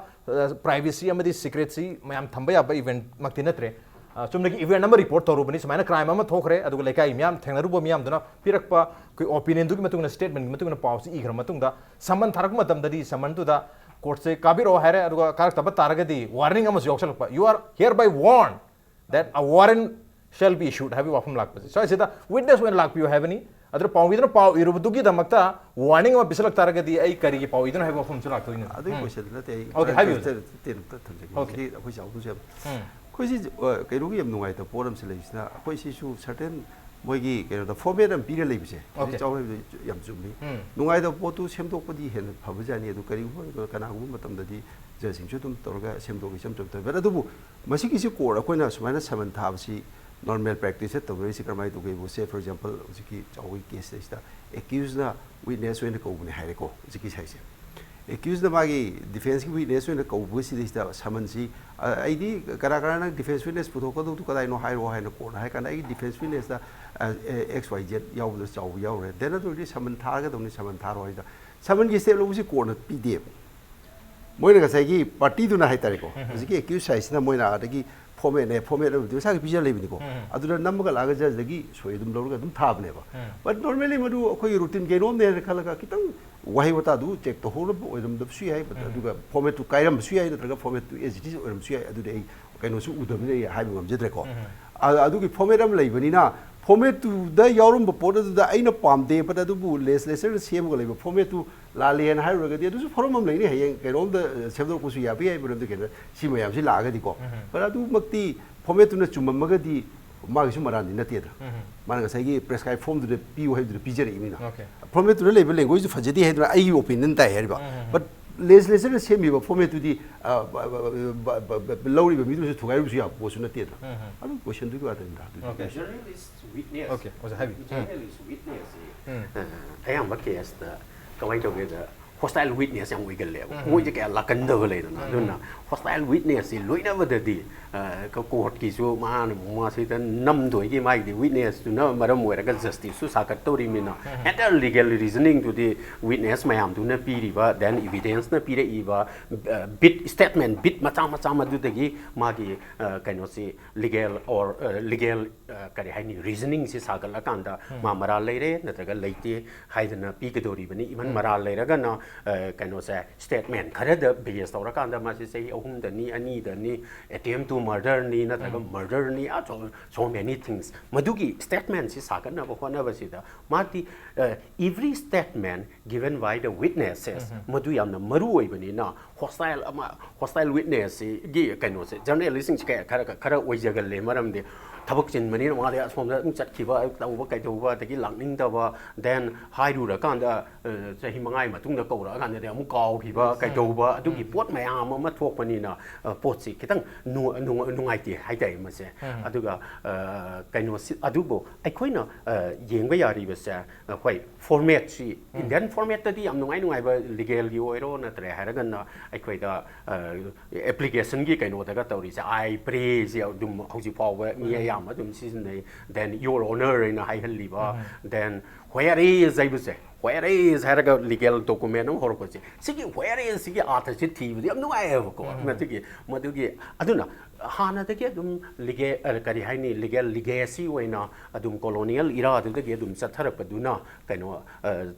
ꯄ꯭ꯔꯥꯏꯚꯦꯁꯤ ꯑꯃꯗꯤ ꯁꯤꯀ꯭ꯔꯦꯠꯁꯤ ꯃꯌꯥꯝ ꯊꯝꯕ ꯌꯥꯕ ꯏꯚꯦꯟꯠꯃꯛꯇꯤ ꯅꯠꯇ꯭ꯔꯦ꯫ ꯑ, ꯆꯨꯝꯅꯒꯤ ꯏꯚꯦꯟꯠ ꯑꯃ ꯔꯤꯄꯣꯔꯠ ꯇꯧꯔꯨꯕꯅꯤ, ꯁꯨꯃꯥꯏꯅ ꯀ꯭ꯔꯥꯏꯝ ꯑꯃ ꯊꯣꯛꯈ꯭ꯔꯦ, ꯑꯗꯨꯒ ꯂꯩꯀꯥꯏꯒꯤ ꯃꯤꯌꯥꯝ, ꯊꯦꯡꯅꯔꯨꯕ ꯃꯤꯌꯥꯝꯗꯨꯅ ꯄꯤꯔꯛꯄ ꯑꯩꯈꯣꯏ ꯑꯣꯄꯤꯅꯤꯌꯟꯗꯨꯒꯤ ꯃꯇꯨꯡ ꯏꯟꯅ, ꯁ꯭ꯇꯦꯠꯃꯦꯟꯠꯀꯤ ꯃꯇꯨꯡ ꯏꯟꯅ ꯄꯥꯎꯁꯤ ꯏꯈ꯭ꯔ ꯃꯇꯨꯡꯗ ꯁꯃꯟ ꯊꯥꯔꯛꯄ ꯃꯇꯝꯗꯗꯤ ꯁꯃꯟꯗꯨꯗ ꯀꯣꯔꯠꯁꯦ ꯀꯥꯕꯤꯔꯛꯑꯣ ꯍꯥꯏꯔꯦ, ꯑꯗꯨꯒ ꯀꯥꯔꯛꯇꯕ ꯇꯥꯔꯒꯗꯤ ꯋꯥꯔꯅꯤꯡ ꯑꯃꯁꯨ ꯌꯥꯎꯁꯜꯂꯛꯄ, "You are hereby warned that a warrant shall be issued" ꯍꯥꯏꯕꯒꯤ ꯋꯥꯐꯝ ꯂꯥꯛꯄꯁꯦ꯫ ꯁ꯭ꯋꯥꯏꯁꯤꯗ ꯋꯤꯠꯅꯦꯁ ꯑꯣꯏꯅ ꯂꯥꯛꯄꯤꯌꯨ ꯍꯥꯏꯕꯅꯤ꯫ ꯑꯗꯨꯅ ꯄꯥꯎꯃꯤꯗꯨꯅ ꯄꯥꯎ ꯏꯔꯨꯕꯗꯨꯒꯤꯗꯃꯛꯇ ꯋꯥꯔꯅꯤꯡ ꯑꯃ ꯄꯤꯁꯜꯂꯛ ꯇꯥꯔꯒꯗꯤ ꯑꯩ ꯀꯔꯤꯒꯤ ꯄꯥꯎ ꯏꯗꯣꯏꯅꯣ ꯍꯥꯏꯕ ꯋꯥꯐꯝꯁꯨ ꯂꯥꯛꯇꯣꯏꯅꯤ꯫ ꯑꯗꯨꯒꯤ ꯎꯝ꯫ ꯀꯣꯏꯁꯟꯗꯨ ꯅꯠꯇꯦ, ꯑꯩ ꯑꯣꯀꯦ, ꯍꯥꯏꯕꯤꯌꯨ꯫ ꯇꯦꯟ ꯑꯝꯇ ꯊꯝꯖꯒꯦ꯫ ꯑꯣꯀꯦ꯫ ꯍꯧꯖꯤꯛꯀꯤ ꯑꯩꯈꯣꯏ ꯆꯥꯎꯕꯁꯦ ꯎꯝ꯫ ꯑꯩꯈꯣꯏꯁꯤ, ꯑ, ꯀꯩꯅꯣꯒꯤ ꯌꯥꯝ ꯅꯨꯡꯉꯥꯏꯇꯕ ꯄꯣꯠ ꯑꯃꯁꯨ ꯂꯩꯕꯁꯤꯅ, ꯑꯩꯈꯣꯏ ꯁꯤꯁꯨ ꯁꯔꯇꯦꯟ ꯃꯣꯏꯒꯤ ꯀꯩꯅꯣꯗ ꯐꯣꯔꯃꯦꯠ ꯑꯃ ꯄꯤꯔ ꯂꯩꯕꯁꯦ, ꯍꯧꯖꯤꯛ ꯑꯣꯀꯦ꯫ ꯆꯥꯎ ꯍꯥꯏꯕꯗꯣ ꯌꯥꯝ ꯆꯨꯝꯃꯤ꯫ ꯎꯝ꯫ ꯅꯨꯡꯉꯥꯏꯇꯕ ꯄꯣꯠꯇꯨ ꯁꯦꯝꯗꯣꯛꯄꯗꯤ ꯍꯦꯟꯅ ꯐꯕꯖꯥꯠꯅꯤ꯫ ꯑꯗꯨ ꯀꯔꯤꯒꯨꯝꯕ ꯀꯅꯥꯒꯨꯝꯕ ꯃꯇꯝꯗꯗꯤ ꯖꯖꯁꯤꯡꯁꯨ ꯑꯗꯨꯝ ꯇꯧꯔꯒ ꯁꯦꯝꯗꯣꯛꯄ ꯏꯆꯝ ꯆꯝ ꯇꯧꯋꯦ꯫ But ꯑꯗꯨꯕꯨ ꯃꯁꯤꯒꯤꯁꯤ ꯀꯣꯔꯠ ꯑꯩꯈꯣꯏꯅ ꯁꯨꯃꯥꯏꯅ ꯁꯃꯟ ꯊꯥꯕꯁꯤ ꯅꯣꯔꯃꯦꯜ ꯄ꯭ꯔꯦꯛꯇꯤꯁꯇ ꯇꯧꯅꯔꯤꯁꯤ ꯀꯔꯝꯍꯥꯏꯅ ꯇꯧꯒꯦꯕꯨ, ꯁꯦ, for example, ꯍꯧꯖꯤꯛꯀꯤ ꯆꯥꯎꯕꯒꯤ ꯀꯦꯁꯁꯤꯗꯩꯁꯤꯗ ꯑꯦꯀ꯭ꯌꯨꯁꯅ ꯋꯤꯠꯅꯦꯁ ꯑꯣꯏꯅ ꯀꯧꯕꯅꯦ ꯍꯥꯏꯔꯦꯀꯣ, ꯍꯧꯖꯤꯛꯀꯤ ꯁꯥꯏꯁꯦ꯫ ꯑꯦꯀ꯭ꯌꯨꯁꯅ ꯃꯥꯒꯤ ꯗꯤꯐꯦꯟꯁꯀꯤ ꯋꯤꯠꯅꯦꯁ ꯑꯣꯏꯅ ꯀꯧꯕꯁꯤꯗꯩꯁꯤꯗ ꯁꯃꯟꯁꯤ, ꯑ, ꯑꯩꯗꯤ ꯀꯅꯥ ꯀꯅꯥꯅ ꯗꯤꯐꯦꯟꯁ ꯋꯤꯠꯅꯦꯁ ꯄꯨꯊꯣꯛꯀꯗꯧꯗꯣ ꯀꯗꯥꯏꯅꯣ ꯍꯥꯏꯔꯣ ꯍꯥꯏꯅ ꯀꯣꯔꯠꯅ ꯍꯥꯏ ꯀꯥꯟꯗ, ꯑꯩꯒꯤ ꯗꯤꯐꯦꯟꯁ ꯋꯤꯠꯅꯦꯁꯇ, ꯑ, ꯑꯦ, ꯑꯦꯛꯁ ꯋꯥꯏ ꯖꯦꯠ ꯌꯥꯎꯕꯗ ꯆꯥꯎꯕ ꯌꯥꯎꯔꯦ꯫ Then ꯑꯗꯨ ꯑꯣꯏꯔꯗꯤ ꯁꯃꯟ ꯊꯥꯒꯗꯧꯅꯤ, ꯁꯃꯟ ꯊꯥꯔꯣ ꯍꯥꯏꯗ ꯁꯃꯟꯒꯤ ꯁ꯭ꯇꯦꯞ ꯂꯧꯕꯁꯤ ꯀꯣꯔꯠꯅ ꯄꯤꯗꯦꯕ꯫ ꯃꯣꯏꯅ ꯉꯁꯥꯏꯒꯤ ꯄꯥꯔꯇꯤꯗꯨꯅ ꯍꯥꯏꯇꯥꯔꯦꯀꯣ, ꯎꯝ꯫ ꯍꯧꯖꯤꯛꯀꯤ ꯑꯦꯀ꯭ꯌꯨꯁ ꯁꯥꯏꯁꯤꯅ ꯃꯣꯏꯅ ꯑꯥꯗꯒꯤ ꯐꯣꯔꯃꯦꯠꯅꯦ, ꯐꯣꯔꯃꯦꯠ ꯑꯃꯗꯤ ꯃꯁꯥꯒꯤ ꯄꯤꯖ ꯂꯩꯕꯅꯤꯀꯣ꯫ ꯎꯝ꯫ ꯑꯗꯨꯗ ꯅꯝꯃꯒ ꯂꯥꯛꯑꯒ ꯖꯖꯇꯒꯤ ꯁꯣꯏ ꯑꯗꯨꯝ ꯂꯧꯔꯒ ꯑꯗꯨꯝ ꯊꯥꯕꯅꯦꯕ꯫ ꯎꯝ꯫ But normally ꯃꯗꯨ ꯑꯩꯈꯣꯏꯒꯤ ꯔꯨꯇꯤꯟ ꯀꯩꯅꯣꯝꯅꯦꯅ ꯈꯜꯂꯒ ꯈꯤꯇꯪ ꯋꯥꯍꯩ ꯋꯥꯇꯥꯗꯨ ꯆꯦꯛ ꯇꯧꯍꯧꯅꯕ ꯑꯣꯏꯔꯝꯗꯕꯁꯨ ꯌꯥꯏ, but ꯎꯝ꯫ ꯑꯗꯨꯒ ꯐꯣꯔꯃꯦꯠꯇꯨ ꯀꯥꯏꯔꯝꯕꯁꯨ ꯌꯥꯏ, ꯅꯠꯇ꯭ꯔꯒ ꯐꯣꯔꯃꯦꯠꯇꯨ as it is ꯑꯣꯏꯔꯝꯕꯁꯨ ꯌꯥꯏ, ꯑꯗꯨꯗꯤ ꯑꯩ ꯀꯩꯅꯣꯁꯨ ꯎꯗꯕꯅꯤꯅ ꯑꯩ ꯍꯥꯏꯕ ꯉꯝꯖꯗ꯭ꯔꯦꯀꯣ꯫ ꯎꯝ꯫ ꯑ-, ꯑꯗꯨꯒꯤ ꯐꯣꯔꯃꯦꯠ ꯑꯃ ꯂꯩꯕꯅꯤꯅ, ꯐꯣꯔꯃꯦꯠꯇꯨꯗ ꯌꯥꯎꯔꯝꯕ ꯄꯣꯠ ꯑꯗꯨꯗ ꯑꯩꯅ ꯄꯥꯝꯗꯦ, but ꯑꯗꯨꯕꯨ ꯂꯦꯖꯤꯁꯂꯦꯆꯔꯅ ꯁꯦꯝꯃꯒ ꯂꯩꯕ ꯐꯣꯔꯃꯦꯠꯇꯨ ꯂꯥꯜꯂꯦꯅ ꯍꯥꯏꯔꯨꯔꯒꯗꯤ ꯑꯗꯨꯁꯨ ꯐꯣꯔꯝ ꯑꯃ ꯂꯩꯅꯤ, ꯍꯌꯦꯡ ꯀꯩꯅꯣꯝꯗ, ꯑ, ꯁꯦꯝꯗꯣꯔꯛꯄꯁꯨ ꯌꯥꯕ ꯌꯥꯏ, ꯃꯔꯝꯗꯤ ꯀꯩꯅꯣ, ꯁꯤ ꯃꯌꯥꯝꯁꯤ ꯂꯥꯛꯑꯒꯗꯤꯀꯣ꯫ ꯎꯝ꯫ But ꯑꯗꯨꯃꯛꯇꯤ ꯐꯣꯔꯃꯦꯠꯇꯨꯅ ꯆꯨꯝꯃꯝꯃꯒꯗꯤ ꯃꯥꯒꯤꯁꯨ ꯃꯔꯥꯟꯗꯤ ꯅꯠꯇꯦꯗꯅ꯫ ꯎꯝ꯫ ꯃꯥꯅ ꯉꯁꯥꯏꯒꯤ ꯄ꯭ꯔꯦꯁꯀ꯭ꯔꯥꯏꯕ ꯐꯣꯔꯝꯗꯨꯗ ꯄꯤꯌꯨ ꯍꯥꯏꯕꯗꯨꯗ ꯄꯤꯖꯔꯛꯏꯅꯤꯅ꯫ ꯑꯣꯀꯦ꯫ ꯐꯣꯔꯃꯦꯠꯇꯨꯗ ꯂꯩꯕ ꯂꯦꯡꯒ꯭ꯋꯦꯖꯇꯨ ꯐꯖꯗꯦ ꯍꯥꯏꯗꯨꯅ ꯑꯩꯒꯤ ꯑꯣꯄꯤꯅꯤꯌꯟ ꯇꯥꯏ ꯍꯥꯏꯔꯤꯕ꯫ ꯎꯝ, ꯎꯝ, ꯎꯝ꯫ But ꯂꯦꯖꯤꯁꯂꯦꯆꯔꯅ ꯁꯦꯝꯃꯤꯕ ꯐꯣꯔꯃꯦꯠꯇꯨꯗꯤ ꯂꯧꯔꯤꯕ ꯃꯤꯗꯨꯅꯁꯨ ꯊꯨꯒꯥꯏꯔꯨꯕꯁꯨ ꯌꯥꯕ ꯄꯣꯠꯁꯨ ꯅꯠꯇꯦꯗ꯫ ꯑꯗꯨꯝ ꯀꯣꯏꯁꯟꯗꯨꯒꯤ ꯋꯥꯗꯅꯤꯗ꯫ ꯑꯗꯨꯗꯤ Okay. Journalist witness. Okay, ꯑꯣꯖꯥ ꯍꯥꯏꯕꯤꯌꯨ꯫ Journalist witness ꯁꯤ ꯎꯝ. ꯑ, ꯑꯌꯥꯝꯕ ꯀꯦꯁꯇ ꯀꯃꯥꯏꯅ ꯇꯧꯒꯦꯗ, ꯍꯣꯁꯇꯥꯏꯜ ꯋꯤꯠꯅꯦꯁ ꯌꯥꯝ ꯑꯣꯏꯒꯜꯂꯦꯕ꯫ ꯃꯣꯏꯁꯦ ꯀꯌꯥ ꯂꯥꯛꯀꯟꯗꯕ ꯂꯩꯗꯅ꯫ ꯑꯗꯨꯅ ꯍꯣꯁꯇꯥꯏꯜ ꯋꯤꯠꯅꯦꯁꯁꯤ ꯂꯣꯏꯅꯕꯗꯗꯤ ꯀꯣꯔꯠꯀꯤꯁꯨ ꯃꯥꯅ ꯃꯥꯁꯤꯗ ꯅꯝꯗꯣꯏꯒꯤ ꯃꯥꯒꯤꯗꯤ ꯋꯤꯠꯅꯦꯁꯇꯨꯅ ꯃꯔꯝ ꯑꯣꯏꯔꯒ ꯖꯁꯇꯤꯁꯁꯨ ꯁꯥꯒꯠꯇꯧꯔꯤꯕꯅꯤꯅ, ꯍꯦꯛꯇ ꯂꯤꯒꯦꯜ ꯔꯤꯖꯅꯤꯡꯗꯨꯗꯤ ꯋꯤꯠꯅꯦꯁ ꯃꯌꯥꯝꯗꯨꯅ ꯄꯤꯔꯤꯕ, ꯗꯦꯟ ꯏꯚꯤꯗꯦꯟꯁꯅ ꯄꯤꯔꯛꯏꯕ ꯕꯤꯠ ꯁ꯭ꯇꯦꯠꯃꯦꯟ ꯕꯤꯠ ꯃꯆꯥ ꯃꯆꯥ ꯃꯗꯨꯗꯒꯤ ꯃꯥꯒꯤ ꯀꯩꯅꯣꯁꯤ ꯂꯤꯒꯦꯜ ꯑꯣꯔ ꯂꯤꯒꯦꯜ ꯀꯔꯤ ꯍꯥꯏꯅꯤ, ꯔꯤꯖꯅꯤꯡꯁꯤ ꯁꯥꯒꯠꯂꯀꯥꯟꯗ ꯃꯥ ꯃꯔꯥꯜ ꯂꯩꯔꯦ ꯅꯠꯇ꯭ꯔꯒ ꯂꯩꯇꯦ ꯍꯥꯏꯗꯅ ꯄꯤꯒꯗꯧꯔꯤꯕꯅꯤ꯫ ꯏꯚꯟ ꯃꯔꯥꯜ ꯂꯩꯔꯒꯅ ꯀꯩꯅꯣꯁꯦ, ꯁ꯭ꯇꯦꯠꯃꯦꯟ ꯈꯔꯗ ꯕꯦꯁ ꯇꯧꯔꯀꯥꯟꯗ ꯃꯥꯁꯤ ꯆꯍꯤ ꯑꯍꯨꯝꯗꯅꯤ, ꯑꯅꯤꯗꯅꯤ, ꯑꯦꯇꯦꯝ ꯇꯨ ꯃꯔꯗꯔꯅꯤ ꯅꯠꯇ꯭ꯔꯒ ꯃꯔꯗꯔꯅꯤ, so many things, ꯃꯗꯨꯒꯤ ꯁ꯭ꯇꯦꯠꯃꯦꯟꯁꯤ ꯁꯥꯒꯠꯅꯕ ꯍꯣꯠꯅꯕꯁꯤꯗ ꯃꯥꯗꯤ every statement given by the witnesses ꯃꯗꯨ ꯌꯥꯝꯅ ꯃꯔꯨ ꯑꯣꯏꯕꯅꯤꯅ, ꯍꯣꯁꯇꯥꯏꯜ ꯑꯃ, ꯍꯣꯁꯇꯥꯏꯜ ꯋꯤꯠꯅꯦꯁꯁꯤꯒꯤ ꯀꯩꯅꯣꯁꯦ ꯖꯔꯅꯦꯂꯤꯁꯁꯤꯡꯁꯦ ꯀꯌꯥ ꯈꯔ ꯈꯔ ꯑꯣꯏꯖꯒꯜꯂꯦ꯫ ꯃꯔꯝꯗꯤ ꯊꯕꯛ ꯆꯤꯟꯕꯅꯤꯅ ꯃꯥꯗꯤ ꯑꯁꯣꯝꯗ ꯑꯗꯨꯝ ꯆꯠꯈꯤꯕ, ꯇꯧꯕ ꯀꯩꯗꯧꯕ, ꯑꯗꯒꯤ ꯂꯥꯛꯅꯤꯡꯗꯕ, ꯗꯦꯟ ꯍꯥꯏꯔꯨꯔꯀꯥꯟꯗ ꯆꯍꯤ ꯃꯉꯥꯒꯤ ꯃꯇꯨꯡꯗ ꯀꯧꯔꯛꯑꯀꯥꯟꯗꯗꯤ ꯑꯃꯨꯛ ꯀꯥꯎꯈꯤꯕ ꯀꯩꯗꯧꯕ, ꯑꯗꯨꯒꯤ ꯄꯣꯠ ꯃꯌꯥꯝ ꯑꯃ ꯊꯣꯛꯄꯅꯤꯅ ꯄꯣꯠꯁꯤ ꯈꯤꯇꯪ ꯅꯨꯡꯉꯥꯏꯇꯦ ꯍꯥꯏꯇꯥꯔꯦ ꯃꯁꯦ꯫ ꯑꯗꯨꯒ ꯀꯩꯅꯣꯁꯤ, ꯑꯗꯨꯕꯨ ꯑꯩꯈꯣꯏꯅ ꯌꯦꯡꯕ ꯌꯥꯔꯤꯕꯁꯦ, ꯍꯣꯏ, ꯐꯣꯔꯃꯦꯠꯁꯤ, ꯏꯟꯗꯤꯌꯥꯟ ꯐꯣꯔꯃꯦꯠꯇꯗꯤ ꯌꯥꯝ ꯅꯨꯡꯉꯥꯏ ꯅꯨꯡꯉꯥꯏꯕ, ꯂꯤꯒꯦꯜꯒꯤ ꯑꯣꯏꯔꯣ ꯅꯠꯇ꯭ꯔꯦ ꯍꯥꯏꯔꯒꯅ ꯑꯩꯈꯣꯏꯗ ꯑꯦꯄ꯭ꯂꯤꯀꯦꯁꯟꯒꯤ ꯀꯩꯅꯣꯗꯒ ꯇꯧꯔꯤꯁꯦ, "ꯑꯥꯏ ꯄ꯭ꯔꯦꯁꯦ" ꯑꯗꯨꯝ ꯍꯧꯖꯤꯛ ꯐꯥꯎꯕ ꯃꯤ ꯑꯌꯥꯝꯕ ꯑꯗꯨꯝ ꯁꯤꯖꯤꯟꯅꯩ꯫ ꯗꯦꯟ "ꯌꯣꯔ ꯑꯣꯅꯔ" ꯍꯥꯏꯅ ꯍꯥꯏꯍꯜꯂꯤꯕ, ꯗꯦꯟ "ꯍꯣꯌꯥꯔꯦꯁ" ꯍꯥꯏꯕꯁꯦ, "ꯍꯣꯌꯥꯔꯦꯁ" ꯍꯥꯏꯔꯒ ꯂꯤꯒꯦꯜ ꯗꯣꯀꯨꯃꯦꯟ ꯑꯃ ꯍꯧꯔꯛꯄꯁꯦ, ꯁꯤꯒꯤ "ꯍꯣꯌꯥꯔꯦꯁ" ꯁꯤꯒꯤ ꯑꯥꯔꯊꯁꯤ ꯊꯤꯕꯗꯤ ꯌꯥꯝ ꯅꯨꯡꯉꯥꯏꯌꯦꯕꯀꯣ꯫ ꯃꯗꯨꯒꯤ ꯃꯗꯨꯒꯤ ꯑꯗꯨꯅ ꯍꯥꯟꯅꯗꯒꯤ ꯑꯗꯨꯝ ꯂꯤꯒꯦ ꯀꯔꯤ ꯍꯥꯏꯅꯤ, ꯂꯤꯒꯦꯜ ꯂꯤꯒꯦꯁꯤ ꯑꯣꯏꯅ ꯑꯗꯨꯝ ꯀꯣꯂꯣꯅꯤꯌꯦꯜ ꯏꯔꯥꯗꯨꯗꯒꯤ ꯑꯗꯨꯝ ꯆꯠꯊꯔꯛꯄꯗꯨꯅ ꯀꯩꯅꯣ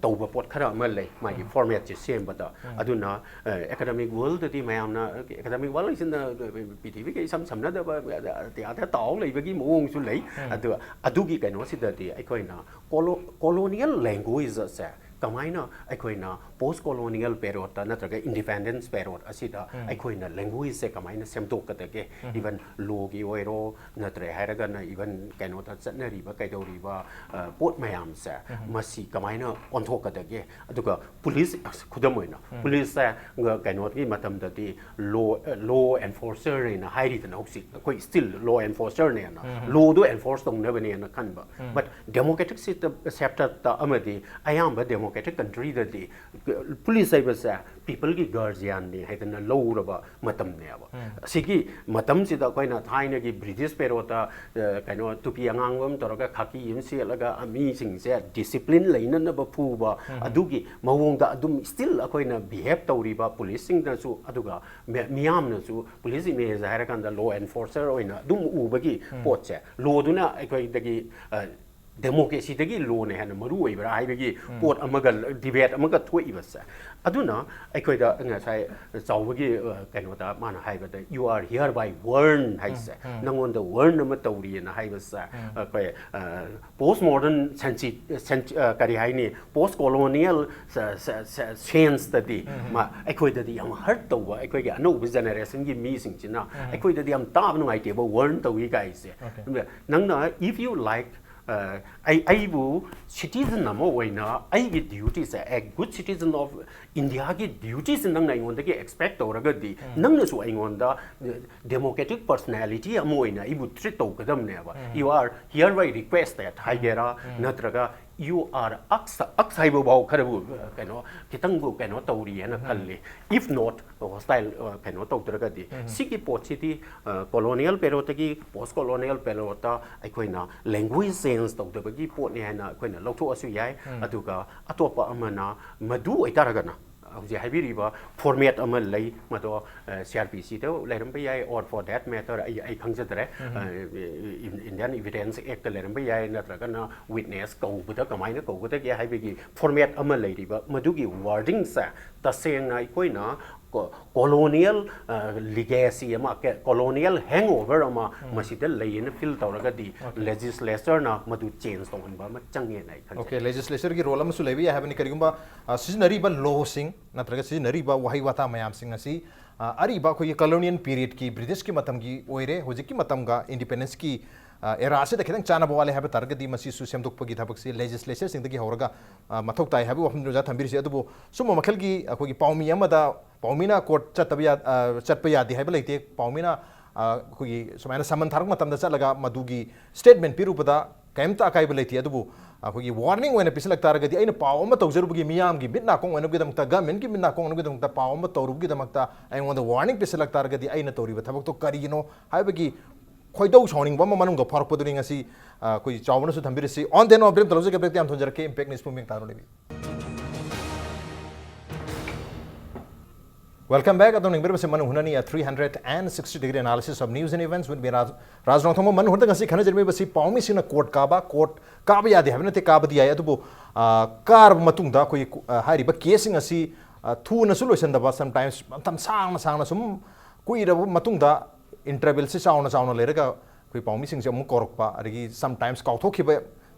ꯇꯧꯕ ꯄꯣꯠ ꯈꯔ ꯑꯃ ꯂꯩ ꯃꯥꯒꯤ ꯐꯣꯔꯃꯦꯠꯁꯦ ꯁꯦꯝꯕꯗ꯫ ꯑꯗꯨꯅ ꯑꯦꯀꯥꯗꯃꯤꯛ ꯋꯥꯔꯜꯗꯗꯤ ꯃꯌꯥꯝꯅ, ꯑꯦꯀꯥꯗꯃꯤꯛ ꯋꯥꯔꯜ ꯍꯥꯏꯁꯤꯅ ꯄ꯭ꯔꯤꯊꯤꯕꯤꯒ ꯏꯁꯝ ꯁꯝꯅꯗꯕ ꯑꯇꯤꯌꯥꯗ ꯇꯥꯎ ꯂꯩꯕꯒꯤ ꯃꯑꯣꯡꯁꯨ ꯂꯩ꯫ ꯑꯗꯨ ꯑꯗꯨꯒꯤ ꯀꯩꯅꯣꯁꯤꯗꯗꯤ ꯑꯩꯈꯣꯏꯅ ꯀꯣꯂꯣꯅꯤꯌꯦꯜ ꯂꯦꯡꯒ꯭ꯋꯦꯖ ꯑꯁꯦ ꯀꯃꯥꯏꯅ ꯑꯩꯈꯣꯏꯅ ꯄꯣꯁ ꯀꯣꯂꯣꯅꯤꯌꯦꯜ ꯄꯦꯔꯣꯠꯇ ꯅꯠꯇ꯭ꯔꯒ ꯏꯟꯗꯤꯄꯦꯟꯗꯦꯟꯁ ꯄꯦꯔꯣꯠ ꯑꯁꯤꯗ ꯑꯩꯈꯣꯏꯅ ꯂꯦꯡꯒ꯭ꯋꯦꯖꯁꯦ ꯀꯃꯥꯏꯅ ꯁꯦꯝꯗꯣꯛꯀꯗꯒꯦ? ꯏꯚꯟ ꯂꯣꯒꯤ ꯑꯣꯏꯔꯣ, ꯅꯠꯇ꯭ꯔꯦ ꯍꯥꯏꯔꯒꯅ ꯏꯚꯟ ꯀꯩꯅꯣꯗ ꯆꯠꯅꯔꯤꯕ ꯀꯩꯗꯧꯔꯤꯕ ꯄꯣꯠ ꯃꯌꯥꯝꯁꯦ, ꯃꯁꯤ ꯀꯃꯥꯏꯅ ꯑꯣꯟꯊꯣꯛꯀꯗꯒꯦ? ꯑꯗꯨꯒ ꯄꯨꯂꯤꯁ, ꯈꯨꯗꯝ ꯑꯣꯏꯅ ꯄꯨꯂꯤꯁꯁꯦ ꯀꯩꯅꯣꯒꯤ ꯃꯇꯝꯗꯗꯤ ꯂꯣ ꯂꯣ ꯑꯦꯟꯐꯣꯔꯁꯔꯅ ꯍꯥꯏꯔꯤꯗꯅ ꯍꯧꯖꯤꯛ ꯑꯩꯈꯣꯏ ꯁ꯭ꯇꯤꯜ ꯂꯣ ꯑꯦꯟꯐꯣꯔꯁꯔꯅꯦꯅ, ꯂꯣꯗꯣ ꯑꯦꯟꯐꯣꯔꯁ ꯇꯧꯅꯕꯅꯦꯅ ꯈꯟꯕ꯫ ꯕꯠ ꯗꯦꯃꯣꯀ꯭ꯔꯦꯇꯤꯛ ꯁꯦꯞꯇꯔꯗ ꯑꯃꯗꯤ ꯑꯌꯥꯝꯕ ꯗꯦꯃꯣꯀ꯭ꯔꯦꯇꯤꯛ ꯀꯟꯇ꯭ꯔꯤꯗꯗꯤ ꯄꯨꯂꯤꯁ ꯍꯥꯏꯕꯁꯦ ꯄꯤꯄꯜꯒꯤ ꯒꯥꯔꯖꯤꯌꯥꯟꯅꯤ ꯍꯥꯏꯗꯅ ꯂꯧꯔꯕ ꯃꯇꯝꯅꯦꯕ꯫ ꯑꯁꯤꯒꯤ ꯃꯇꯝꯁꯤꯗ ꯑꯩꯈꯣꯏꯅ ꯊꯥꯏꯅꯒꯤ ꯕ꯭ꯔꯤꯇꯤꯁ ꯄꯦꯔꯣꯠꯇ ꯀꯩꯅꯣ ꯇꯨꯄꯤ ꯑꯉꯥꯡꯕ ꯑꯃ ꯇꯧꯔꯒ ꯈꯥꯀꯤ ꯑꯃ ꯁꯦꯠꯂꯒ ꯃꯤꯁꯤꯡꯁꯦ ꯗꯤꯁꯤꯄ꯭ꯂꯤꯟ ꯂꯩꯅꯅꯕ ꯐꯨꯕ, ꯑꯗꯨꯒꯤ ꯃꯑꯣꯡꯗ ꯑꯗꯨꯝ ꯁ꯭ꯇꯤꯜ ꯑꯩꯈꯣꯏꯅ ꯕꯤꯍꯦꯞ ꯇꯧꯔꯤꯕ ꯄꯨꯂꯤꯁꯁꯤꯡꯅꯁꯨ, ꯑꯗꯨꯒ ꯃꯤ- ꯃꯤꯌꯥꯝꯅꯁꯨ ꯄꯨꯂꯤꯁ ꯏꯃꯦꯖ ꯍꯥꯏꯔꯀꯥꯟꯗ ꯂꯣ ꯑꯦꯟꯐꯣꯔꯁꯔ ꯑꯣꯏꯅ ꯑꯗꯨꯝ ꯎꯕꯒꯤ ꯄꯣꯠꯁꯦ, ꯂꯣꯗꯨꯅ ꯑꯩꯈꯣꯏꯗꯒꯤ ꯗꯦꯃꯣꯀ꯭ꯔꯦꯁꯤꯗꯒꯤ ꯂꯣꯅ ꯍꯦꯟꯅ ꯃꯔꯨ ꯑꯣꯏꯕ꯭ꯔꯥ ꯍꯥꯏꯕꯒꯤ ꯄꯣꯠ ꯑꯃꯒ, ꯗꯤꯕꯦꯠ ꯑꯃꯒ ꯊꯣꯛꯏꯕꯁꯦ꯫ ꯑꯗꯨꯅ ꯑꯩꯈꯣꯏꯗ ꯉꯁꯥꯏ ꯆꯥꯎꯕꯒꯤ ꯀꯩꯅꯣꯗ ꯃꯥꯅ ꯍꯥꯏꯕꯗ, "You are hereby warned" ꯍꯥꯏꯁꯦ, ꯅꯪꯉꯣꯟꯗ ꯋꯥꯔꯟ ꯑꯃ ꯇꯧꯔꯤꯑꯅ ꯍꯥꯏꯕꯁꯦ, ꯑꯩꯈꯣꯏ ꯄꯣꯁ ꯃꯣꯗꯔꯟ ꯁꯦꯟꯁꯤ ꯀꯔꯤ ꯍꯥꯏꯅꯤ, ꯄꯣꯁ ꯀꯣꯂꯣꯅꯤꯌꯦꯜ ꯁꯦꯟꯁꯇꯗꯤ ꯑꯩꯈꯣꯏꯗꯗꯤ ꯌꯥꯝ ꯍꯔꯠ ꯇꯧꯕ, ꯑꯩꯈꯣꯏꯒꯤ ꯑꯅꯧꯕ ꯖꯦꯅꯦꯔꯦꯁꯟꯒꯤ ꯃꯤꯁꯤꯡꯁꯤꯅ ꯑꯩꯈꯣꯏꯗꯗꯤ ꯌꯥꯝ ꯇꯥꯕ ꯅꯨꯡꯉꯥꯏꯇꯦꯕ, ꯋꯥꯔꯟ ꯇꯧꯏ ꯀꯥꯏꯁꯦ꯫ ꯅꯪꯅ, if you like, ꯑꯩ ꯑꯩꯕꯨ ꯁꯤꯇꯤꯖꯟ ꯑꯃ ꯑꯣꯏꯅ ꯑꯩꯒꯤ ꯗ꯭ꯌꯨꯇꯤꯁꯦ, a good citizen of Indiaꯒꯤ ꯗ꯭ꯌꯨꯇꯤꯁꯦ ꯅꯪꯅ ꯑꯩꯉꯣꯟꯗꯒꯤ ꯑꯦꯛꯁꯄꯦꯛ ꯇꯧꯔꯒꯗꯤ, ꯅꯪꯅꯁꯨ ꯑꯩꯉꯣꯟꯗ ꯗꯦꯃꯣꯀ꯭ꯔꯦꯇꯤꯛ ꯄꯔꯁꯅꯦꯂꯤꯇꯤ ꯑꯃ ꯑꯣꯏꯅ ꯑꯩꯕꯨ treat ꯇꯧꯒꯗꯕꯅꯦꯕ꯫ "You are hereby requested" ꯍꯥꯏꯒꯦꯔꯥ, ꯅꯠꯇ꯭ꯔꯒ "You are ꯑꯛꯁ", ꯑꯛꯁ ꯍꯥꯏꯕ ꯐꯥꯎ ꯈꯔꯕꯨ ꯀꯩꯅꯣ, ꯈꯤꯇꯪꯕꯨ ꯀꯩꯅꯣ ꯇꯧꯔꯤꯑꯅ ꯈꯜꯂꯤ, if not hostile ꯀꯩꯅꯣ ꯇꯧꯗ꯭ꯔꯒꯗꯤ꯫ ꯁꯤꯒꯤ ꯄꯣꯠꯁꯤꯗꯤ ꯀꯣꯂꯣꯅꯤꯌꯦꯜ ꯄꯦꯔꯣꯠꯇꯒꯤ ꯄꯣꯁ ꯀꯣꯂꯣꯅꯤꯌꯦꯜ ꯄꯦꯔꯣꯠꯇ ꯑꯩꯈꯣꯏꯅ ꯂꯦꯡꯒ꯭ꯋꯦꯖ ꯆꯦꯟꯖ ꯇꯧꯗꯕꯒꯤ ꯄꯣꯠꯅꯤ ꯍꯥꯏꯅ ꯑꯩꯈꯣꯏꯅ ꯂꯧꯊꯣꯛꯑꯁꯨ ꯌꯥꯏ꯫ ꯑꯗꯨꯒ ꯑꯇꯣꯞꯄ ꯑꯃꯅ, ꯃꯗꯨ ꯑꯣꯏꯇꯥꯔꯒꯅ ꯍꯧꯖꯤꯛ ꯍꯥꯏꯕꯤꯔꯤꯕ ꯐꯣꯔꯃꯦꯠ ꯑꯃ ꯂꯩ, ꯃꯗꯣ ꯁꯤ ꯑꯥꯔ ꯄꯤ ꯁꯤꯗ ꯂꯩꯔꯝꯕ ꯌꯥꯏ, or for that matter, ꯑꯩ ꯑꯩ ꯈꯪꯖꯗ꯭ꯔꯦ, ꯏꯟꯗꯤꯌꯥꯟ ꯏꯚꯤꯗꯦꯟꯁ ꯑꯦꯛꯇ ꯂꯩꯔꯝꯕ ꯌꯥꯏ, ꯅꯠꯇ꯭ꯔꯒꯅ ꯋꯤꯠꯅꯦꯁ ꯀꯧꯕꯗ ꯀꯃꯥꯏꯅ ꯀꯧꯒꯗꯒꯦ ꯍꯥꯏꯕꯒꯤ ꯐꯣꯔꯃꯦꯠ ꯑꯃ ꯂꯩꯔꯤꯕ, ꯃꯗꯨꯒꯤ ꯋꯥꯔꯗꯤꯡꯁꯦ ꯇꯁꯦꯡꯅ ꯑꯩꯈꯣꯏꯅ colonial legacy ꯑꯃ, colonial hangover ꯑꯃ ꯃꯁꯤꯗ ꯂꯩꯌꯦꯅ feel ꯇꯧꯔꯒꯗꯤ legislature ꯅ ꯃꯗꯨ change ꯇꯧꯍꯟꯕ ꯑꯃ ꯆꯪꯉꯦꯅ ꯑꯩ ꯈꯟꯖꯩ꯫ Okay, legislature ꯒꯤ role ꯑꯃꯁꯨ ꯂꯩꯕ ꯌꯥꯏ ꯍꯥꯏꯕꯅꯤ꯫ ꯀꯔꯤꯒꯨꯝꯕ ꯑ, ꯁꯤꯖꯤꯟꯅꯔꯤꯕ law ꯁꯤꯡ ꯅꯠꯇ꯭ꯔꯒ ꯁꯤꯖꯤꯟꯅꯔꯤꯕ ꯋꯥꯍꯩ ꯋꯥꯇꯥ ꯃꯌꯥꯝꯁꯤꯡ ꯑꯁꯤ ꯑ, ꯑꯔꯤꯕ ꯑꯩꯈꯣꯏꯒꯤ colonial period ꯀꯤ, British ꯀꯤ ꯃꯇꯝꯒꯤ ꯑꯣꯏꯔꯦ, ꯍꯧꯖꯤꯛꯀꯤ ꯃꯇꯝꯒ independence ꯀꯤ ꯑ, era ꯁꯤꯗ ꯈꯤꯇꯪ ꯆꯥꯟꯅꯕ ꯋꯥꯠꯂꯦ ꯍꯥꯏꯕ ꯇꯥꯔꯒꯗꯤ ꯃꯁꯤꯁꯨ ꯁꯦꯝꯗꯣꯛꯄꯒꯤ ꯊꯕꯛꯁꯤ legislature ꯁꯤꯡꯗꯒꯤ ꯍꯧꯔꯒ ꯑ, ꯃꯊꯧ ꯇꯥꯏ ꯍꯥꯏꯕꯒꯤ ꯋꯥꯐꯝꯗꯨ ꯑꯣꯖꯥ ꯊꯝꯕꯤꯔꯤꯁꯤ꯫ ꯑꯗꯨꯕꯨ ꯁꯨꯝꯕ ꯃꯈꯜꯒꯤ ꯑꯩꯈꯣꯏꯒꯤ ꯄꯥꯎꯃꯤ ꯑꯃꯗ, ꯄꯥꯎꯃꯤꯅ court ꯆꯠꯇꯕ ꯌꯥ-, ꯑ, ꯆꯠꯄ ꯌꯥꯗꯦ ꯍꯥꯏꯕ ꯂꯩꯇꯦ꯫ ꯄꯥꯎꯃꯤꯅ ꯑ, ꯑꯩꯈꯣꯏꯒꯤ ꯁꯨꯃꯥꯏꯅ summon ꯊꯥꯔꯛꯄ ꯃꯇꯝꯗ ꯆꯠꯂꯒ ꯃꯗꯨꯒꯤ statement ꯄꯤꯔꯨꯕꯗ ꯀꯔꯤꯝꯇ ꯑꯀꯥꯏꯕ ꯂꯩꯇꯦ꯫ ꯑꯗꯨꯕꯨ ꯑꯩꯈꯣꯏꯒꯤ warning ꯑꯣꯏꯅ ꯄꯤꯁꯤꯜꯂꯛ ꯇꯥꯔꯒꯗꯤ, ꯑꯩꯅ ꯄꯥꯎ ꯑꯃ ꯇꯧꯖꯔꯨꯕꯒꯤ, ꯃꯤꯌꯥꯝꯒꯤ ꯃꯤꯠ ꯅꯥꯀꯣꯡ ꯑꯣꯏꯅꯕꯒꯤꯗꯃꯛꯇ, government ꯀꯤ ꯃꯤꯠ ꯅꯥꯀꯣꯡ ꯑꯣꯏꯅꯕꯒꯤꯗꯃꯛꯇ ꯄꯥꯎ ꯑꯃ ꯇꯧꯔꯨꯕꯒꯤꯗꯃꯛꯇ ꯑꯩꯉꯣꯟꯗ warning ꯄꯤꯁꯤꯜꯂꯛ ꯇꯥꯔꯒꯗꯤ ꯑꯩꯅ ꯇꯧꯔꯤꯕ ꯊꯕꯛꯇꯣ ꯀꯔꯤꯒꯤꯅꯣ ꯍꯥꯏꯕꯒꯤ ꯈꯣꯏꯗꯧ ꯁꯥꯎꯅꯤꯡꯕ ꯑꯃ ꯃꯅꯨꯡꯗ ꯐꯥꯎꯔꯛꯄꯗꯨꯅꯤ ꯉꯁꯤ, ꯑ, ꯑꯩꯈꯣꯏ ꯆꯥꯎꯕꯅꯁꯨ ꯊꯝꯕꯤꯔꯤꯁꯤ꯫ On then off break ꯇꯧꯖꯒꯦ꯫ Break ꯇ ꯌꯥꯝ ꯊꯨꯅ ꯍꯟꯖꯔꯛꯀꯦ꯫ Impact News ꯄꯨꯝꯃꯤꯡ ꯇꯥꯔꯣ ꯂꯩꯕꯤ꯫ Welcome back. ꯑꯗꯣꯝ ꯌꯦꯡꯕꯤꯔꯤꯕꯁꯤ ꯃꯅꯨꯡ ꯍꯨꯠꯅꯅꯤ, a three hundred and sixty degree analysis of news and events with me, ꯔꯥꯖ, ꯔꯥꯖ ꯅꯣꯡꯊꯣꯡꯕꯝ꯫ ꯃꯅꯨꯡ ꯍꯨꯠꯇ ꯉꯁꯤ ꯈꯟꯅꯖꯔꯤꯕꯁꯤ ꯄꯥꯎꯃꯤꯁꯤꯡꯅ court ꯀꯥꯕ, court ꯀꯥꯕ ꯌꯥꯗꯦ ꯍꯥꯏꯕ ꯅꯠꯇꯦ, ꯀꯥꯕꯗꯤ ꯌꯥꯏ, ꯑꯗꯨꯕꯨ, ꯑ, ꯀꯥꯔꯕ ꯃꯇꯨꯡꯗ ꯑꯩꯈꯣꯏꯒꯤ, ꯑ, ꯍꯥꯏꯔꯤꯕ case ꯁꯤꯡ ꯑꯁꯤ, ꯑ, ꯊꯨꯅꯁꯨ ꯂꯣꯏꯁꯤꯟꯗꯕ, sometimes ꯃꯇꯝ ꯁꯥꯡꯅ ꯁꯥꯡꯅ ꯁꯨꯝ ꯀꯨꯏꯔꯕ ꯃꯇꯨꯡꯗ interval ꯁꯤ ꯆꯥꯎꯅ ꯆꯥꯎꯅ ꯂꯩꯔꯒ ꯑꯩꯈꯣꯏ ꯄꯥꯎꯃꯤꯁꯤꯡꯁꯦ ꯑꯃꯨꯛ ꯀꯧꯔꯛꯄ, ꯑꯗꯒꯤ sometimes ꯀꯥꯎꯊꯣꯛꯈꯤꯕ,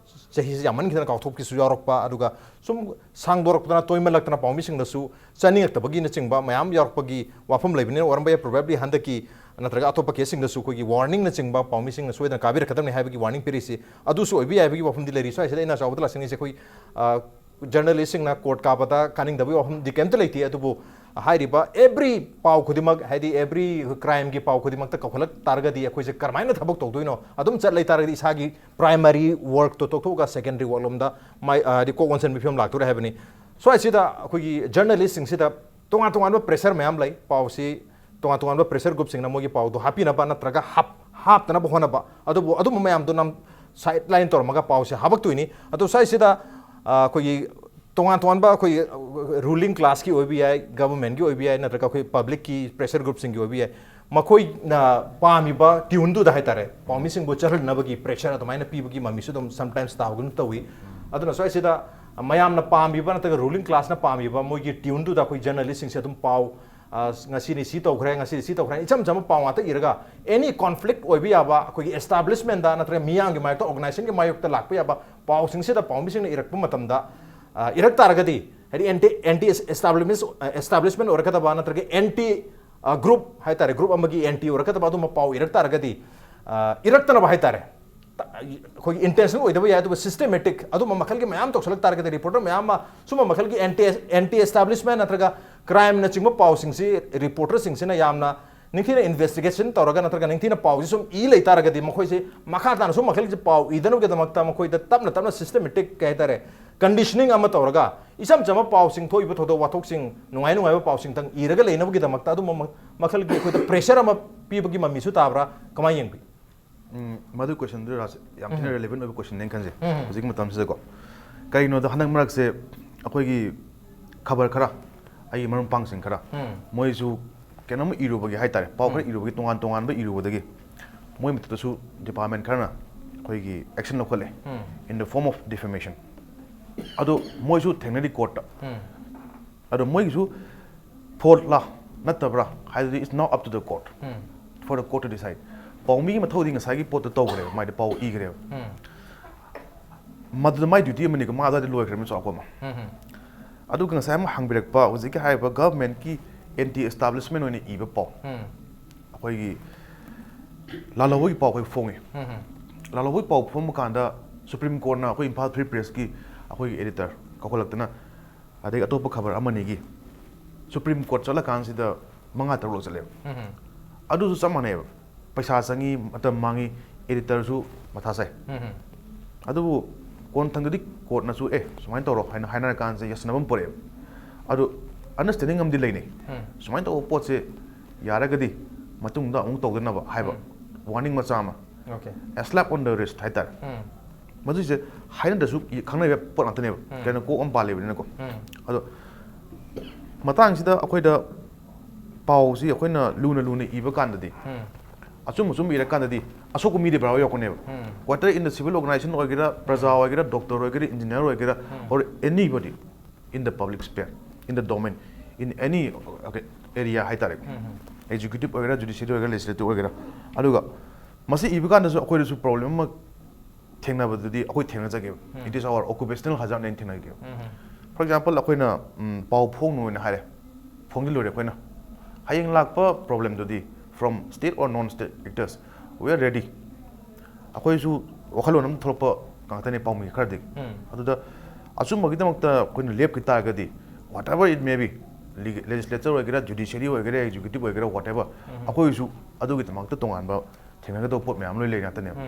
ꯆꯍꯤꯁꯤ ꯌꯥꯝꯃꯟꯈꯤꯗꯅ ꯀꯥꯎꯊꯣꯛꯈꯤꯕꯁꯨ ꯌꯥꯎꯔꯛꯄ, ꯑꯗꯨꯒ ꯁꯨꯝ ꯁꯥꯡꯗꯣꯔꯛꯄꯗꯅ, ꯇꯣꯏꯃꯜꯂꯛꯇꯅ ꯄꯥꯎꯃꯤꯁꯤꯡꯗꯁꯨ ꯆꯥꯅꯤꯡꯉꯛꯇꯕꯒꯤꯅꯆꯤꯡꯕ ꯃꯌꯥꯝ ꯌꯥꯎꯔꯛꯄꯒꯤ ꯋꯥꯐꯝ ꯂꯩꯕꯅꯤꯅ ꯑꯣꯏꯔꯝꯕ ꯌꯥꯏ꯫ Probably ꯍꯟꯗꯛꯀꯤ ꯅꯠꯇ꯭ꯔꯒ ꯑꯇꯣꯞꯄ case ꯁꯤꯡꯗꯁꯨ ꯑꯩꯈꯣꯏꯒꯤ warning ꯅꯆꯤꯡꯕ ꯄꯥꯎꯃꯤꯁꯤꯡꯅ ꯁꯣꯏꯗꯅ ꯀꯥꯕꯤꯔꯛꯀꯗꯕꯅꯤ ꯍꯥꯏꯕꯒꯤ warning ꯄꯤꯔꯤꯁꯤ ꯑꯗꯨꯁꯨ ꯑꯣꯏꯕ ꯌꯥꯏ ꯍꯥꯏꯕꯒꯤ ꯋꯥꯐꯝꯗꯤ ꯂꯩꯔꯤ꯫ ꯁ꯭ꯋꯥꯏꯁꯤꯗ ꯑꯩꯅ ꯆꯥꯎꯕꯗ ꯂꯥꯛꯆꯅꯤꯡꯉꯤꯁꯦ ꯑꯩꯈꯣꯏ, ꯑ, journalist ꯁꯤꯡꯅ court ꯀꯥꯕꯗ ꯀꯥꯅꯤꯡꯗꯕꯒꯤ ꯋꯥꯐꯝꯗꯤ ꯀꯩꯝꯇ ꯂꯩꯇꯦ꯫ ꯑꯗꯨꯕꯨ ꯍꯥꯏꯔꯤꯕ every ꯄꯥꯎ ꯈꯨꯗꯤꯡꯃꯛ, ꯍꯥꯏꯗꯤ every crime ꯒꯤ ꯄꯥꯎ ꯈꯨꯗꯤꯡꯃꯛꯇ ꯀꯧꯈꯠꯂꯛ ꯇꯥꯔꯒꯗꯤ ꯑꯩꯈꯣꯏꯁꯦ ꯀꯔꯝꯍꯥꯏꯅ ꯊꯕꯛ ꯇꯧꯗꯣꯏꯅꯣ? ꯑꯗꯨꯝ ꯆꯠ ꯂꯩ ꯇꯥꯔꯒꯗꯤ ꯏꯁꯥꯒꯤ primary work ꯇꯣ ꯇꯣꯛꯊꯣꯛꯑꯒ secondary work ꯂꯣꯝꯗ ꯃꯥꯏ, ꯍꯥꯏꯗꯤ ꯀꯣꯛ ꯑꯣꯟꯁꯤꯟꯕꯒꯤ ꯐꯤꯕꯝ ꯂꯥꯛꯇꯣꯔꯦ ꯍꯥꯏꯕꯅꯤ꯫ ꯁ꯭ꯋꯥꯏꯁꯤꯗ ꯑꯩꯈꯣꯏꯒꯤ journalist ꯁꯤꯡꯁꯤꯗ ꯇꯣꯉꯥꯟ ꯇꯣꯉꯥꯟꯕ pressure ꯃꯌꯥꯝ ꯂꯩ꯫ ꯄꯥꯎꯁꯤ ꯇꯣꯉꯥꯟ ꯇꯣꯉꯥꯟꯕ pressure group ꯁꯤꯡꯅ ꯃꯣꯏꯒꯤ ꯄꯥꯎꯗꯣ ꯍꯥꯞꯄꯤꯅꯕ ꯅꯠꯇ꯭ꯔꯒ ꯍꯥꯞ-, ꯍꯥꯞꯇꯅꯕ ꯍꯣꯠꯅꯕ꯫ ꯑꯗꯨꯕꯨ ꯑꯗꯨꯝꯕ ꯃꯌꯥꯝꯗꯣ ꯅꯝ-, sideline ꯇꯧꯔꯝꯃꯒ ꯄꯥꯎꯁꯦ ꯍꯥꯞꯄꯛꯇꯣꯏꯅꯤ꯫ ꯑꯗꯣ ꯁ꯭ꯋꯥꯏꯁꯤꯗ, ꯑ, ꯑꯩꯈꯣꯏꯒꯤ ꯇꯣꯉꯥꯟ ꯇꯣꯉꯥꯟꯕ ꯑꯩꯈꯣꯏꯒꯤ, ꯑ, ruling class ꯀꯤ ꯑꯣꯏꯕ ꯌꯥꯏ, government ꯀꯤ ꯑꯣꯏꯕ ꯌꯥꯏ, ꯅꯠꯇ꯭ꯔꯒ ꯑꯩꯈꯣꯏ public ꯀꯤ pressure group ꯁꯤꯡꯒꯤ ꯑꯣꯏꯕ ꯌꯥꯏ꯫ ꯃꯈꯣꯏꯅ ꯄꯥꯝꯃꯤꯕ tune ꯗꯨꯗ ꯍꯥꯏꯇꯥꯔꯦ, ꯄꯥꯎꯃꯤꯁꯤꯡꯕꯨ ꯆꯠꯍꯟꯅꯕꯒꯤ pressure ꯑꯗꯨꯃꯥꯏꯅ ꯄꯤꯕꯒꯤ ꯃꯃꯤꯁꯨ ꯑꯗꯨꯝ sometimes ꯇꯥꯕꯒꯨꯝ ꯇꯧꯏ꯫ ꯑꯗꯨꯅ ꯁ꯭ꯋꯥꯏꯁꯤꯗ ꯃꯌꯥꯝꯅ ꯄꯥꯝꯃꯤꯕ ꯅꯠꯇ꯭ꯔꯒ ruling class ꯅ ꯄꯥꯝꯃꯤꯕ ꯃꯣꯏꯒꯤ tune ꯗꯨꯗ ꯑꯩꯈꯣꯏ journalist ꯁꯤꯡꯁꯦ ꯑꯗꯨꯝ ꯄꯥꯎ, ꯑ, ꯉꯁꯤꯅꯤ ꯁꯤ ꯇꯧꯈ꯭ꯔꯦ, ꯉꯁꯤꯅꯤ ꯁꯤ ꯇꯧꯈ꯭ꯔꯦ, ꯏꯆꯝ ꯆꯝꯕ ꯄꯥꯎ ꯉꯥꯛꯇ ꯏꯔꯒ, any conflict ꯑꯣꯏꯕ ꯌꯥꯕ, ꯑꯩꯈꯣꯏꯒꯤ establishment ꯅꯠꯇ꯭ꯔꯒ ꯃꯤꯌꯥꯝꯒꯤ ꯃꯥꯌꯣꯛꯇ, organization ꯒꯤ ꯃꯥꯌꯣꯛꯇ ꯂꯥꯛꯄ ꯌꯥꯕ ꯄꯥꯎꯁꯤꯡꯁꯤꯗ ꯄꯥꯎꯃꯤꯁꯤꯡꯅ ꯏꯔꯛꯄ ꯃꯇꯝꯗ, ꯑ, ꯏꯔꯛ ꯇꯥꯔꯒꯗꯤ, ꯍꯥꯏꯗꯤ anti, anti establishment, ꯑ, establishment ꯑꯣꯏꯔꯛꯀꯗꯕ ꯅꯠꯇ꯭ꯔꯒ anti, ꯑ, group ꯍꯥꯏꯇꯥꯔꯦ, group ꯑꯃꯒꯤ anti ꯑꯣꯏꯔꯛꯀꯗꯕ ꯑꯗꯨꯝꯕ ꯄꯥꯎ ꯏꯔꯛ ꯇꯥꯔꯒꯗꯤ, ꯑ, ꯏꯔꯛꯇꯅꯕ ꯍꯥꯏꯇꯥꯔꯦ, ꯇ-, ꯑꯩꯈꯣꯏꯒꯤ intentional ꯑꯣꯏꯗꯕ ꯌꯥꯏ, ꯑꯗꯨꯕꯨ systematic ꯑꯗꯨꯝꯕ ꯃꯈꯜꯒꯤ ꯃꯌꯥꯝ ꯇꯧꯁꯜꯂꯛ ꯇꯥꯔꯒꯗꯤ, reporter ꯃꯌꯥꯝ ꯑꯃ ꯁꯨꯝꯕ ꯃꯈꯜꯒꯤ anti, anti establishment ꯅꯠꯇ꯭ꯔꯒ crime ꯅꯆꯤꯡꯕ ꯄꯥꯎꯁꯤꯡꯁꯤ reporter ꯁꯤꯡꯁꯤꯅ ꯌꯥꯝꯅ ꯅꯤꯡꯊꯤꯅ investigation ꯇꯧꯔꯒ ꯅꯠꯇ꯭ꯔꯒ ꯅꯤꯡꯊꯤꯅ ꯄꯥꯎꯁꯤ ꯁꯨꯝ ꯏ ꯂꯩ ꯇꯥꯔꯒꯗꯤ, ꯃꯈꯣꯏꯁꯦ ꯃꯈꯥ ꯇꯥꯅ ꯁꯨꯝ ꯃꯈꯜꯒꯤ ꯄꯥꯎ ꯏꯗꯅꯕꯒꯤꯗꯃꯛꯇ ꯃꯈꯣꯏꯗ ꯇꯞꯅ ꯇꯞꯅ systematic, ꯀꯩ ꯍꯥꯏꯇꯥꯔꯦ, conditioning ꯑꯃ ꯇꯧꯔꯒ, ꯏꯆꯝ ꯆꯝꯕ ꯄꯥꯎꯁꯤꯡ, ꯊꯣꯛꯏꯕ ꯊꯧꯗꯣꯛ ꯋꯥꯊꯣꯛꯁꯤꯡ, ꯅꯨꯡꯉꯥꯏ ꯅꯨꯡꯉꯥꯏꯕ ꯄꯥꯎꯁꯤꯡꯇꯪ ꯏꯔꯒ ꯂꯩꯅꯕꯒꯤꯗꯃꯛꯇ ꯑꯗꯨꯝꯕ ꯃ-, ꯃꯈꯜꯒꯤ ꯑꯩꯈꯣꯏꯗ pressure ꯑꯃ ꯄꯤꯕꯒꯤ ꯃꯃꯤꯁꯨ ꯇꯥꯕ꯭ꯔꯥ? ꯀꯃꯥꯏꯅ ꯌꯦꯡꯕꯤ? ꯎꯝ, ꯃꯗꯨ question ꯗꯨ, ꯔꯥꯖ, ꯌꯥꯝ ꯊꯤꯅ ꯎꯝ꯫ Relevant ꯑꯣꯏꯕ question ꯅꯦꯅ ꯈꯟꯖꯩ, ꯎꯝ꯫ ꯍꯧꯖꯤꯛꯀꯤ ꯃꯇꯝꯁꯤꯗꯀꯣ꯫ ꯀꯩꯒꯤꯅꯣꯗ, ꯍꯟꯗꯛ ꯃꯔꯛꯁꯦ ꯑꯩꯈꯣꯏꯒꯤ ꯈꯕꯔ ꯈꯔ, ꯑꯩꯒꯤ ꯃꯔꯨꯞ ꯃꯄꯥꯡꯁꯤꯡ ꯈꯔ, ꯎꯝ꯫ ꯃꯣꯏꯁꯨ ꯀꯩꯅꯣꯝ ꯏꯔꯨꯕꯒꯤ ꯍꯥꯏꯇꯥꯔꯦ, ꯄꯥꯎ ꯈꯔ ꯎꯝ꯫ ꯏꯔꯨꯕꯒꯤ, ꯇꯣꯉꯥꯟ ꯇꯣꯉꯥꯟꯕ ꯏꯔꯨꯕꯗꯒꯤ ꯃꯣꯏ ꯃꯊꯛꯇꯁꯨ department ꯈꯔꯅ ꯑꯩꯈꯣꯏꯒꯤ action ꯂꯧꯈꯠꯂꯦ, um. In the form of defamation꯫ ꯑꯗꯣ ꯃꯣꯏꯁꯨ ꯊꯦꯡꯅꯔꯤ court ꯇ꯫ ꯎꯝ꯫ ꯑꯗꯣ ꯃꯣꯏꯒꯤꯁꯨ fault ꯂꯥ ꯅꯠꯇꯕ꯭ꯔꯥ ꯍꯥꯏꯗꯨꯗꯤ, it's now up to the court, um. For the court to decide꯫ ꯄꯥꯎꯃꯤꯒꯤ ꯃꯊꯧꯗꯤ ꯉꯁꯥꯏꯒꯤ ꯄꯣꯠꯇꯣ ꯇꯧꯈ꯭ꯔꯦꯕ, ꯃꯥꯏꯗꯤ ꯄꯥꯎ ꯏꯈ꯭ꯔꯦꯕ꯫ ꯎꯝ꯫ ꯃꯗꯨꯗ ꯃꯥꯏ duty ꯑꯃꯅꯤꯀꯣ, ꯃꯥ ꯑꯗꯨꯋꯥꯏꯗ ꯂꯣꯏꯈ꯭ꯔꯦꯕ ꯆꯥꯎꯔꯥꯛꯄ ꯑꯃ꯫ ꯎꯝ꯫ ꯑꯗꯨꯒ ꯉꯁꯥꯏ ꯑꯃ ꯍꯪꯕꯤꯔꯛꯄ, ꯍꯧꯖꯤꯛꯀꯤ ꯍꯥꯏꯔꯤꯕ government ꯀꯤ anti establishment ꯑꯣꯏꯅ ꯏꯕ ꯄꯥꯎ꯫ ꯎꯝ꯫ ꯑꯩꯈꯣꯏꯒꯤ ꯂꯥꯜꯍꯧꯕꯒꯤ ꯄꯥꯎ ꯑꯩꯈꯣꯏ ꯐꯣꯡꯉꯤ꯫ ꯎꯝ꯫ ꯂꯥꯜꯍꯧꯕꯒꯤ ꯄꯥꯎ ꯐꯣꯡꯕ ꯀꯥꯟꯗ Supreme Court ꯅ ꯑꯩꯈꯣꯏ ꯏꯝꯐꯥꯜ Free Press ꯀꯤ ꯑꯩꯈꯣꯏꯒꯤ editor ꯀꯧꯈꯠꯂꯛꯇꯅ, ꯑꯗꯒꯤ ꯑꯇꯣꯞꯄ ꯈꯕꯔ ꯑꯃꯅꯤꯒꯤ Supreme Court ꯆꯠꯂꯀꯥꯟꯁꯤꯗ ꯃꯉꯥ ꯇꯔꯨꯛꯂꯛ ꯆꯠꯂꯦꯕ꯫ ꯎꯝ꯫ ꯑꯗꯨꯁꯨ ꯆꯞ ꯃꯥꯟꯅꯩꯕ, ꯄꯩꯁꯥ ꯆꯪꯉꯤ, ꯃꯇꯝ ꯃꯥꯡꯉꯤ, editor ꯁꯨ ꯃꯊꯥ ꯁꯥꯏ꯫ ꯎꯝ꯫ ꯑꯗꯨꯕꯨ ꯀꯣꯟꯊꯪꯗꯗꯤ court ꯅꯁꯨ, "ꯑꯦ, ꯁꯨꯃꯥꯏꯅ ꯇꯧꯔꯣ" ꯍꯥꯏꯅ ꯍꯥꯏꯅꯔꯀꯥꯟꯁꯤꯗ ꯌꯥꯁꯟꯅꯕ ꯑꯃ ꯄꯨꯔꯛꯑꯦꯕ꯫ ꯑꯗꯨ understanding ꯑꯃꯗꯤ ꯂꯩꯅꯩ, ꯎꯝ꯫ ꯁꯨꯃꯥꯏꯅ ꯇꯧꯕ ꯄꯣꯠꯁꯦ ꯌꯥꯔꯒꯗꯤ ꯃꯇꯨꯡꯗ ꯑꯃꯨꯛ ꯇꯧꯗꯅꯕ ꯍꯥꯏꯕ ꯎꯝ꯫ Warning ꯃꯆꯥ ꯑꯃ꯫ Okay꯫ A slap on the wrist ꯍꯥꯏꯇꯥꯔꯦ꯫ ꯎꯝ꯫ ꯃꯗꯨꯁꯦ ꯍꯥꯏꯅꯗ꯭ꯔꯁꯨ ꯈꯪꯅꯕ ꯄꯣꯠ ꯉꯥꯛꯇꯅꯦꯕ, ꯎꯝ꯫ ꯀꯩꯅꯣ, ꯀꯣꯛ ꯑꯃ ꯄꯥꯜꯂꯤꯕꯅꯤꯅꯀꯣ꯫ ꯎꯝ꯫ ꯑꯗꯣ ꯃꯇꯥꯡꯁꯤꯗ ꯑꯩꯈꯣꯏꯗ ꯄꯥꯎꯁꯤ ꯑꯩꯈꯣꯏꯅ ꯂꯨꯅ ꯂꯨꯅ ꯏꯕ ꯀꯥꯟꯗꯗꯤ, ꯎꯝ꯫ ꯑꯆꯨꯝ ꯑꯆꯨꯝꯕ ꯏꯔꯀꯥꯟꯗꯗꯤ ꯑꯁꯣꯛꯄ ꯃꯤꯗꯤ ꯕꯔꯥꯕꯔ ꯌꯧꯔꯛꯀꯅꯦꯕ꯫ ꯎꯝ꯫ Whether in the civil organization ꯑꯣꯏꯒꯦꯔꯥ, ꯄ꯭ꯔꯖꯥ ꯑꯣꯏꯒꯦꯔꯥ, doctor ꯑꯣꯏꯒꯦꯔꯥ, engineer ꯑꯣꯏꯒꯦꯔꯥ, ꯎꯝ꯫ Or anybody in the public sphere, in the domain, in any, okay, area ꯍꯥꯏꯇꯥꯔꯦ꯫ ꯑꯦꯛꯖꯤꯀ꯭ꯌꯨꯇꯤꯚ ꯑꯣꯏꯒꯦꯔꯥ, ꯖꯨꯗꯤꯁꯤꯌꯔꯤ ꯑꯣꯏꯒꯦꯔꯥ, ꯂꯦꯖꯤꯁꯂꯦꯇꯤꯚ ꯑꯣꯏꯒꯦꯔꯥ꯫ ꯑꯗꯨꯒ ꯃꯁꯤ ꯏꯕ ꯀꯥꯟꯗꯁꯨ ꯑꯩꯈꯣꯏꯗꯁꯨ ꯄ꯭ꯔꯣꯕ꯭ꯂꯦꯝ ꯑꯃ ꯊꯦꯡꯅꯕꯗꯨꯗꯤ ꯑꯩꯈꯣꯏ ꯊꯦꯡꯅꯖꯒꯦꯕ꯫ It is our occupational hazard ꯅ ꯊꯦꯡꯅꯒꯦꯕ꯫ For example, ꯑꯩꯈꯣꯏꯅ ꯎꯝ, ꯄꯥꯎ ꯐꯣꯡꯅꯨꯅ ꯍꯥꯏꯔꯦ, ꯐꯣꯡꯖꯤꯜꯂꯨꯔꯦ ꯑꯩꯈꯣꯏꯅ꯫ ꯍꯌꯦꯡ ꯂꯥꯛꯄ ꯄ꯭ꯔꯣꯕ꯭ꯂꯦꯝꯗꯨꯗꯤ from state or non state actors, we are ready꯫ ꯑꯩꯈꯣꯏꯁꯨ ꯋꯥꯈꯜꯂꯣꯟ ꯑꯃ ꯊꯣꯛꯂꯛꯄ ꯉꯥꯛꯇꯅꯦ ꯄꯥꯎꯃꯤ ꯈꯔꯗꯤ꯫ ꯑꯗꯨꯗ ꯑꯆꯨꯝꯕꯒꯤꯗꯃꯛꯇ ꯑꯩꯈꯣꯏꯅ ꯂꯦꯞꯈꯤ ꯇꯥꯔꯒꯗꯤ, whatever it may be, ꯂꯦꯖꯤꯁꯂꯦꯆꯔ ꯑꯣꯏꯒꯦꯔꯥ, ꯖꯨꯗꯤꯁꯤꯌꯔꯤ ꯑꯣꯏꯒꯦꯔꯥ, ꯑꯦꯛꯖꯤꯀ꯭ꯌꯨꯇꯤꯚ ꯑꯣꯏꯒꯦꯔꯥ, whatever, ꯑꯩꯈꯣꯏꯁꯨ ꯑꯗꯨꯒꯤꯗꯃꯛꯇ ꯇꯣꯉꯥꯟꯕ ꯊꯦꯡꯅꯒꯗꯧꯕ ꯄꯣꯠ ꯃꯌꯥꯝ ꯂꯣꯏ ꯂꯩ ꯉꯥꯛꯇꯅꯦꯕ꯫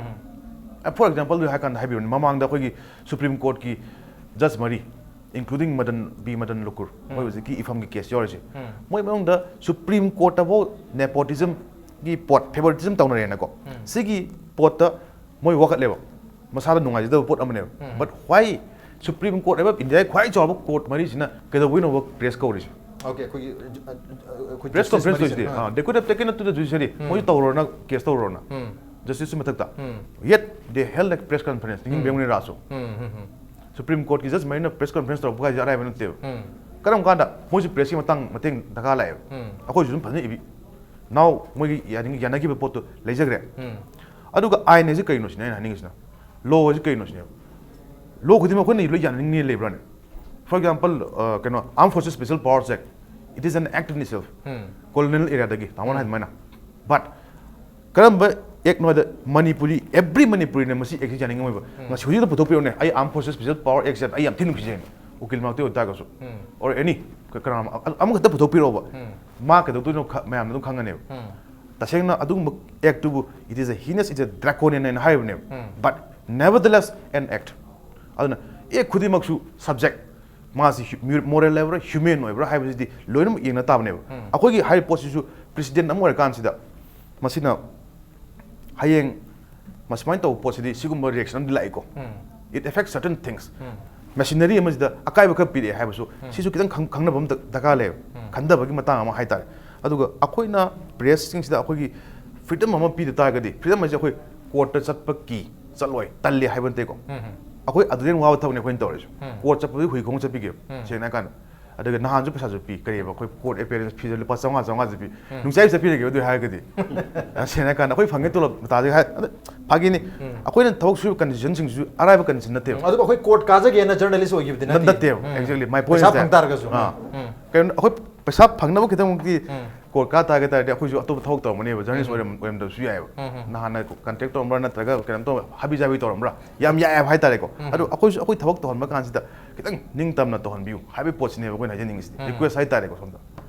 For example ꯗ ꯍꯥꯏ ꯀꯥꯟꯗ ꯍꯥꯏꯕꯤꯔꯣꯅꯦ, ꯃꯃꯥꯡꯗ ꯑꯩꯈꯣꯏꯒꯤ ꯁꯨꯄ꯭ꯔꯤꯝ ꯀꯣꯔꯠꯀꯤ ꯖꯖ ꯃꯔꯤ, including ꯃꯗꯟ, ꯕꯤ ꯃꯗꯟ ꯂꯨꯀꯨꯔ, ꯃꯣꯏ ꯍꯧꯖꯤꯛꯀꯤ ꯏꯐꯝꯒꯤ ꯀꯦꯁ ꯌꯥꯎꯔꯤꯁꯦ, ꯃꯣꯏ ꯃꯅꯨꯡꯗ ꯁꯨꯄ꯭ꯔꯤꯝ ꯀꯣꯔꯠꯇꯐꯥꯎ ꯅꯦꯄꯣꯇꯤꯖꯝꯒꯤ ꯄꯣꯠ, ꯐꯦꯚꯣꯔꯤꯇꯤꯖꯝ ꯇꯧꯅꯔꯦꯅꯀꯣ꯫ ꯁꯤꯒꯤ ꯄꯣꯠꯇ ꯃꯣꯏ ꯋꯥꯀꯠꯂꯦꯕ, ꯃꯁꯥꯗ ꯅꯨꯡꯉꯥꯏꯖꯗꯕ ꯄꯣꯠ ꯑꯃꯅꯦꯕ꯫ But why ꯁꯨꯄ꯭ꯔꯤꯝ ꯀꯣꯔꯠ ꯍꯥꯏꯕ ꯏꯟꯗꯤꯌꯥꯒꯤ ꯈ꯭ꯋꯥꯏ ꯆꯥꯎꯕ ꯀꯣꯔꯠ ꯃꯔꯤꯁꯤꯅ ꯀꯩꯗꯧꯕꯩꯅꯣꯕ ꯄ꯭ꯔꯦꯁ ꯀꯧꯔꯤꯁꯦ? ꯑꯣꯀꯦ, ꯑꯩꯈꯣꯏꯒꯤ ꯑ, ꯑ, ꯑꯩꯈꯣꯏ ꯄ꯭ꯔꯦꯁ ꯖꯁꯇꯤꯁ ꯀꯣꯟꯐꯔꯦꯟꯁ ꯃꯔꯤꯁꯦ, ꯇꯧꯔꯤꯁꯤꯗꯤ ꯑꯥ꯫ They could have taken it to the judiciary. ꯃꯣꯏꯁꯨ ꯇꯧꯔꯣꯅ ꯀꯦꯁ ꯇꯧꯔꯣꯅ, ꯖꯁꯇꯤꯁꯀꯤ ꯃꯊꯛꯇ꯫ Yet they held a press conference. ꯅꯤꯡꯁꯤꯡꯕꯤꯔꯝꯒꯅꯤ ꯔꯥꯁꯨ꯫ ꯁꯨꯄ꯭ꯔꯤꯝ ꯀꯣꯔꯠꯀꯤ ꯖꯁ ꯃꯔꯤꯅ ꯄ꯭ꯔꯦꯁ ꯀꯣꯟꯐꯔꯦꯟꯁ ꯇꯧꯔꯛꯄ ꯍꯥꯏꯁꯦ ꯑꯔꯥꯏꯕ ꯅꯠꯇꯦꯕ꯫ ꯀꯔꯝ ꯀꯥꯟꯗ ꯃꯣꯏꯁꯨ ꯄ꯭ꯔꯦꯁꯀꯤ ꯃꯇꯥꯡ ꯃꯇꯦꯡ ꯗꯔꯀꯥꯔ ꯂꯥꯛꯑꯦꯕ? ꯑꯩꯈꯣꯏꯁꯨ ꯑꯗꯨꯝ ꯐꯖꯅ ꯏꯕꯤ꯫ ꯅꯥꯎ ꯃꯣꯏꯒꯤ ꯌꯥꯅꯤꯡ-, ꯌꯥꯅꯈꯤꯕ ꯄꯣꯠꯇꯨ ꯂꯩꯖꯈ꯭ꯔꯦ꯫ ꯑꯗꯨꯒ ꯑꯥꯏꯟ ꯍꯥꯏꯁꯦ ꯀꯩꯅꯣ ꯁꯤꯅꯦ ꯑꯩꯅ ꯍꯥꯏꯅꯤꯡꯉꯤꯁꯤꯅ꯫ ꯂꯣ ꯍꯥꯏꯁꯦ ꯀꯩꯅꯣ ꯁꯤꯅꯦꯕ꯫ ꯂꯣ ꯈꯨꯗꯤꯡꯃꯛ ꯑꯩꯈꯣꯏꯅ ꯂꯣꯏ ꯌꯥꯅꯤꯡꯅꯤ ꯂꯩꯕ꯭ꯔꯥꯅꯦ? For example, uh, ꯀꯩꯅꯣ, Armed Forces Special Powers Act, it is an act in itself. Colonial ꯑꯦꯔꯤꯌꯥꯗꯒꯤ ꯇꯥꯃꯣꯅ ꯍꯥꯏ ꯑꯗꯨꯃꯥꯏꯅ꯫ But ꯀꯔꯝꯕ ꯑꯦꯛꯅꯣ ꯍꯥꯏꯗ ꯃꯅꯤꯄꯨꯔꯤ, every ꯃꯅꯤꯄꯨꯔꯤꯅ ꯃꯁꯤ ꯑꯦꯛꯁꯤ ꯌꯥꯅꯤꯡꯉꯝꯃꯣꯏꯕ꯫ ꯉꯁꯤ ꯍꯧꯖꯤꯛꯇ ꯄꯨꯊꯣꯛꯄꯤꯔꯛꯎꯅꯦ, ꯑꯩ Armed Forces Special Power Act ꯁꯦ ꯑꯩ ꯌꯥꯝ ꯊꯤꯅ ꯅꯨꯡꯁꯤꯖꯩ, ꯎꯀꯤꯜ ꯃꯛꯇ ꯑꯣꯏꯇꯥꯔꯒꯁꯨ꯫ Or any, ꯀ-, ꯀꯅꯥ ꯑꯃ, ꯑꯃꯈꯛꯇ ꯄꯨꯊꯣꯛꯄꯤꯔꯛꯑꯣꯕ꯫ ꯃꯥ ꯀꯩꯗꯧꯗꯣꯏꯅꯣ ꯈ-, ꯃꯌꯥꯝꯅ ꯑꯗꯨꯝ ꯈꯪꯒꯅꯦꯕ꯫ ꯇꯁꯦꯡꯅ ꯑꯗꯨꯒꯨꯝꯕ ꯑꯦꯛꯇꯨꯕꯨ, it is a heinous, it is a draconian ꯍꯥꯏꯅ ꯍꯥꯏꯔꯤꯕꯅꯦꯕ꯫ But nevertheless an act. ꯑꯗꯨꯅ ꯑꯦꯛ ꯈꯨꯗꯤꯡꯃꯛꯁꯨ subject, ꯃꯥꯁꯤ ꯃꯣꯔꯦꯜ ꯑꯣꯏꯕ꯭ꯔꯥ, ꯍ꯭ꯌꯨꯃꯦꯟ ꯑꯣꯏꯕ꯭ꯔꯥ ꯍꯥꯏꯕꯁꯤꯗꯤ ꯂꯣꯏꯅꯃꯛ ꯌꯦꯡꯅ ꯇꯥꯕꯅꯦꯕ꯫ ꯑꯩꯈꯣꯏꯒꯤ ꯍꯥꯏꯔꯤꯕ ꯄꯣꯠꯁꯤꯁꯨ ꯄ꯭ꯔꯤꯁꯤꯗꯦꯟ ꯑꯃ ꯑꯣꯏꯔꯀꯥꯟꯁꯤꯗ ꯃꯁꯤꯅ ꯍꯌꯦꯡ ꯃꯁꯨꯃꯥꯏꯅ ꯇꯧꯕ ꯄꯣꯠꯁꯤꯗꯤ ꯁꯤꯒꯨꯝꯕ ꯔꯤꯌꯦꯛꯁꯟ ꯑꯃꯗꯤ ꯂꯥꯛꯏꯀꯣ꯫ It affects certain things. Machinery ꯑꯃꯁꯤꯗ ꯑꯀꯥꯏꯕ ꯈꯔ ꯄꯤꯔꯛꯑꯦ ꯍꯥꯏꯕꯁꯨ ꯁꯤꯁꯨ ꯈꯤꯇꯪ ꯈꯪ-, ꯈꯪꯅꯕ ꯑꯃ ꯗ-, ꯗꯔꯀꯥꯔ ꯂꯩꯌꯦꯕ꯫ ꯈꯟꯊꯕꯒꯤ ꯃꯇꯥꯡ ꯑꯃ ꯍꯥꯏꯇꯥꯔꯦ꯫ ꯑꯗꯨꯒ ꯑꯩꯈꯣꯏꯅ ꯄ꯭ꯔꯦꯁꯁꯤꯡꯁꯤꯗ ꯑꯩꯈꯣꯏꯒꯤ ꯐ꯭ꯔꯤꯗꯝ ꯑꯃ ꯄꯤꯗ ꯇꯥꯔꯒꯗꯤ, ꯐ꯭ꯔꯤꯗꯝ ꯍꯥꯏꯁꯦ ꯑꯩꯈꯣꯏ ꯀꯣꯔꯠꯇ ꯆꯠꯄ ꯀꯤ, ꯆꯠꯂꯣꯏ, ꯇꯜꯂꯤ ꯍꯥꯏꯕ ꯅꯠꯇꯦꯀꯣ꯫ ꯑꯩꯈꯣꯏ ꯑꯗꯨꯗꯩ ꯍꯦꯟꯅ ꯋꯥꯕ ꯊꯕꯛꯅꯦ ꯑꯩꯈꯣꯏꯅ ꯇꯧꯔꯤꯁꯦ꯫ ꯀꯣꯔꯠ ꯆꯠꯄꯗꯤ ꯍꯨꯏ ꯈꯣꯡ ꯆꯠꯄꯤꯒꯦꯕ, ꯁꯦꯡꯅ ꯍꯥꯏ ꯀꯥꯟꯗ꯫ ꯑꯗꯨꯒ ꯅꯍꯥꯟꯁꯨ ꯄꯩꯁꯥꯁꯨ ꯄꯤ, ꯀꯔꯤꯕ, ꯑꯩꯈꯣꯏ ꯀꯣꯔꯠ ꯑꯦꯄꯤꯌꯔꯦꯟꯁ ꯐꯤꯗ ꯂꯨꯄꯥ ꯆꯥꯝꯃꯉꯥ, ꯆꯥꯝꯃꯉꯥꯁꯨ ꯄꯤ꯫ ꯎꯝ꯫ ꯅꯨꯡꯆꯥꯏꯕꯁꯤꯗ ꯄꯤꯔꯒꯦ꯫ ꯑꯗꯨ ꯍꯥꯏꯔꯒꯗꯤ, ꯁꯦꯡꯅ ꯍꯥꯏ ꯀꯥꯟꯗ ꯑꯩꯈꯣꯏ ꯐꯪꯉꯦ ꯇꯣꯂꯣꯞ ꯃꯇꯥꯁꯦ ꯍꯥꯏ, ꯑꯗ ꯐꯥꯒꯤꯅꯤ꯫ ꯎꯝ꯫ ꯑꯩꯈꯣꯏꯅ ꯊꯕꯛ ꯁꯨꯔꯤꯕ ꯀꯟꯗꯤꯁꯟꯁꯤꯡꯁꯨ ꯑꯔꯥꯏꯕ ꯀꯟꯗꯤꯁꯟ ꯅꯠꯇꯦꯕ꯫ ꯎꯝ, ꯑꯗꯨꯕꯨ ꯑꯩꯈꯣꯏ ꯀꯣꯔꯠ ꯀꯥꯖꯒꯦꯅ ꯖꯔꯅꯦꯂꯤꯁ ꯑꯣꯏꯈꯤꯕꯗꯤ ꯅꯠ-, ꯅꯠꯇꯦ꯫ ꯅꯠꯇꯦꯕ, ꯎꯝ꯫ Exactly, my point ꯄꯩꯁꯥ is that, ꯐꯪ ꯇꯥꯔꯒꯁꯨ꯫ ꯑꯥ꯫ ꯎꯝ꯫ ꯀꯩꯅꯣ, ꯑꯩꯈꯣꯏ ꯄꯩꯁꯥ ꯐꯪꯅꯕ ꯈꯤꯇꯪꯃꯛꯇꯤ ꯎꯝ꯫ ꯀꯣꯔꯠ ꯀꯥ ꯇꯥꯔꯒꯦ ꯇꯥꯔꯗꯤ ꯑꯩꯈꯣꯏꯁꯨ ꯑꯇꯣꯞꯄ ꯊꯕꯛ ꯇꯧꯔꯝꯒꯅꯦꯕ, ꯖꯔꯅꯦꯂꯤꯁ ꯎꯝ꯫ ꯑꯣꯏꯔꯝ-, ꯑꯣꯏꯔꯝꯗꯕꯁꯨ ꯌꯥꯏꯑꯕ꯫ ꯎꯝ, ꯎꯝ꯫ ꯅꯍꯥꯟꯅ ꯀꯟꯇ꯭ꯔꯦꯛ ꯇꯧꯔꯝꯕ꯭ꯔꯥ ꯅꯠꯇ꯭ꯔꯒ ꯀꯩꯅꯣꯝ ꯇꯧꯕ ꯍꯥꯕꯤ ꯖꯥꯕꯤ ꯇꯧꯔꯝꯕ꯭ꯔꯥ ꯌꯥꯝ ꯌꯥꯏꯑꯕ ꯍꯥꯏꯇꯥꯔꯦꯀꯣ꯫ ꯎꯝ꯫ ꯑꯗꯣ ꯑꯩꯈꯣꯏꯁꯨ ꯑꯩꯈꯣꯏ ꯊꯕꯛ ꯇꯧꯍꯟꯕ ꯀꯥꯟꯁꯤꯗ ꯈꯤꯇꯪ ꯅꯤꯡꯇꯝꯅ ꯇꯧꯍꯟꯕꯤꯌꯨ ꯍꯥꯏꯕꯒꯤ ꯄꯣꯠꯁꯤꯅꯦꯕ ꯑꯩꯈꯣꯏꯅ ꯍꯥꯏꯖꯅꯤꯡꯉꯤꯁꯤꯗꯤ꯫ ꯎꯝ꯫ ꯔꯤꯀ꯭ꯋꯦꯁ ꯍꯥꯏꯇꯥꯔꯦꯀꯣ ꯁꯣꯝꯗ꯫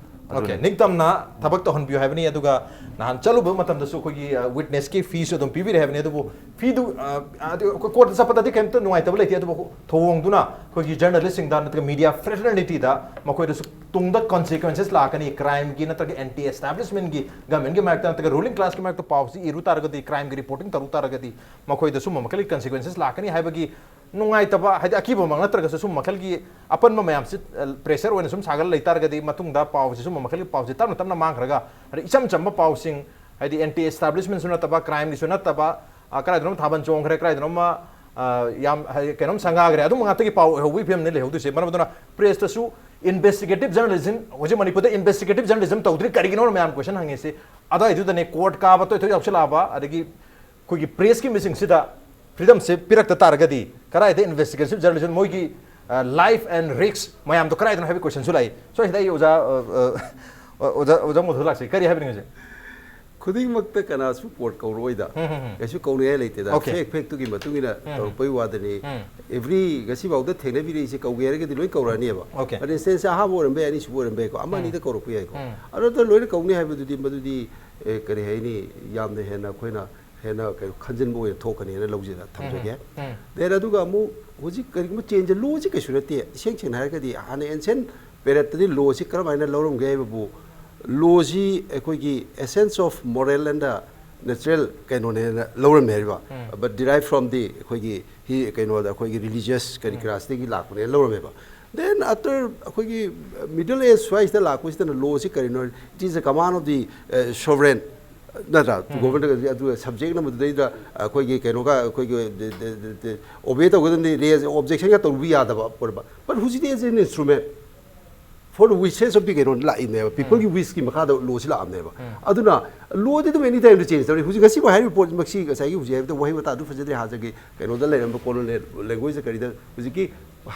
ꯑꯣꯀꯦ, ꯑꯗꯨꯅꯤ꯫ ꯅꯤꯡꯇꯝꯅ ꯊꯕꯛ ꯇꯧꯍꯟꯕꯤꯌꯨ ꯍꯥꯏꯕꯅꯤ꯫ ꯑꯗꯨꯒ ꯅꯍꯥꯟ ꯆꯠꯂꯨꯕ ꯃꯇꯝꯗꯁꯨ ꯑꯩꯈꯣꯏꯒꯤ, ꯑ, ꯋꯤꯠꯅꯦꯁꯀꯤ ꯐꯤꯁꯨ ꯑꯗꯨꯝ ꯄꯤꯕꯤꯔꯦ ꯍꯥꯏꯕꯅꯤ꯫ ꯑꯗꯨꯕꯨ ꯐꯤꯗꯨ, ꯑ, ꯑꯗꯨ ꯑꯩꯈꯣꯏ ꯀꯣꯔꯠꯇ ꯆꯠꯄꯗꯗꯤ ꯀꯩꯝꯇ ꯅꯨꯡꯉꯥꯏꯇꯕ ꯂꯩꯇꯦ꯫ ꯑꯗꯨꯕꯨ ꯊꯧꯑꯣꯡꯗꯨꯅ ꯑꯩꯈꯣꯏꯒꯤ ꯖꯔꯅꯦꯂꯤꯁꯁꯤꯡꯗ ꯅꯠꯇ꯭ꯔꯒ ꯃꯤꯗꯤꯌꯥ ꯐ꯭ꯔꯦꯇꯔꯅꯤꯇꯤꯗ ꯃꯈꯣꯏꯗꯁꯨ ꯇꯨꯡꯗ ꯀꯟꯁꯤꯀ꯭ꯋꯦꯟꯁꯦꯁ ꯂꯥꯛꯀꯅꯤ, ꯀ꯭ꯔꯥꯏꯝꯒꯤ ꯅꯠꯇ꯭ꯔꯒ ꯑꯦꯟꯇꯤ ꯑꯦꯁꯇꯥꯕ꯭ꯂꯤꯁꯃꯦꯟꯒꯤ, ꯒꯃꯦꯟꯒꯤ ꯃꯔꯛꯇ ꯅꯠꯇ꯭ꯔꯒ ꯔꯨꯂꯤꯡ ꯀ꯭ꯂꯥꯁꯀꯤ ꯃꯔꯛꯇ ꯄꯥꯎꯁꯤ ꯏꯔꯨ ꯇꯥꯔꯒꯗꯤ, ꯀ꯭ꯔꯥꯏꯝꯒꯤ ꯔꯤꯄꯣꯔꯇꯤꯡ ꯇꯧꯔꯨ ꯇꯥꯔꯒꯗꯤ ꯃꯈꯣꯏꯗ ꯁꯨꯝꯕ ꯃꯈꯜꯒꯤ ꯀꯟꯁꯤꯀ꯭ꯋꯦꯟꯁꯦꯁ ꯂꯥꯛꯀꯅꯤ ꯍꯥꯏꯕꯒꯤ ꯅꯨꯡꯉꯥꯏꯇꯕ, ꯍꯥꯏꯗꯤ ꯑꯀꯤꯕꯃꯛ ꯅꯠꯇ꯭ꯔꯒꯁꯨ ꯁꯨꯝ ꯃꯈꯜꯒꯤ ꯑꯄꯟꯕ ꯃꯌꯥꯝꯁꯤ, ꯑ, ꯄ꯭ꯔꯦꯁꯔ ꯑꯣꯏꯅ ꯁꯨꯝ ꯁꯥꯒꯠꯂ ꯂꯩꯇꯥꯔꯒꯗꯤ ꯃꯇꯨꯡꯗ ꯄꯥꯎꯁꯤ ꯁꯨꯝꯕ ꯃꯈꯜꯒꯤ ꯄꯥꯎꯁꯤ ꯇꯞꯅ ꯇꯞꯅ ꯃꯥꯡꯈ꯭ꯔꯒ, ꯍꯥꯏꯗꯤ ꯏꯆꯝ ꯆꯝꯕ ꯄꯥꯎꯁꯤꯡ, ꯍꯥꯏꯗꯤ ꯑꯦꯟꯇꯤ ꯑꯦꯁꯇꯥꯕ꯭ꯂꯤꯁꯃꯦꯟꯁꯨ ꯅꯠꯇꯕ, ꯀ꯭ꯔꯥꯏꯝꯒꯤꯁꯨ ꯅꯠꯇꯕ, ꯑ, ꯀꯗꯥꯏꯗꯅꯣꯝ ꯊꯥꯕꯜ ꯆꯣꯡꯈ꯭ꯔꯦ, ꯀꯗꯥꯏꯗꯅꯣꯝꯃ, ꯑ, ꯌꯥꯝ, ꯍꯥꯏꯗꯤ ꯀꯩꯅꯣꯝ ꯁꯪꯒꯥꯈ꯭ꯔꯦ, ꯑꯗꯨꯝꯕ ꯉꯥꯛꯇꯒꯤ ꯄꯥꯎ ꯑꯣꯏꯍꯧꯕꯒꯤ ꯐꯤꯕꯝꯅꯤ ꯂꯩꯍꯧꯗꯣꯏꯁꯦ꯫ ꯃꯔꯝ ꯑꯗꯨꯅ ꯄ꯭ꯔꯦꯁꯇꯁꯨ ꯏꯟꯚꯦꯁꯇꯤꯒꯦꯇꯤꯚ ꯖꯔꯅꯦꯂꯤꯖꯝ, ꯍꯧꯖꯤꯛ ꯃꯅꯤꯄꯨꯔꯗ ꯏꯟꯚꯦꯁꯇꯤꯒꯦꯇꯤꯚ ꯖꯔꯅꯦꯂꯤꯖꯝ ꯇꯧꯗ꯭ꯔꯤ ꯀꯔꯤꯒꯤꯅꯣꯅ ꯃꯌꯥꯝ ꯀꯣꯏꯁꯟ ꯍꯪꯉꯤꯁꯦ꯫ ꯑꯗꯨꯋꯥꯏꯗꯨꯗꯅꯦ ꯀꯣꯔꯠ ꯀꯥꯕ ꯇꯣꯏ ꯇꯣꯏ ꯌꯥꯎꯁꯜꯂꯛꯑꯕ, ꯑꯗꯒꯤ ꯑꯩꯈꯣꯏꯒꯤ ꯄ꯭ꯔꯦꯁꯀꯤ ꯃꯤꯁꯤꯡꯁꯤꯗ ꯐ꯭ꯔꯤꯗꯝꯁꯦ ꯄꯤꯔꯛꯇ ꯇꯥꯔꯒꯗꯤ ꯀꯗꯥꯏꯗ ꯏꯟꯚꯦꯁꯇꯤꯒꯦꯇꯤꯚ ꯖꯔꯅꯦꯂꯤꯖꯝ, ꯃꯣꯏꯒꯤ, ꯑ, ꯂꯥꯏꯐ ꯑꯦꯟ ꯔꯤꯁꯛ ꯃꯌꯥꯝꯗꯣ ꯀꯗꯥꯏꯗꯅꯣ ꯍꯥꯏꯕꯒꯤ ꯀꯣꯏꯁꯟꯁꯨ ꯂꯥꯛꯏ꯫ ꯁꯣꯏꯁꯤꯗ ꯑꯩ ꯑꯣꯖꯥ, ꯑ, ꯑ, ꯑꯣꯖꯥ, ꯑꯣꯖꯥ ꯃꯣꯊꯣꯂꯥꯛꯁꯦ ꯀꯔꯤ ꯍꯥꯏꯕꯅꯤꯡꯉꯤꯁꯦ? ꯈꯨꯗꯤꯡꯃꯛꯇ ꯀꯅꯥꯁꯨ ꯀꯣꯔꯠ ꯀꯧꯔꯛꯑꯣꯏꯗ꯫ ꯎꯝ, ꯎꯝ, ꯎꯝ꯫ ꯀꯩꯁꯨ ꯀꯧꯅꯤꯡꯉꯥꯏ ꯂꯩꯇꯦꯗ꯫ ꯑꯣꯀꯦ꯫ ꯐꯦꯛ, ꯐꯦꯛꯇꯨꯒꯤ ꯃꯇꯨꯡ ꯏꯟꯅ ꯎꯝ꯫ ꯇꯧꯔꯛꯄꯩ ꯋꯥꯗꯅꯤ꯫ ꯎꯝ꯫ ꯑꯦꯚ꯭ꯔꯤ ꯉꯁꯤꯐꯥꯎꯗ ꯊꯦꯡꯅꯕꯤꯔꯛꯏꯁꯦ ꯀꯧꯒꯦ ꯍꯥꯏꯔꯒꯗꯤ ꯂꯣꯏ ꯀꯧꯔꯛꯑꯅꯦꯕ꯫ ꯑꯣꯀꯦ꯫ ꯑꯗ ꯏꯟꯁꯇꯦꯟꯁ ꯑꯍꯥꯟꯕ ꯑꯣꯏꯔꯝꯕ ꯌꯥꯏ, ꯑꯅꯤꯁꯨꯕ ꯑꯣꯏꯔꯝꯕ ꯌꯥꯏꯀꯣ, ꯑꯃ ꯎꯝ꯫ ꯑꯅꯤꯗ ꯀꯧꯔꯛꯄ ꯌꯥꯏꯀꯣ꯫ ꯎꯝ꯫ ꯑꯗꯨꯗ ꯂꯣꯏꯅ ꯀꯧꯅꯤ ꯍꯥꯏꯕꯗꯨꯗꯤ ꯃꯗꯨꯗꯤ, ꯑꯦ, ꯀꯔꯤ ꯍꯥꯏꯅꯤ, ꯌꯥꯝꯅ ꯍꯦꯟꯅ ꯑꯩꯈꯣꯏꯅ ꯍꯦꯟꯅ ꯀꯩꯅꯣ ꯈꯟꯖꯤꯟꯕ ꯑꯣꯏꯅ ꯊꯣꯛꯀꯅꯤꯅ ꯂꯧꯖ-, ꯊꯝꯖꯒꯦ꯫ ꯎꯝ꯫ Then ꯑꯗꯨꯒ ꯑꯃꯨꯛ ꯍꯧꯖꯤꯛ ꯀꯔꯤꯒꯨꯝꯕ ꯆꯦꯟꯖꯁꯦ, ꯂꯣꯁꯤ ꯀꯩꯁꯨ ꯅꯠꯇꯦ꯫ ꯏꯁꯦꯡ ꯁꯦꯡꯅ ꯍꯥꯏꯔꯒꯗꯤ ꯍꯥꯟꯅ ancient periodꯇꯗꯤ ꯂꯣꯁꯤ ꯀꯔꯝꯍꯥꯏꯅ ꯂꯧꯔꯝꯒꯦ ꯍꯥꯏꯕꯕꯨ, ꯂꯣꯁꯤ ꯑꯩꯈꯣꯏꯒꯤ essence of moral and natural ꯀꯩꯅꯣꯅꯦꯅ ꯂꯧꯔꯝꯃꯦ ꯍꯥꯏꯕ꯫ ꯎꯝ꯫ But derive from the ꯑꯩꯈꯣꯏꯒꯤ ꯍꯤ-, ꯀꯩꯅꯣꯗ ꯑꯩꯈꯣꯏꯒꯤ religious ꯀꯔꯤ ꯎꯝ꯫ ꯀꯔꯥꯁꯤꯗꯒꯤ ꯂꯥꯛꯄꯅꯦꯅ ꯂꯧꯔꯝꯃꯦꯕ꯫ Then after ꯑꯩꯈꯣꯏꯒꯤ middle age ꯁ꯭ꯋꯥꯏꯁꯤꯗ ꯂꯥꯛꯄꯁꯤꯗꯅ ꯂꯣꯁꯤ ꯀꯔꯤꯅꯣ? It is the command of the, uh, sovereign, ꯅꯠꯇ꯭ꯔꯥ? ꯎꯝ꯫ Government ꯑꯗꯨꯒ subjectꯅ ꯃꯗꯨꯗꯩꯗ ꯑꯩꯈꯣꯏꯒꯤ ꯀꯩꯅꯣꯒ ꯑꯩꯈꯣꯏꯒꯤ ꯗ-, ꯗ-, ꯗ-, ꯗ-, obey ꯇꯧꯒꯗꯕꯅꯤ, raise objection ꯇꯧꯕ ꯌꯥꯗꯕ ꯄꯣꯠ꯫ But ꯍꯧꯖꯤꯛꯇꯤ as an instrument, for the wishes of the ꯀꯩꯅꯣ ꯂꯥꯛꯏꯅꯦꯕ, ꯄꯤꯄꯜꯒꯤ ꯋꯤꯁꯀꯤ ꯃꯈꯥꯗ ꯂꯣꯁꯤ ꯂꯥꯛꯑꯕꯅꯦꯕ꯫ ꯑꯗꯨꯅ ꯂꯣꯗꯤ ꯑꯗꯨꯝ ꯑꯦꯅꯤ ꯇꯥꯏꯝꯗ ꯆꯦꯟꯖ ꯇꯧꯔꯤ꯫ ꯍꯧꯖꯤꯛ ꯉꯁꯤꯕꯨ ꯍꯥꯏꯔꯤꯕ ꯄꯣꯠꯃꯛꯁꯤ ꯉꯁꯥꯏꯒꯤ ꯍꯧꯖꯤꯛ ꯍꯥꯏꯕꯗ ꯋꯥꯍꯩ ꯋꯥꯇꯥꯗꯨ ꯐꯖꯗ꯭ꯔꯦ ꯍꯥꯏꯖꯒꯦ, ꯀꯩꯅꯣꯗ ꯂꯩꯔꯝꯕ ꯀꯣꯂꯣꯅꯦꯜ ꯂꯦꯡꯒ꯭ꯋꯦꯖꯇ ꯀꯔꯤꯗ ꯍꯧꯖꯤꯛꯀꯤ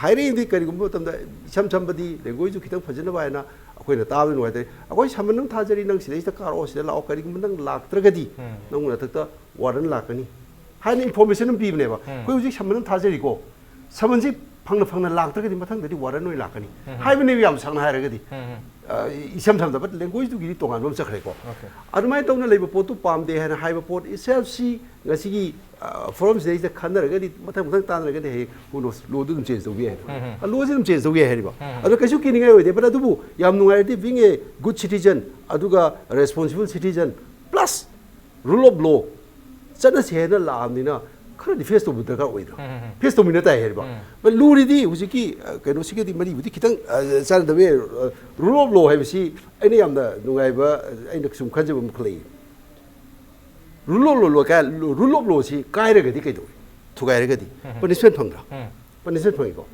ꯍꯥꯏꯔꯛꯏꯗꯤ ꯀꯔꯤꯒꯨꯝꯕ ꯃꯇꯝꯗ ꯏꯁꯝ ꯁꯝꯕꯗꯤ ꯂꯦꯡꯒ꯭ꯋꯦꯖꯇꯨ ꯈꯤꯇꯪ ꯐꯖꯅꯕ ꯍꯥꯏꯅ ꯑꯩꯈꯣꯏꯅ ꯇꯥꯕꯗ ꯅꯨꯡꯉꯥꯏꯇꯦ꯫ ꯑꯩꯈꯣꯏ ꯁꯃꯟ ꯑꯃ ꯊꯥꯖꯔꯤ, ꯅꯪ ꯁꯤꯗꯩꯁꯤꯗ ꯀꯥꯔꯛꯑꯣ, ꯁꯤꯗ ꯂꯥꯛꯑꯣ, ꯀꯔꯤꯒꯨꯝꯕ ꯅꯪ ꯂꯥꯛꯇ꯭ꯔꯒꯗꯤ ꯅꯪ ꯃꯊꯛꯇ ꯋꯥꯔꯟ ꯂꯥꯛꯀꯅꯤ ꯍꯥꯏꯅ ꯏꯟꯐꯣꯔꯃꯦꯁꯟ ꯑꯃ ꯄꯤꯕꯅꯦꯕ꯫ ꯑꯩꯈꯣꯏ ꯍꯧꯖꯤꯛ ꯁꯃꯟ ꯑꯃ ꯊꯥꯖꯔꯤꯀꯣ, ꯁꯃꯟꯁꯤ ꯐꯪꯅ ꯐꯪꯅ ꯂꯥꯛꯇ꯭ꯔꯒꯗꯤ ꯃꯊꯪꯗꯗꯤ ꯋꯥꯔꯟ ꯑꯣꯏꯅ ꯂꯥꯛꯀꯅꯤ ꯍꯥꯏꯕꯅꯦꯕ, ꯌꯥꯝ ꯁꯥꯡꯅ ꯍꯥꯏꯔꯒꯗꯤ꯫ ꯑ, ꯏꯁꯝ ꯁꯝꯗ, ꯕꯠ ꯂꯦꯡꯒ꯭ꯋꯦꯖꯇꯨꯒꯤꯗꯤ ꯇꯣꯉꯥꯟꯕ ꯑꯃ ꯆꯠꯈ꯭ꯔꯦꯀꯣ꯫ ꯑꯗꯨꯃꯥꯏꯅ ꯇꯧꯅ ꯂꯩꯕ ꯄꯣꯠꯇꯨ ꯄꯥꯝꯗꯦ ꯍꯥꯏꯅ ꯍꯥꯏꯕ ꯄꯣꯠ ꯏꯁꯦꯜꯐꯁꯤ ꯉꯁꯤꯒꯤ ꯐꯣꯔꯝꯁꯤꯗꯩꯁꯤꯗ ꯈꯟꯅꯔꯒꯗꯤ ꯃꯊꯪ ꯃꯊꯪ ꯇꯥꯟꯅꯔꯒꯗꯤ ꯍꯌꯦꯡ ꯂꯣꯗꯨ ꯑꯗꯨꯝ ꯆꯦꯟꯖ ꯇꯧꯕ ꯌꯥꯏ꯫ ꯂꯣꯁꯤ ꯑꯗꯨꯝ ꯆꯦꯟꯖ ꯇꯧꯕ ꯌꯥꯏ ꯍꯥꯏꯔꯤꯕ꯫ ꯑꯗꯣ ꯀꯩꯁꯨ ꯀꯤꯅꯤꯡꯉꯥꯏ ꯑꯣꯏꯗꯦ꯫ ꯕꯠ ꯑꯗꯨꯕꯨ ꯌꯥꯝ ꯅꯨꯡꯉꯥꯏꯔꯗꯤ being a good citizen ꯑꯗꯨꯒ responsible citizen plus rule of law ꯆꯠꯅꯁꯦ ꯍꯥꯏꯅ ꯂꯥꯛꯑꯕꯅꯤꯅ ꯈꯔꯗꯤ ꯐꯦꯁ ꯇꯧꯕ ꯗꯔꯀꯥꯔ ꯑꯣꯏꯗ꯭ꯔꯣ? ꯐꯦꯁ ꯇꯧꯃꯤꯟꯅ ꯇꯥꯏ ꯍꯥꯏꯔꯤꯕ꯫ ꯕꯠ ꯂꯨꯔꯤꯗꯤ ꯍꯧꯖꯤꯛꯀꯤ, ꯑ, ꯀꯩꯅꯣꯁꯤꯒꯗꯤ ꯃꯔꯤꯕꯨꯗꯤ ꯈꯤꯇꯪ, ꯑ, ꯆꯥꯟꯅꯗꯕ ꯌꯥꯏ꯫ ꯑ, rule of law ꯍꯥꯏꯕꯁꯤ ꯑꯩꯅ ꯌꯥꯝꯅ ꯅꯨꯡꯉꯥꯏꯕ, ꯑꯩꯅ ꯁꯨꯝ ꯈꯟꯖꯕ ꯑꯃꯈꯛ ꯂꯩꯌꯦ꯫ Rule of law, rule of lawꯁꯤ ꯀꯥꯏꯔꯒꯗꯤ ꯀꯩꯗꯧꯏ? ꯊꯨꯒꯥꯏꯔꯒꯗꯤ ꯄꯅꯤꯁꯃꯦꯟ ꯐꯪꯗ꯭ꯔꯥ? ꯄꯅꯤꯁꯃꯦꯟ ꯐꯪꯉꯤꯀꯣ꯫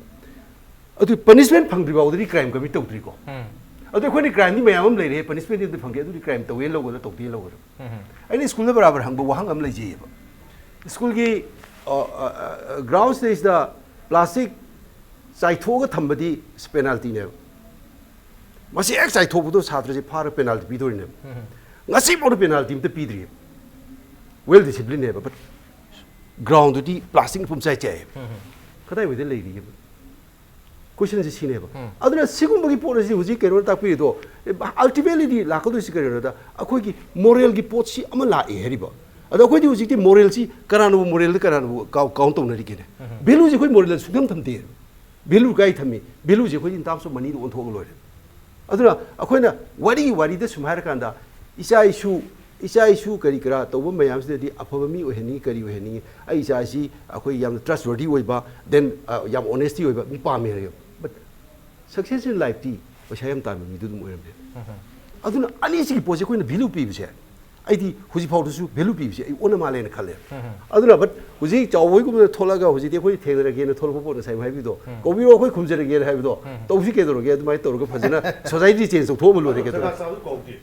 ꯑꯗꯨ ꯄꯅꯤꯁꯃꯦꯟ ꯐꯪꯗ꯭ꯔꯤ ꯐꯥꯎꯗꯗꯤ ꯀ꯭ꯔꯥꯏꯝ ꯀꯃꯤꯠ ꯇꯧꯗ꯭ꯔꯤꯀꯣ꯫ ꯑꯗꯨ ꯑꯩꯈꯣꯏꯅ ꯀ꯭ꯔꯥꯏꯝꯗꯤ ꯃꯌꯥꯝ ꯑꯃ ꯂꯩꯔꯦ, ꯄꯅꯤꯁꯃꯦꯟꯗꯤ ꯑꯝꯇ ꯐꯪꯗꯦ, ꯑꯗꯨꯗꯤ ꯀ꯭ꯔꯥꯏꯝ ꯇꯧꯋꯦꯅ ꯂꯧꯒꯗ꯭ꯔꯥ, ꯇꯧꯗꯦꯅ ꯂꯧꯒꯗ꯭ꯔꯥ? ꯑꯩꯅ ꯁ꯭ꯀꯨꯜꯗ ꯕꯔꯥꯕꯔ ꯍꯪꯕ ꯋꯥꯍꯪ ꯑꯃ ꯂꯩꯖꯩꯌꯦꯕ꯫ ꯁ꯭ꯀꯨꯜꯒꯤ, ꯑ, ꯑ, ꯑ, ꯒ꯭ꯔꯥꯎꯟꯁꯤꯗꯩꯁꯤꯗ ꯄ꯭ꯂꯥꯁꯇꯤꯛ ꯆꯥꯏꯊꯣꯛꯑꯒ ꯊꯝꯕꯗꯤ ꯄꯦꯅꯥꯜꯇꯤꯅꯦꯕ꯫ ꯃꯁꯤ ꯍꯦꯛ ꯆꯥꯏꯊꯣꯛꯄꯗꯣ ꯁꯥꯇ꯭ꯔꯁꯦ ꯐꯥꯔꯒ ꯄꯦꯅꯥꯜꯇꯤ ꯄꯤꯗꯣꯔꯤꯅꯦꯕ꯫ ꯉꯁꯤꯐꯥꯎꯗ ꯄꯦꯅꯥꯜꯇꯤ ꯑꯝꯇ ꯄꯤꯗ꯭ꯔꯤꯌꯦꯕ꯫ ꯋꯦꯜ ꯗꯤꯁꯤꯄ꯭ꯂꯤꯟꯅꯦꯕ, ꯕꯠ ꯒ꯭ꯔꯥꯎꯟꯗꯨꯗꯤ ꯄ꯭ꯂꯥꯁꯇꯤꯛꯅ ꯄꯨꯝꯆꯥꯏ ꯆꯥꯏꯌꯦꯕ꯫ ꯀꯗꯥꯏꯋꯥꯏꯗ ꯂꯩꯔꯤꯒꯦꯕ? ꯀꯣꯏꯁꯟꯁꯦ ꯁꯤꯅꯦꯕ꯫ ꯑꯗꯨꯅ ꯁꯤꯒꯨꯝꯕꯒꯤ ꯄꯣꯠ ꯑꯁꯤ ꯍꯧꯖꯤꯛ ꯀꯩꯅꯣꯅ ꯇꯥꯛꯄꯤꯔꯤꯗꯣ, ꯑꯜꯇꯤꯃꯦꯠꯂꯤꯗꯤ ꯂꯥꯛꯀꯗꯣꯏꯁꯤ ꯀꯔꯤꯅꯣꯗ, ꯑꯩꯈꯣꯏꯒꯤ ꯃꯣꯔꯦꯜꯒꯤ ꯄꯣꯠꯁꯤ ꯑꯃ ꯂꯥꯛꯑꯦ ꯍꯥꯏꯔꯤꯕ꯫ ꯑꯗꯣ ꯑꯩꯈꯣꯏꯗꯤ ꯍꯧꯖꯤꯛꯇꯤ ꯃꯣꯔꯦꯜꯁꯤ ꯀꯅꯥꯅꯕꯨ ꯃꯣꯔꯦꯜꯗ ꯀꯅꯥꯅꯕꯨ ꯀꯥꯎ-, ꯀꯥꯎꯟ ꯇꯧꯅꯔꯤꯒꯦꯅꯦ? ꯚꯦꯂꯨꯁꯦ ꯑꯩꯈꯣꯏ ꯃꯣꯔꯦꯜꯗ ꯁꯨꯡꯊꯝ ꯊꯝꯗꯦ꯫ ꯚꯦꯂꯨ ꯀꯥꯏ ꯊꯝꯃꯤ? ꯚꯦꯂꯨꯁꯦ ꯑꯩꯈꯣꯏꯗꯤ in terms of moneyꯗ ꯑꯣꯟꯊꯣꯛꯑꯒ ꯂꯣꯏꯔꯦ꯫ ꯑꯗꯨꯅ ꯑꯩꯈꯣꯏꯅ ꯋꯥꯔꯤꯒꯤ ꯋꯥꯔꯤꯗ ꯁꯨꯝ ꯍꯥꯏꯔꯀꯥꯟꯗ ꯏꯆꯥ ꯏꯁꯨ, ꯏꯆꯥ ꯏꯁꯨ ꯀꯔꯤ ꯀꯔꯥ ꯇꯧꯕ ꯃꯌꯥꯝꯁꯤꯗꯗꯤ ꯑꯐꯕ ꯃꯤ ꯑꯣꯏꯍꯟꯅꯤꯡꯉꯤ, ꯀꯔꯤ ꯑꯣꯏꯍꯟꯅꯤꯡꯉꯤ? ꯑꯩ ꯏꯆꯥ ꯑꯁꯤ ꯑꯩꯈꯣꯏ ꯌꯥꯝꯅ trustworthy ꯑꯣꯏꯕ, then, ꯑ, ꯌꯥꯝ honesty ꯑꯣꯏꯕ ꯃꯤ ꯄꯥꯝꯃꯦ ꯍꯥꯏꯔꯒ꯫ But success in lifeꯇꯤ ꯄꯩꯁꯥ ꯌꯥꯝ ꯇꯥꯟꯕ ꯃꯤꯗꯨ ꯑꯗꯨꯝ ꯑꯣꯏꯔꯝꯃꯦ꯫ ꯑꯗꯨꯅ ꯑꯅꯤꯁꯤꯒꯤ ꯄꯣꯠꯁꯦ ꯑꯩꯈꯣꯏꯅ ꯚꯦꯂꯨ ꯄꯤꯕꯁꯦ ꯑꯩꯗꯤ ꯍꯧꯖꯤꯛ ꯐꯥꯎꯗꯁꯨ ꯚꯦꯂꯨ ꯄꯤꯕꯁꯦ ꯑꯩ ꯑꯣꯟꯅ ꯃꯥꯜꯂꯦꯅ ꯈꯜꯂꯦ꯫ ꯑꯗꯨꯅ ꯕꯠ ꯍꯧꯖꯤꯛ ꯆꯥꯎꯕꯣꯏꯒꯨꯝꯕꯗ ꯊꯣꯛꯂꯛꯑꯒ ꯍꯧꯖꯤꯛꯇꯤ ꯑꯩꯈꯣꯏ ꯊꯦꯡꯅꯔꯒꯦꯅ ꯊꯣꯛꯂꯛꯄ ꯄꯣꯠ ꯉꯁꯥꯏ ꯍꯥꯏꯕꯤꯗꯣ, ꯀꯧꯕꯤꯔꯣ ꯑꯩꯈꯣꯏ ꯈꯨꯝꯖꯔꯒꯦꯅ ꯍꯥꯏꯕꯗꯣ, ꯇꯧꯁꯤ ꯀꯩꯗꯧꯔꯒꯦ, ꯑꯗꯨꯃꯥꯏꯅ ꯇꯧꯔꯒ ꯐꯖꯅ ꯁꯣꯁꯥꯏꯇꯤ ꯆꯦꯟꯖ ꯇꯧꯊꯣꯛꯑꯝꯕ ꯂꯣꯏꯔꯦ ꯀꯩꯗꯧꯔꯒꯦ꯫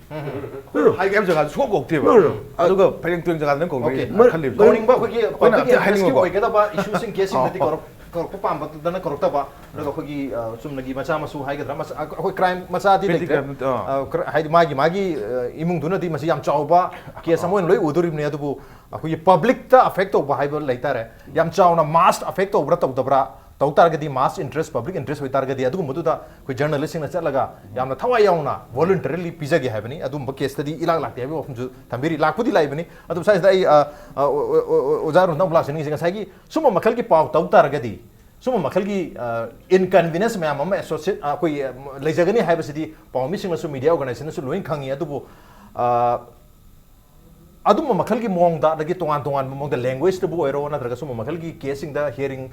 ꯍꯥꯏꯒꯦ ꯍꯥꯏꯕ ꯖꯒꯥꯗꯨ ꯁꯨꯡꯀꯧ ꯀꯧꯗꯦꯕ꯫ No, no. ꯑꯗꯨꯒ ꯐꯩꯔꯦꯡ ꯇꯨꯔꯦꯡ ꯖꯒꯥꯗꯅ ꯀꯧꯅꯩ Okay. ꯈꯜꯂꯤꯕ꯫ ꯀꯧꯅꯤꯡꯕ ꯑꯩꯈꯣꯏꯒꯤ ꯑꯩꯈꯣꯏꯅ public ꯑꯝꯇ interest ꯀꯤ ꯍꯥꯏꯅꯤꯡꯉꯤꯀꯣ꯫ ꯑꯣꯏꯒꯗꯕ ꯏꯁꯨꯁꯤꯡ ꯀꯦꯁꯁꯤꯡꯗꯗꯤ ꯀꯧꯔꯛ- ꯀꯧꯔꯛꯄ ꯄꯥꯝꯕꯗꯅ ꯀꯧꯔꯛꯇꯕ, ꯑꯗꯨꯒ ꯑꯩꯈꯣꯏꯒꯤ ꯑ, ꯆꯨꯝꯅꯒꯤ ꯃꯆꯥ ꯃꯁꯨ ꯍꯥꯏꯒꯗ꯭ꯔꯥ, ꯃꯆꯥ, ꯑꯩꯈꯣꯏ ꯀ꯭ꯔꯥꯏꯝ ꯃꯆꯥꯗꯤ Petty ꯂꯩꯇ꯭ꯔꯦ꯫ crime, ꯑꯥ꯫ ꯑ, ꯀ꯭ꯔ- ꯍꯥꯏꯗꯤ ꯃꯥꯒꯤ ꯃꯥꯒꯤ ꯑ, ꯏꯃꯨꯡꯗꯨꯅꯗꯤ ꯃꯁꯤ ꯌꯥꯝ ꯆꯥꯎꯕ ꯀꯦꯁ ꯑꯃ ꯑꯣꯏꯅ ꯂꯣꯏ ꯎꯗꯣꯔꯤꯕꯅꯤ꯫ ꯑꯗꯨꯕꯨ ꯑꯩꯈꯣꯏꯒꯤ ꯄꯕ꯭ꯂꯤꯛꯇ ꯑꯐꯦꯛ ꯇꯧꯕ ꯍꯥꯏꯕ ꯂꯩꯇꯥꯔꯦ, ꯌꯥꯝ ꯆꯥꯎꯅ ꯃꯥꯁ ꯑꯐꯦꯛ ꯇꯧꯕ꯭ꯔꯥ ꯇꯧꯗꯕ꯭ꯔꯥ, ꯇꯧ ꯇꯥꯔꯒꯗꯤ ꯃꯥꯁ ꯏꯟꯇꯔꯦꯁ, ꯄꯕ꯭ꯂꯤꯛ ꯏꯟꯇꯔꯦꯁ ꯑꯣꯏ ꯇꯥꯔꯒꯗꯤ ꯑꯗꯨꯒꯨꯝꯕꯗꯨꯗ ꯑꯩꯈꯣꯏ ꯖꯔꯅꯦꯂꯤꯁꯁꯤꯡꯅ ꯆꯠꯂꯒ ꯌꯥꯝꯅ ꯊꯋꯥꯏ ꯌꯥꯎꯅ ꯚꯣꯂꯨꯟꯇꯔꯤꯂꯤ ꯄꯤꯖꯒꯦ ꯍꯥꯏꯕꯅꯤ꯫ ꯑꯗꯨꯝꯕ ꯀꯦꯁꯇꯗꯤ ꯏꯂꯥꯛ ꯂꯥꯛꯇꯦ ꯍꯥꯏꯕꯒꯤ ꯋꯥꯐꯝꯁꯨ ꯊꯝꯕꯤꯔꯤ꯫ ꯂꯥꯛꯄꯨꯗꯤ ꯂꯥꯛꯏꯕꯅꯤ꯫ ꯑꯗꯨ ꯁ꯭ꯋꯥꯏꯁꯤꯗ ꯑꯩ ꯑ, ꯑ, ꯑꯣ- ꯑꯣ- ꯑꯣ- ꯑꯣꯖꯥ ꯑꯔꯨꯟꯗ ꯑꯃꯨꯛ ꯂꯥꯛꯆꯅꯤꯡꯉꯤꯁꯦ, ꯉꯁꯥꯏꯒꯤ ꯁꯨꯝꯕ ꯃꯈꯜꯒꯤ ꯄꯥꯎ ꯇꯧ ꯇꯥꯔꯒꯗꯤ ꯁꯨꯝꯕ ꯃꯈꯜꯒꯤ ꯏꯟꯀꯟꯚꯤꯅꯦꯟꯁ ꯃꯌꯥꯝ ꯑꯃ ꯑꯦꯁꯣꯁꯤꯌꯦꯠ ꯑꯩꯈꯣꯏ ꯑ, ꯂꯩꯖꯒꯅꯤ ꯍꯥꯏꯕꯁꯤꯗꯤ ꯄꯥꯎꯃꯤꯁꯤꯡꯅꯁꯨ, ꯃꯤꯗꯤꯌꯥ ꯑꯣꯔꯒꯅꯥꯏꯖꯦꯁꯟꯅꯁꯨ ꯂꯣꯏꯅ ꯈꯪꯉꯤ꯫ ꯑꯗꯨꯕꯨ ꯑ, ꯑꯗꯨꯝꯕ ꯃꯈꯜꯒꯤ ꯃꯑꯣꯡꯗ, ꯑꯗꯒꯤ ꯇꯣꯉꯥꯟ ꯇꯣꯉꯥꯟꯕ ꯃꯑꯣꯡꯗ ꯂꯦꯡꯒ꯭ꯋꯦꯖꯇꯕꯨ ꯑꯣꯏꯔꯣ, ꯅꯠꯇ꯭ꯔꯒ ꯁꯨꯝꯕ ꯃꯈꯜꯒꯤ ꯀꯦꯁꯁꯤꯡꯗ ꯍꯤꯌꯔꯤꯡ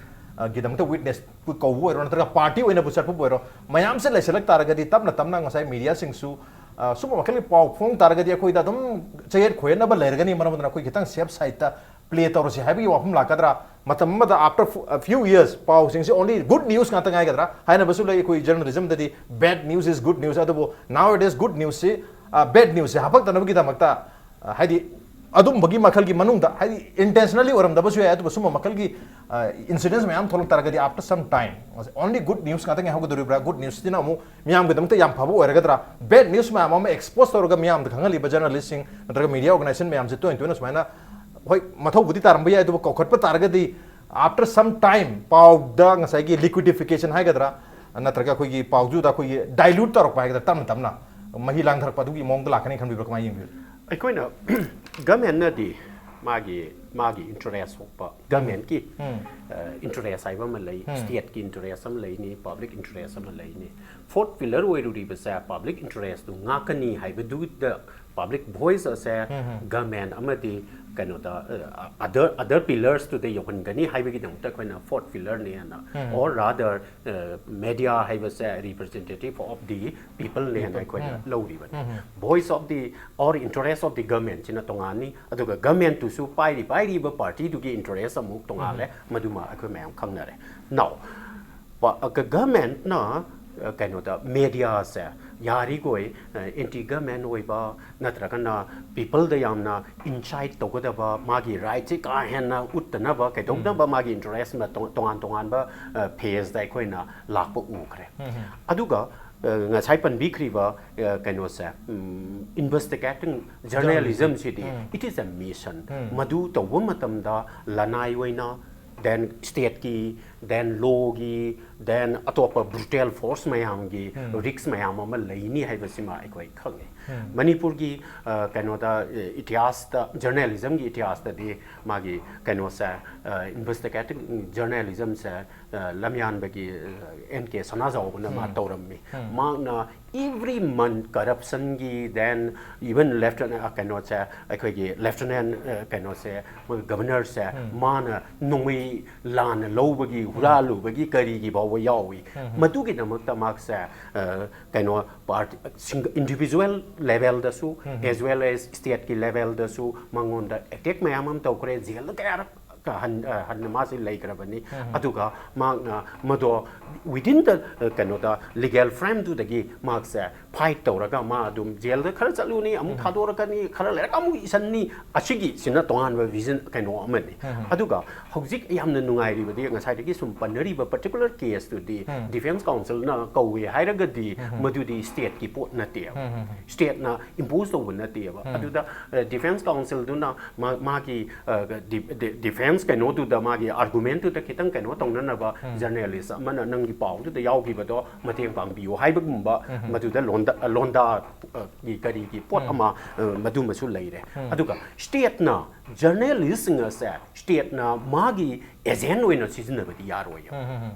ꯒꯤꯗꯃꯛꯇ ꯋꯤꯠꯅꯦꯁ ꯀꯧꯕ ꯑꯣꯏꯔꯣ, ꯅꯠꯇ꯭ꯔꯒ ꯄꯥꯔꯇꯤ ꯑꯣꯏꯅꯕꯨ ꯆꯠꯄꯕꯨ ꯑꯣꯏꯔꯣ, ꯃꯌꯥꯝꯁꯦ ꯂꯩꯁꯜꯂꯛ ꯇꯥꯔꯒꯗꯤ ꯇꯞꯅ ꯇꯞꯅ ꯉꯁꯥꯏ ꯃꯤꯗꯤꯌꯥꯁꯤꯡꯁꯨ ꯑ, ꯁꯨꯝꯕ ꯃꯈꯜꯒꯤ ꯄꯥꯎ ꯐꯣꯡ ꯇꯥꯔꯒꯗꯤ ꯑꯩꯈꯣꯏꯗ ꯑꯗꯨꯝ ꯆꯌꯦꯠ ꯈꯣꯏꯌꯦꯠꯅꯕ ꯂꯩꯔꯒꯅꯤ꯫ ꯃꯔꯝ ꯑꯗꯨꯅ ꯑꯩꯈꯣꯏ ꯈꯤꯇꯪ ꯁꯦꯐ ꯁꯥꯏꯠꯇ ꯄ꯭ꯂꯦ ꯇꯧꯔꯁꯤ ꯍꯥꯏꯕꯒꯤ ꯋꯥꯐꯝ ꯂꯥꯛꯀꯗ꯭ꯔꯥ? ꯃꯇꯝ ꯑꯃꯗ after few years ꯄꯥꯎꯁꯤꯡꯁꯦ only good news ꯉꯥꯛꯇ ꯉꯥꯏꯒꯗ꯭ꯔꯥ ꯍꯥꯏꯅꯕꯁꯨ ꯂꯩ꯫ ꯑꯩꯈꯣꯏ journalism ꯗꯗꯤ bad news is good news꯫ ꯑꯗꯨꯕꯨ nowadays good news ꯁꯤ bad news ꯁꯤ ꯍꯥꯄꯛꯇꯅꯕꯒꯤꯗꯃꯛꯇ ꯑ, ꯍꯥꯏꯗꯤ ꯑꯗꯨꯝꯕꯒꯤ ꯃꯈꯜꯒꯤ ꯃꯅꯨꯡꯗ, ꯍꯥꯏꯗꯤ intentionally ꯑꯣꯏꯔꯝꯗꯕꯁꯨ ꯌꯥꯏ, ꯑꯗꯨꯕꯨ ꯁꯨꯝꯕ ꯃꯈꯜꯒꯤ ꯏꯟꯁꯤꯗꯦꯟꯁ ꯃꯌꯥꯝ ꯊꯣꯛꯂꯛ ꯇꯥꯔꯒꯗꯤ after some time only good news ꯉꯥꯛꯇ ꯉꯥꯏꯍꯧꯒꯗꯧꯔꯤꯕ꯭ꯔꯥ? Good news ꯁꯤꯅ ꯑꯃꯨꯛ ꯃꯤꯌꯥꯝꯒꯤꯗꯃꯛꯇ ꯌꯥꯝ ꯐꯕ ꯑꯣꯏꯔꯒꯗ꯭ꯔꯥ? Bad news ꯃꯌꯥꯝ ꯑꯃ expose ꯇꯧꯔꯒ ꯃꯤꯌꯥꯝꯗ ꯈꯪꯍꯜꯂꯤꯕ ꯖꯔꯅꯦꯂꯤꯁꯁꯤꯡ ꯅꯠꯇ꯭ꯔꯒ ꯃꯤꯗꯤꯌꯥ ꯑꯣꯔꯒꯅꯥꯏꯖꯦꯁꯟ ꯃꯌꯥꯝꯁꯦ ꯇꯣꯏꯅ ꯇꯣꯏꯅ ꯁꯨꯃꯥꯏꯅ, ꯍꯣꯏ, ꯃꯊꯧꯕꯨꯗꯤ ꯇꯥꯔꯝꯕ ꯌꯥꯏ, ꯑꯗꯨꯕꯨ ꯀꯧꯈꯠꯄ ꯇꯥꯔꯒꯗꯤ after some time ꯄꯥꯎꯗ ꯉꯁꯥꯏꯒꯤ ꯂꯤꯀ꯭ꯋꯤꯗꯤꯐꯤꯀꯦꯁꯟ ꯍꯥꯏꯒꯗ꯭ꯔꯥ, ꯅꯠꯇ꯭ꯔꯒ ꯑꯩꯈꯣꯏꯒꯤ ꯄꯥꯎꯗꯨꯗ ꯑꯩꯈꯣꯏꯒꯤ ꯗꯥꯏꯂ꯭ꯌꯨꯠ ꯇꯧꯔꯛꯄ ꯍꯥꯏꯒꯗ꯭ꯔꯥ, ꯇꯞꯅ ꯇꯞꯅ ꯃꯍꯤ ꯂꯥꯡꯊꯔꯛꯄ ꯑꯗꯨꯒꯤ ꯃꯑꯣꯡꯗ ꯂꯥꯛꯀꯅꯤ ꯈꯟꯕꯤꯕ꯭ꯔꯥ? ꯀꯃꯥꯏꯅ ꯌꯦꯡꯕꯤꯕ꯭ꯔꯥ? ꯑꯩꯈꯣꯏꯅ ꯒꯃꯦꯟꯅꯗꯤ ꯃꯥꯒꯤ ꯃꯥꯒꯤ interest ꯊꯣꯛꯄ, government ꯀꯤ interest ꯍꯥꯏꯕ ꯑꯃ ꯂꯩ, state ꯀꯤ interest ꯑꯃ ꯂꯩꯅꯤ, public interest ꯑꯃ ꯂꯩꯅꯤ꯫ Fourth pillar ꯑꯣꯏꯔꯨꯔꯤꯕꯁꯦ public interest ꯇꯨ ꯉꯥꯛꯀꯅꯤ ꯍꯥꯏꯕꯗꯨꯗ, public voice ꯑꯁꯦ government ꯑꯃꯗꯤ ꯀꯩꯅꯣꯗ, other other pillars ꯇꯨꯗ ꯌꯧꯍꯟꯒꯅꯤ ꯍꯥꯏꯕꯒꯤꯗꯃꯛꯇ ꯑꯩꯈꯣꯏꯅ fourth pillar ꯅꯦꯅ, or rather media ꯍꯥꯏꯕꯁꯦ representative of the people ꯅꯦꯅ ꯑꯩꯈꯣꯏꯅ ꯂꯧꯔꯤꯕꯅꯤ꯫ Voice of the or interest of the government ꯁꯤꯅ ꯇꯣꯉꯥꯟꯅꯤ, ꯑꯗꯨꯒ government ꯇꯨꯁꯨ ꯄꯥꯏꯔꯤ ꯄꯥꯏꯔꯤꯕ party ꯗꯨꯒꯤ interest ꯑꯃꯨꯛ ꯇꯣꯉꯥꯜꯂꯦ꯫ ꯃꯗꯨꯃ ꯑꯩꯈꯣꯏ ꯃꯌꯥꯝ ꯈꯪꯅꯔꯦ꯫ Now, government ꯅ ꯀꯩꯅꯣꯗ media ꯁꯦ ꯌꯥꯔꯤꯈꯣꯏ anti government ꯑꯣꯏꯕ ꯅꯠꯇ꯭ꯔꯒꯅ people ꯗ ꯌꯥꯝꯅ incite ꯇꯧꯒꯗꯕ, ꯃꯥꯒꯤ right ꯁꯤ ꯀꯥ ꯍꯦꯟꯅ ꯎꯠꯇꯅꯕ ꯀꯩꯗꯧꯅꯕ ꯃꯥꯒꯤ interest ꯇꯣꯉꯥꯟ ꯇꯣꯉꯥꯟꯕ phase ꯗ ꯑꯩꯈꯣꯏꯅ ꯂꯥꯛꯄ ꯎꯈ꯭ꯔꯦ꯫ ꯑꯗꯨꯒ ꯉꯁꯥꯏ ꯄꯟꯕꯤꯈ꯭ꯔꯤꯕ ꯀꯩꯅꯣꯁꯦ, investigating journalism CD it is a mission꯫ ꯃꯗꯨ ꯇꯧꯕ ꯃꯇꯝꯗ ꯂꯅꯥꯏ ꯑꯣꯏꯅ, then state ꯀꯤ, then law ꯒꯤ, then ꯑꯇꯣꯞꯄ brutal force ꯃꯌꯥꯝꯒꯤ risk ꯃꯌꯥꯝ ꯑꯃ ꯂꯩꯅꯤ ꯍꯥꯏꯕꯁꯤꯃ ꯑꯩꯈꯣꯏ ꯈꯪꯉꯤ꯫ ꯃꯅꯤꯄꯨꯔꯒꯤ ꯀꯩꯅꯣꯗ, ꯏꯇꯤꯍꯥꯁꯇ, journalism ꯒꯤ ꯏꯇꯤꯍꯥꯁꯇꯗꯤ ꯃꯥꯒꯤ ꯀꯩꯅꯣꯁꯦ, investigating journalism ꯁꯦ ꯂꯝꯌꯥꯟꯕꯒꯤ N K ꯁꯅꯥꯖꯥꯎꯕꯅ ꯃꯥ ꯇꯧꯔꯝꯃꯤ꯫ ꯃꯍꯥꯛꯅ every month corruption ꯒꯤ, then even lieutenant, ꯀꯩꯅꯣꯁꯦ, ꯑꯩꯈꯣꯏꯒꯤ lieutenant, ꯀꯩꯅꯣꯁꯦ, ꯃꯣꯏ governor ꯁꯦ, ꯃꯥꯅ ꯅꯣꯡꯃꯩ ꯂꯥꯟꯅ ꯂꯧꯕꯒꯤ, ꯍꯨꯔꯥꯜꯂꯨꯕꯒꯤ, ꯀꯔꯤꯒꯤ ꯐꯥꯎꯕ ꯌꯥꯎꯏ꯫ ꯃꯗꯨꯒꯤꯗꯃꯛꯇ ꯃꯍꯥꯛꯁꯦ ꯀꯩꯅꯣ, party, individual level ꯗꯁꯨ as well as state ꯀꯤ level ꯗꯁꯨ ꯃꯉꯣꯟꯗ attack ꯃꯌꯥꯝ ꯑꯃ ꯇꯧꯈ꯭ꯔꯦ꯫ ꯖꯦꯜꯗ ꯀꯌꯥꯔꯛ ꯍꯟꯅ ꯃꯥꯁꯤ ꯂꯩꯈ꯭ꯔꯕꯅꯤ꯫ ꯑꯗꯨꯒ ꯃꯍꯥꯛꯅ ꯃꯗꯣ within the, ꯀꯩꯅꯣꯗ, legal frame ꯗꯨꯗꯒꯤ ꯃꯍꯥꯛꯁꯦ fight ꯇꯧꯔꯒ ꯃꯥ ꯑꯗꯨꯝ ꯖꯦꯜꯗ ꯈꯔ ꯆꯠꯂꯨꯅꯤ, ꯑꯃꯨꯛ ꯊꯥꯗꯣꯔꯛꯀꯅꯤ, ꯈꯔ ꯂꯩꯔꯒ ꯑꯃꯨꯛ ꯏꯁꯟꯅꯤ, ꯑꯁꯤꯒꯤꯁꯤꯅ ꯇꯣꯉꯥꯟꯕ vision ꯀꯩꯅꯣ ꯑꯃꯅꯤ꯫ ꯑꯗꯨꯒ ꯍꯧꯖꯤꯛ ꯌꯥꯝꯅ ꯅꯨꯡꯉꯥꯏꯔꯤꯕꯗꯤ ꯉꯁꯥꯏꯗꯒꯤ ꯁꯨꯝ ꯄꯟꯅꯔꯤꯕ particular case ꯇꯨꯗꯤ defence counsel ꯅ ꯀꯧꯋꯦ ꯍꯥꯏꯔꯒꯗꯤ ꯃꯗꯨꯗꯤ state ꯀꯤ ꯄꯣꯠ ꯅꯠꯇꯦꯕ꯫ State ꯅ impose ꯇꯧꯕ ꯅꯠꯇꯦꯕ꯫ ꯑꯗꯨꯗ defence counsel ꯗꯨꯅ ꯃꯥꯒꯤ defence ꯀꯩꯅꯣꯗꯨꯗ, ꯃꯥꯒꯤ ꯑꯥꯔꯒꯨꯃꯦꯟꯗꯨꯗ ꯈꯤꯇꯪ ꯀꯩꯅꯣ ꯇꯧꯅꯅꯕ, ꯖꯔꯅꯦꯂꯤꯁ ꯑꯃꯅ ꯅꯪꯒꯤ ꯄꯥꯎꯗꯨꯗ ꯌꯥꯎꯈꯤꯕꯗꯣ ꯃꯇꯦꯡ ꯄꯥꯡꯕꯤꯌꯨ ꯍꯥꯏꯕꯒꯨꯝꯕ, ꯃꯗꯨꯗ ꯂꯣꯟꯗꯥ, ꯂꯣꯟꯗꯥꯒꯤ ꯀꯔꯤꯒꯤ ꯄꯣꯠ ꯑꯃ, ꯑ, ꯃꯗꯨꯃꯁꯨ ꯂꯩꯔꯦ꯫ ꯑꯗꯨꯒ ꯁ꯭ꯇꯦꯠꯅ ꯖꯔꯅꯦꯂꯤꯁꯁꯤꯡ ꯑꯁꯦ ꯁ꯭ꯇꯦꯠꯅ ꯃꯥꯒꯤ ꯑꯦꯖꯦꯟ ꯑꯣꯏꯅ ꯁꯤꯖꯤꯟꯅꯕꯗꯤ ꯌꯥꯔꯣꯏꯌꯦꯕ꯫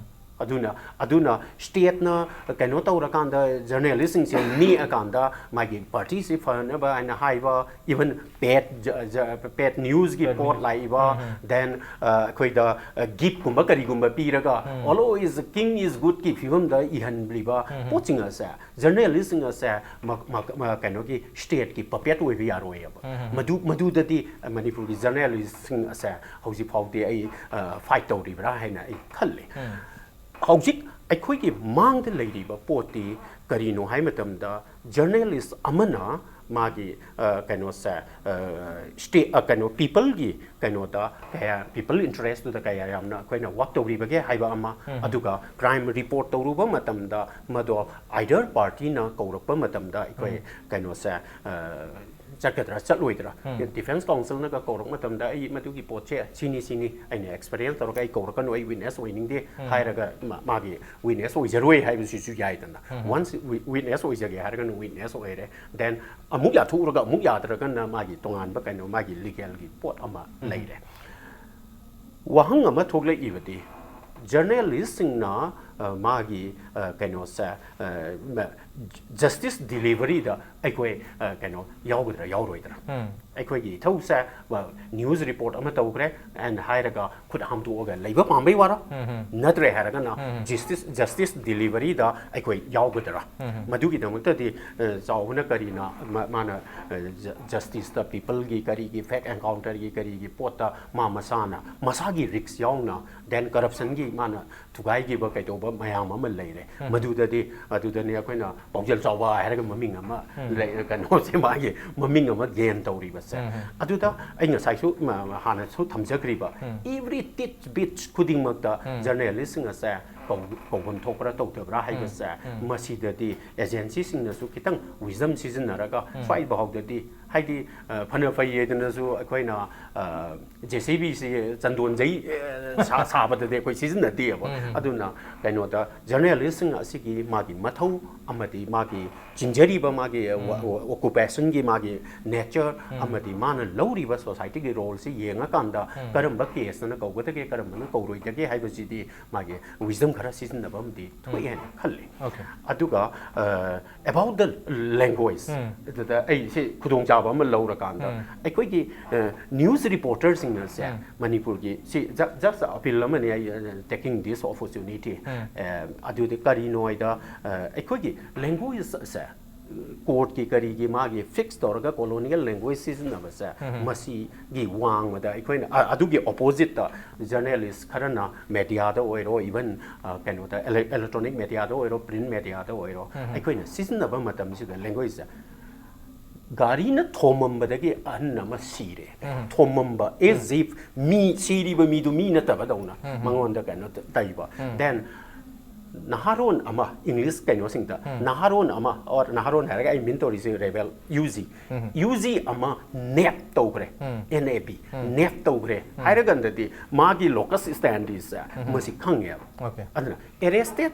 ꯑꯗꯨꯅ, ꯑꯗꯨꯅ ꯁ꯭ꯇꯦꯠꯅ ꯀꯩꯅꯣ ꯇꯧꯔꯀꯥꯟꯗ, ꯖꯔꯅꯦꯂꯤꯁꯁꯤꯡꯁꯦ ꯅꯦꯛꯑꯀꯥꯟꯗ, ꯃꯥꯒꯤ ꯄꯥꯔꯇꯤꯁꯤ ꯐꯅꯕ ꯍꯥꯏꯅ ꯍꯥꯏꯕ, ꯏꯚꯟ ꯄꯦꯠ, ꯖ-, ꯖ-, ꯄꯦꯠ ꯅ꯭ꯌꯨꯁꯀꯤ ꯄꯣꯠ ꯂꯥꯛꯏꯕ, ꯗꯦꯟ ꯑꯩꯈꯣꯏꯗ ꯒꯤꯐꯀꯨꯝꯕ ꯀꯔꯤꯒꯨꯝꯕ ꯄꯤꯔꯒ, "Always king is goodꯀꯤ ꯐꯤꯕꯝꯗ ꯏꯍꯟꯂꯤꯕ ꯄꯣꯠꯁꯤꯡ ꯑꯁꯦ, ꯖꯔꯅꯦꯂꯤꯁꯁꯤꯡ ꯑꯁꯦ ꯃ-, ꯃ-, ꯃ-, ꯀꯩꯅꯣꯒꯤ ꯁ꯭ꯇꯦꯠꯀꯤ ꯄꯄꯦꯠ ꯑꯣꯏꯕ ꯌꯥꯔꯣꯏꯌꯦꯕ꯫ ꯃꯗꯨ, ꯃꯗꯨꯗꯗꯤ ꯃꯅꯤꯄꯨꯔꯒꯤ ꯖꯔꯅꯦꯂꯤꯁꯁꯤꯡ ꯑꯁꯦ ꯍꯧꯖꯤꯛ ꯐꯥꯎꯗꯤ ꯑꯩ, ꯑ, ꯐꯥꯏꯠ ꯇꯧꯔꯤꯕ꯭ꯔꯥ ꯍꯥꯏꯅ ꯑꯩ ꯈꯜꯂꯤ꯫ ꯍꯧꯖꯤꯛ ꯑꯩꯈꯣꯏꯒꯤ ꯃꯥꯡꯗ ꯂꯩꯔꯤꯕ ꯄꯣꯠꯇꯤ ꯀꯔꯤꯅꯣ ꯍꯥꯏ ꯃꯇꯝꯗ, ꯖꯔꯅꯦꯂꯤꯁ ꯑꯃꯅ ꯃꯥꯒꯤ, ꯑ, ꯀꯩꯅꯣꯁꯦ, ꯑ, ꯁ꯭ꯇꯦ-, ꯑ, ꯀꯩꯅꯣ, ꯄꯤꯄꯜꯒꯤ ꯀꯩꯅꯣꯗ ꯀꯌꯥ, ꯄꯤꯄꯜ ꯏꯟꯇꯔꯦꯁꯇꯨꯗ ꯀꯌꯥ ꯌꯥꯝꯅ ꯑꯩꯈꯣꯏꯅ ꯋꯥꯛ ꯇꯧꯔꯤꯕꯒꯦ ꯍꯥꯏꯕ ꯑꯃ, ꯑꯗꯨꯒ ꯀ꯭ꯔꯥꯏꯝ ꯔꯤꯄꯣꯔꯠ ꯇꯧꯔꯨꯕ ꯃꯇꯝꯗ ꯃꯗꯣ ꯑꯥꯏꯗꯔ ꯄꯥꯔꯇꯤꯅ ꯀꯧꯔꯛꯄ ꯃꯇꯝꯗ ꯑꯩꯈꯣꯏ ꯀꯩꯅꯣꯁꯦ, ꯑ, ꯆꯠꯀꯗ꯭ꯔꯥ ꯆꯠꯂꯣꯏꯗ꯭ꯔꯥ? ꯗꯤꯐꯦꯟꯁ ꯀꯥꯎꯟꯁꯤꯜꯅꯒ ꯀꯧꯔꯛꯄ ꯃꯇꯝꯗ, "ꯑꯩ ꯃꯗꯨꯒꯤ ꯄꯣꯠꯁꯦ ꯁꯤꯅꯤ ꯁꯤꯅꯤ ꯑꯩꯅ ꯑꯦꯛꯁꯄꯤꯔꯤꯌꯦꯟꯁ ꯇꯧꯔꯒ ꯑꯩ ꯀꯧꯔꯛꯀꯅꯨ, ꯑꯩ ꯋꯤꯠꯅꯦꯁ ꯑꯣꯏꯅꯤꯡꯗꯦ" ꯍꯥꯏꯔꯒ ꯃꯥ-, ꯃꯥꯒꯤ ꯋꯤꯠꯅꯦꯁ ꯑꯣꯏꯖꯔꯣꯏ ꯍꯥꯏꯕꯁꯤꯁꯨ ꯌꯥꯏꯗꯅ꯫ ꯋꯟꯁ ꯋꯤ-, ꯋꯤꯠꯅꯦꯁ ꯑꯣꯏꯖꯒꯦ ꯍꯥꯏꯔꯒꯅ ꯋꯤꯠꯅꯦꯁ ꯑꯣꯏꯔꯦ, ꯗꯦꯟ ꯑꯃꯨꯛ ꯌꯥꯊꯣꯛꯎꯔꯒ ꯑꯃꯨꯛ ꯌꯥꯗ꯭ꯔꯒꯅ ꯃꯥꯒꯤ ꯇꯣꯉꯥꯟꯕ ꯀꯩꯅꯣ, ꯃꯥꯒꯤ ꯂꯤꯒꯦꯜꯒꯤ ꯄꯣꯠ ꯑꯃ ꯂꯩꯔꯦ꯫ ꯋꯥꯍꯪ ꯑꯃ ꯊꯣꯛꯂꯛꯏꯕꯗꯤ, ꯖꯔꯅꯦꯂꯤꯁꯁꯤꯡꯅ, ꯑ, ꯃꯥꯒꯤ, ꯑ, ꯀꯩꯅꯣꯁꯦ, ꯑ, ꯃ-, ꯖꯁꯇꯤꯁ ꯗꯤꯂꯤꯚꯔꯤꯗ ꯑꯩꯈꯣꯏ, ꯑ, ꯀꯩꯅꯣ ꯌꯥꯎꯒꯗ꯭ꯔꯥ ꯌꯥꯎꯔꯣꯏꯗ꯭ꯔꯥ? ꯑꯩꯈꯣꯏꯒꯤ ꯏꯊꯧꯁꯦ, ꯑ, ꯅ꯭ꯌꯨꯁ ꯔꯤꯄꯣꯔꯠ ꯑꯃ ꯇꯧꯈ꯭ꯔꯦ ꯑꯦꯟ ꯍꯥꯏꯔꯒ ꯈꯨꯠ ꯍꯥꯝꯗꯣꯛꯑꯒ ꯂꯩꯕ ꯄꯥꯝꯕꯩ ꯋꯥꯔꯣ? ꯅꯠꯇ꯭ꯔꯦ ꯍꯥꯏꯔꯒꯅ ꯖꯁꯇꯤꯁ, ꯖꯁꯇꯤꯁ ꯗꯤꯂꯤꯚꯔꯤꯗ ꯑꯩꯈꯣꯏ ꯌꯥꯎꯒꯗ꯭ꯔꯥ? ꯃꯗꯨꯒꯤꯗꯃꯛꯇꯗꯤ, ꯑ, ꯆꯥꯎꯕꯅ ꯀꯔꯤꯅ ꯃꯥ-, ꯃꯥꯅ, ꯑ, ꯖ-, ꯖꯁꯇꯤꯁꯇ ꯄꯤꯄꯜꯒꯤ ꯀꯔꯤꯒꯤ ꯐꯦꯛ ꯑꯦꯟꯀꯥꯎꯟꯇꯔꯒꯤ ꯀꯔꯤꯒꯤ ꯄꯣꯠꯇ ꯃꯥ ꯃꯁꯥꯅ, ꯃꯁꯥꯒꯤ ꯔꯤꯛꯁ ꯌꯥꯎꯅ, ꯗꯦꯟ ꯀꯔꯞꯁꯟꯒꯤ ꯃꯥꯅ ꯊꯨꯒꯥꯏꯈꯤꯕ ꯀꯩꯗꯧꯕ ꯃꯌꯥꯝ ꯑꯃ ꯂꯩꯔꯦ꯫ ꯃꯗꯨꯗꯗꯤ, ꯑꯗꯨꯗꯅꯤ ꯑꯩꯈꯣꯏꯅ ꯄꯥꯎꯖꯦꯜ ꯆꯥꯎꯕ ꯍꯥꯏꯔꯒ ꯃꯃꯤꯡ ꯑꯃ ꯂꯩ, ꯀꯩꯅꯣꯁꯦ ꯃꯥꯒꯤ ꯃꯃꯤꯡ ꯑꯃ ꯒꯦꯟ ꯇꯧꯔꯤꯕꯁꯦ꯫ ꯑꯗꯨꯗ ꯑꯩ ꯉꯁꯥꯏꯁꯨ ꯃ-, ꯃ-, ꯍꯥꯟꯅꯁꯨ ꯊꯝꯖꯈ꯭ꯔꯤꯕ, every tidbits ꯈꯨꯗꯤꯡꯃꯛꯇ ꯖꯔꯅꯦꯂꯤꯁꯁꯤꯡ ꯑꯁꯦ ꯀꯧ- ꯀꯧꯐꯝ ꯊꯣꯛꯄ꯭ꯔꯥ ꯇꯧꯗꯕ꯭ꯔꯥ ꯍꯥꯏꯕꯁꯦ, ꯃꯁꯤꯗꯗꯤ ꯑꯦꯖꯦꯟꯁꯤꯁꯤꯡꯅꯁꯨ ꯈꯤꯇꯪ wisdom ꯁꯤꯖꯤꯟꯅꯔꯒ, ꯁ꯭ꯋꯥꯏ ꯐꯥꯎꯗꯗꯤ, ꯍꯥꯏꯗꯤ, ꯑ, ꯐꯅ ꯐꯩ ꯍꯥꯏꯗꯅꯁꯨ ꯑꯩꯈꯣꯏꯅ, ꯑ, JCB ꯁꯤ ꯆꯟꯗꯣꯟꯖꯩ, ꯑ, ꯁꯥ- ꯁꯥꯕꯗꯗꯤ ꯑꯩꯈꯣꯏ ꯁꯤꯖꯤꯟꯅꯗꯦꯕ꯫ ꯑꯗꯨꯅ ꯀꯩꯅꯣꯗ, ꯖꯔꯅꯦꯂꯤꯁꯁꯤꯡ ꯑꯁꯤꯒꯤ ꯃꯥꯒꯤ ꯃꯊꯧ ꯑꯃꯗꯤ ꯃꯥꯒꯤ ꯆꯤꯟꯖꯔꯤꯕ ꯃꯥꯒꯤ ꯑꯣꯀꯨꯄꯦꯁꯟꯒꯤ ꯃꯥꯒꯤ ꯅꯦꯆꯔ ꯑꯃꯗꯤ ꯃꯥꯅ ꯂꯧꯔꯤꯕ ꯁꯣꯁꯥꯏꯇꯤꯒꯤ ꯔꯣꯜꯁꯤ ꯌꯦꯡꯉꯀꯥꯟꯗ, ꯀꯔꯝꯕ ꯀꯦꯁꯇꯅ ꯀꯧꯒꯗꯒꯦ, ꯀꯔꯝꯕꯅ ꯀꯧꯔꯣꯏꯗꯒꯦ ꯍꯥꯏꯕꯁꯤꯗꯤ ꯃꯥꯒꯤ wisdom ꯈꯔ ꯁꯤꯖꯤꯟꯅꯕ ꯑꯃꯗꯤ ꯊꯣꯛꯑꯦ ꯍꯥꯏꯅ ꯈꯜꯂꯤ꯫ Okay. ꯑꯗꯨꯒ, about the language, ꯑꯗꯨꯗ ꯑꯩ ꯁꯤ ꯈꯨꯗꯣꯡꯆꯥꯕ ꯑꯃ ꯂꯧꯔꯀꯥꯟꯗ, ꯑꯩꯈꯣꯏꯒꯤ ꯅ꯭ꯌꯨꯁ ꯔꯤꯄꯣꯔꯇꯔꯁꯤꯡꯅꯁꯦ, ꯃꯅꯤꯄꯨꯔꯒꯤ ꯁꯤ just appeal ꯑꯃꯅꯤ, ꯑꯩ taking this opportunity, ꯑꯗꯨꯗꯤ ꯀꯔꯤꯅꯣ ꯍꯥꯏꯗ, ꯑꯩꯈꯣꯏꯒꯤ ꯂꯦꯡꯒ꯭ꯋꯦꯖꯁꯦ ꯀꯣꯔꯠꯀꯤ ꯀꯔꯤꯒꯤ ꯃꯥꯒꯤ ꯐꯤꯛꯁ ꯇꯧꯔꯒ ꯀꯣꯂꯣꯅꯤꯌꯦꯜ ꯂꯦꯡꯒ꯭ꯋꯦꯖ ꯁꯤꯖꯤꯟꯅꯕꯁꯦ, ꯃꯁꯤꯒꯤ ꯋꯥꯡꯃꯗ ꯑꯩꯈꯣꯏꯅ, ꯑ- ꯑꯗꯨꯒꯤ ꯑꯣꯄꯣꯖꯤꯠꯇ ꯖꯔꯅꯦꯂꯤꯁ ꯈꯔꯅ ꯃꯦꯗꯤꯌꯥꯗ ꯑꯣꯏꯔꯣ, ꯏꯚꯟ ꯀꯩꯅꯣꯗ, ꯏꯂꯦꯛꯇ꯭ꯔꯣꯅꯤꯛ ꯃꯦꯗꯤꯌꯥꯗ ꯑꯣꯏꯔꯣ, ꯄ꯭ꯔꯤꯟ ꯃꯦꯗꯤꯌꯥꯗ ꯑꯣꯏꯔꯣ, ꯑꯩꯈꯣꯏꯅ ꯁꯤꯖꯤꯟꯅꯕ ꯃꯇꯝꯁꯤꯗ ꯂꯦꯡꯒ꯭ꯋꯦꯖꯁꯦ, ꯒꯥꯔꯤꯅ ꯊꯣꯝꯃꯝꯕꯗꯒꯤ ꯑꯍꯟ ꯑꯃ ꯁꯤꯔꯦ꯫ ꯊꯣꯝꯃꯝꯕ, as if ꯃꯤ, ꯁꯤꯔꯤꯕ ꯃꯤꯗꯨ ꯃꯤ ꯅꯠꯇꯕꯗꯧꯅ ꯃꯉꯣꯟꯗ ꯀꯩꯅꯣ ꯇ- ꯇꯩꯕ꯫ Then ꯅꯍꯥꯔꯣꯟ ꯑꯃ, ꯏꯪꯂꯤꯁ ꯀꯩꯅꯣꯁꯤꯡꯗ, ꯅꯍꯥꯔꯣꯟ ꯑꯃ, or ꯅꯍꯥꯔꯣꯟ ꯍꯥꯏꯔꯒ ꯑꯩ ꯃꯤꯟ ꯇꯧꯔꯤꯁꯦ rebel, U G. U G ꯑꯃ ꯅꯦꯞ ꯇꯧꯈ꯭ꯔꯦ, N A P, ꯅꯦꯞ ꯇꯧꯈ꯭ꯔꯦ ꯍꯥꯏꯔꯀꯥꯟꯗꯗꯤ ꯃꯥꯒꯤ ꯂꯣꯀꯁ ꯁ꯭ꯇꯦꯟꯗꯤꯁꯁꯦ ꯃꯁꯤ ꯈꯪꯉꯦꯕ꯫ Okay. ꯑꯗꯨꯅ ꯑꯦꯔꯦꯁꯇꯦꯠ,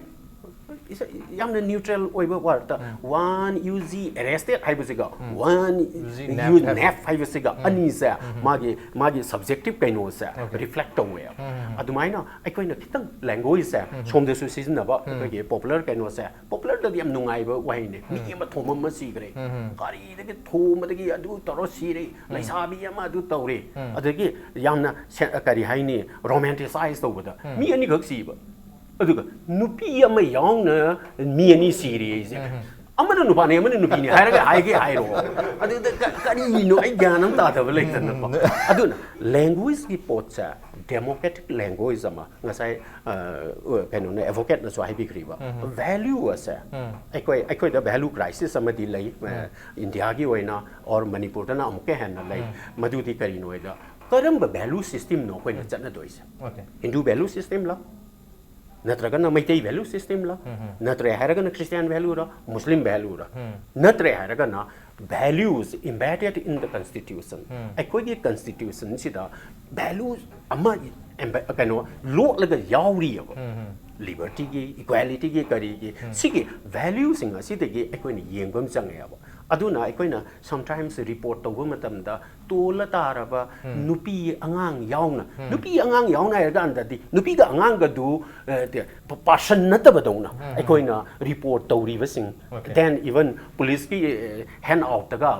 ꯌꯥꯝꯅ ꯅ꯭ꯌꯨꯇ꯭ꯔꯦꯜ ꯑꯣꯏꯕ ꯋꯥꯔꯗ, ꯋꯥꯟ ꯌꯨ ꯖꯤ ꯑꯦꯔꯦꯁꯇꯦꯠ ꯍꯥꯏꯕꯁꯤꯒ ꯋꯥꯟ ꯖꯤ ꯌꯨ ꯅꯦꯞ ꯅꯦꯞ ꯍꯥꯏꯕꯁꯤꯒ ꯑꯅꯤꯁꯦ ꯃꯥꯒꯤ, ꯃꯥꯒꯤ ꯁꯕꯖꯦꯛꯇꯤꯞ ꯀꯩꯅꯣꯁꯦ Okay. ꯔꯤꯐ꯭ꯂꯦꯛ ꯇꯧꯋꯦꯕ꯫ ꯑꯗꯨꯃꯥꯏꯅ ꯑꯩꯈꯣꯏꯅ ꯈꯤꯇꯪ ꯂꯦꯡꯒ꯭ꯋꯦꯖꯁꯦ ꯁꯣꯝꯗꯁꯨ ꯁꯤꯖꯤꯟꯅꯕ, ꯑꯩꯈꯣꯏꯒꯤ ꯄꯣꯄꯨꯂꯔ ꯀꯩꯅꯣꯁꯦ, ꯄꯣꯄꯨꯂꯔꯗꯗꯤ ꯌꯥꯝ ꯅꯨꯡꯉꯥꯏꯕ ꯋꯥꯍꯩꯅꯤ, ꯃꯤ ꯑꯃ ꯊꯣꯝꯃꯝꯃ ꯁꯤꯈ꯭ꯔꯦ, ꯒꯥꯔꯤꯗꯒꯤ ꯊꯣꯝꯕꯗꯒꯤ ꯑꯗꯨ ꯇꯧꯔ ꯁꯤꯔꯦ, ꯂꯩꯁꯥꯕꯤ ꯑꯃ ꯑꯗꯨ ꯇꯧꯔꯦ, ꯑꯗꯒꯤ ꯌꯥꯝꯅ ꯁꯦ- ꯀꯔꯤ ꯍꯥꯏꯅꯤ, ꯔꯣꯃꯦꯟꯇꯤꯁꯥꯏꯁ ꯇꯧꯕꯗ ꯃꯤ ꯑꯅꯤꯈꯛ ꯁꯤꯕ, ꯑꯗꯨꯒ ꯅꯨꯄꯤ ꯑꯃ ꯌꯥꯎꯅ ꯃꯤ ꯑꯅꯤ ꯁꯤꯔꯤ ꯑꯩꯁꯦ꯫ ꯑꯃꯅ ꯅꯨꯄꯥꯅꯤ, ꯑꯃꯅ ꯅꯨꯄꯤꯅꯤ ꯍꯥꯏꯔꯒ ꯍꯥꯏꯒꯦ ꯍꯥꯏꯔꯣ? ꯑꯗꯨꯗ ꯀ- ꯀꯔꯤꯅꯣ, ꯑꯩ ꯒ꯭ꯌꯥꯟ ꯑꯃ ꯇꯥꯗꯕ ꯂꯩꯇꯅꯀꯣ꯫ ꯑꯗꯨꯅ ꯂꯦꯡꯒ꯭ꯋꯦꯖꯀꯤ ꯄꯣꯠꯁꯦ, ꯗꯦꯃꯣꯀ꯭ꯔꯦꯇꯤꯛ ꯂꯦꯡꯒ꯭ꯋꯦꯖ ꯑꯃ, ꯉꯁꯥꯏ, ꯑ, ꯀꯩꯅꯣꯅ, ꯑꯦꯗꯚꯣꯀꯦꯠꯅꯁꯨ ꯍꯥꯏꯕꯤꯈ꯭ꯔꯤꯕ, ꯚꯦꯂ꯭ꯌꯨ ꯑꯁꯦ, ꯑꯩꯈꯣꯏ, ꯑꯩꯈꯣꯏꯗ ꯚꯦꯂ꯭ꯌꯨ ꯀ꯭ꯔꯥꯏꯁꯤꯁ ꯑꯃꯗꯤ ꯂꯩ, ꯑ, ꯏꯟꯗꯤꯌꯥꯒꯤ ꯑꯣꯏꯅ, ꯑꯣꯔ ꯃꯅꯤꯄꯨꯔꯗꯅ ꯑꯃꯨꯛꯀ ꯍꯦꯟꯅ ꯂꯩ꯫ ꯃꯗꯨꯗꯤ ꯀꯔꯤꯅꯣ ꯍꯥꯏꯗ, ꯀꯔꯝꯕ ꯚꯦꯂ꯭ꯌꯨ ꯁꯤꯁꯇꯦꯝꯅꯣ ꯑꯩꯈꯣꯏꯅ ꯆꯠꯅꯗꯣꯏꯁꯦ? Okay. ꯍꯤꯟꯗꯨ ꯚꯦꯂ꯭ꯌꯨ ꯁꯤꯁꯇꯦꯝꯂ? ꯅꯠꯇ꯭ꯔꯒꯅ ꯃꯩꯇꯩ value system ꯂ, ꯅꯠꯇ꯭ꯔꯦ ꯍꯥꯏꯔꯒꯅ Christian value ꯔ, Muslim value ꯔ, ꯅꯠꯇ꯭ꯔꯦ ꯍꯥꯏꯔꯒꯅ values embedded in the constitution, ꯑꯩꯈꯣꯏꯒꯤ constitution ꯁꯤꯗ value ꯑꯃ embe- ꯀꯩꯅꯣ ꯂꯣꯠꯂꯒ ꯌꯥꯎꯔꯤꯑꯕ꯫ Liberty ꯒꯤ, equality ꯒꯤ, ꯀꯔꯤꯒꯤ, ꯁꯤꯒꯤ value ꯁꯤꯡ ꯑꯁꯤꯗꯒꯤ ꯑꯩꯈꯣꯏꯅ ꯌꯦꯡꯕ ꯑꯃ ꯆꯪꯉꯦꯕ꯫ ꯑꯗꯨꯅ ꯑꯩꯈꯣꯏꯅ sometimes report ꯇꯧꯕ ꯃꯇꯝꯗ ꯇꯣꯜꯂ ꯇꯥꯔꯕ ꯅꯨꯄꯤ ꯑꯉꯥꯡ ꯌꯥꯎꯅ, ꯅꯨꯄꯤ ꯑꯉꯥꯡ ꯌꯥꯎꯅ ꯍꯥꯏꯔꯀꯥꯟꯗꯗꯤ ꯅꯨꯄꯤꯒ ꯑꯉꯥꯡꯒꯗꯨ, ꯑ, ꯇꯦ- ꯄ- person ꯅꯠꯇꯕꯗꯧꯅ ꯑꯩꯈꯣꯏꯅ report ꯇꯧꯔꯤꯕꯁꯤꯡ, Okay. then even police ꯀꯤ, ꯑ, hand out ꯇꯒ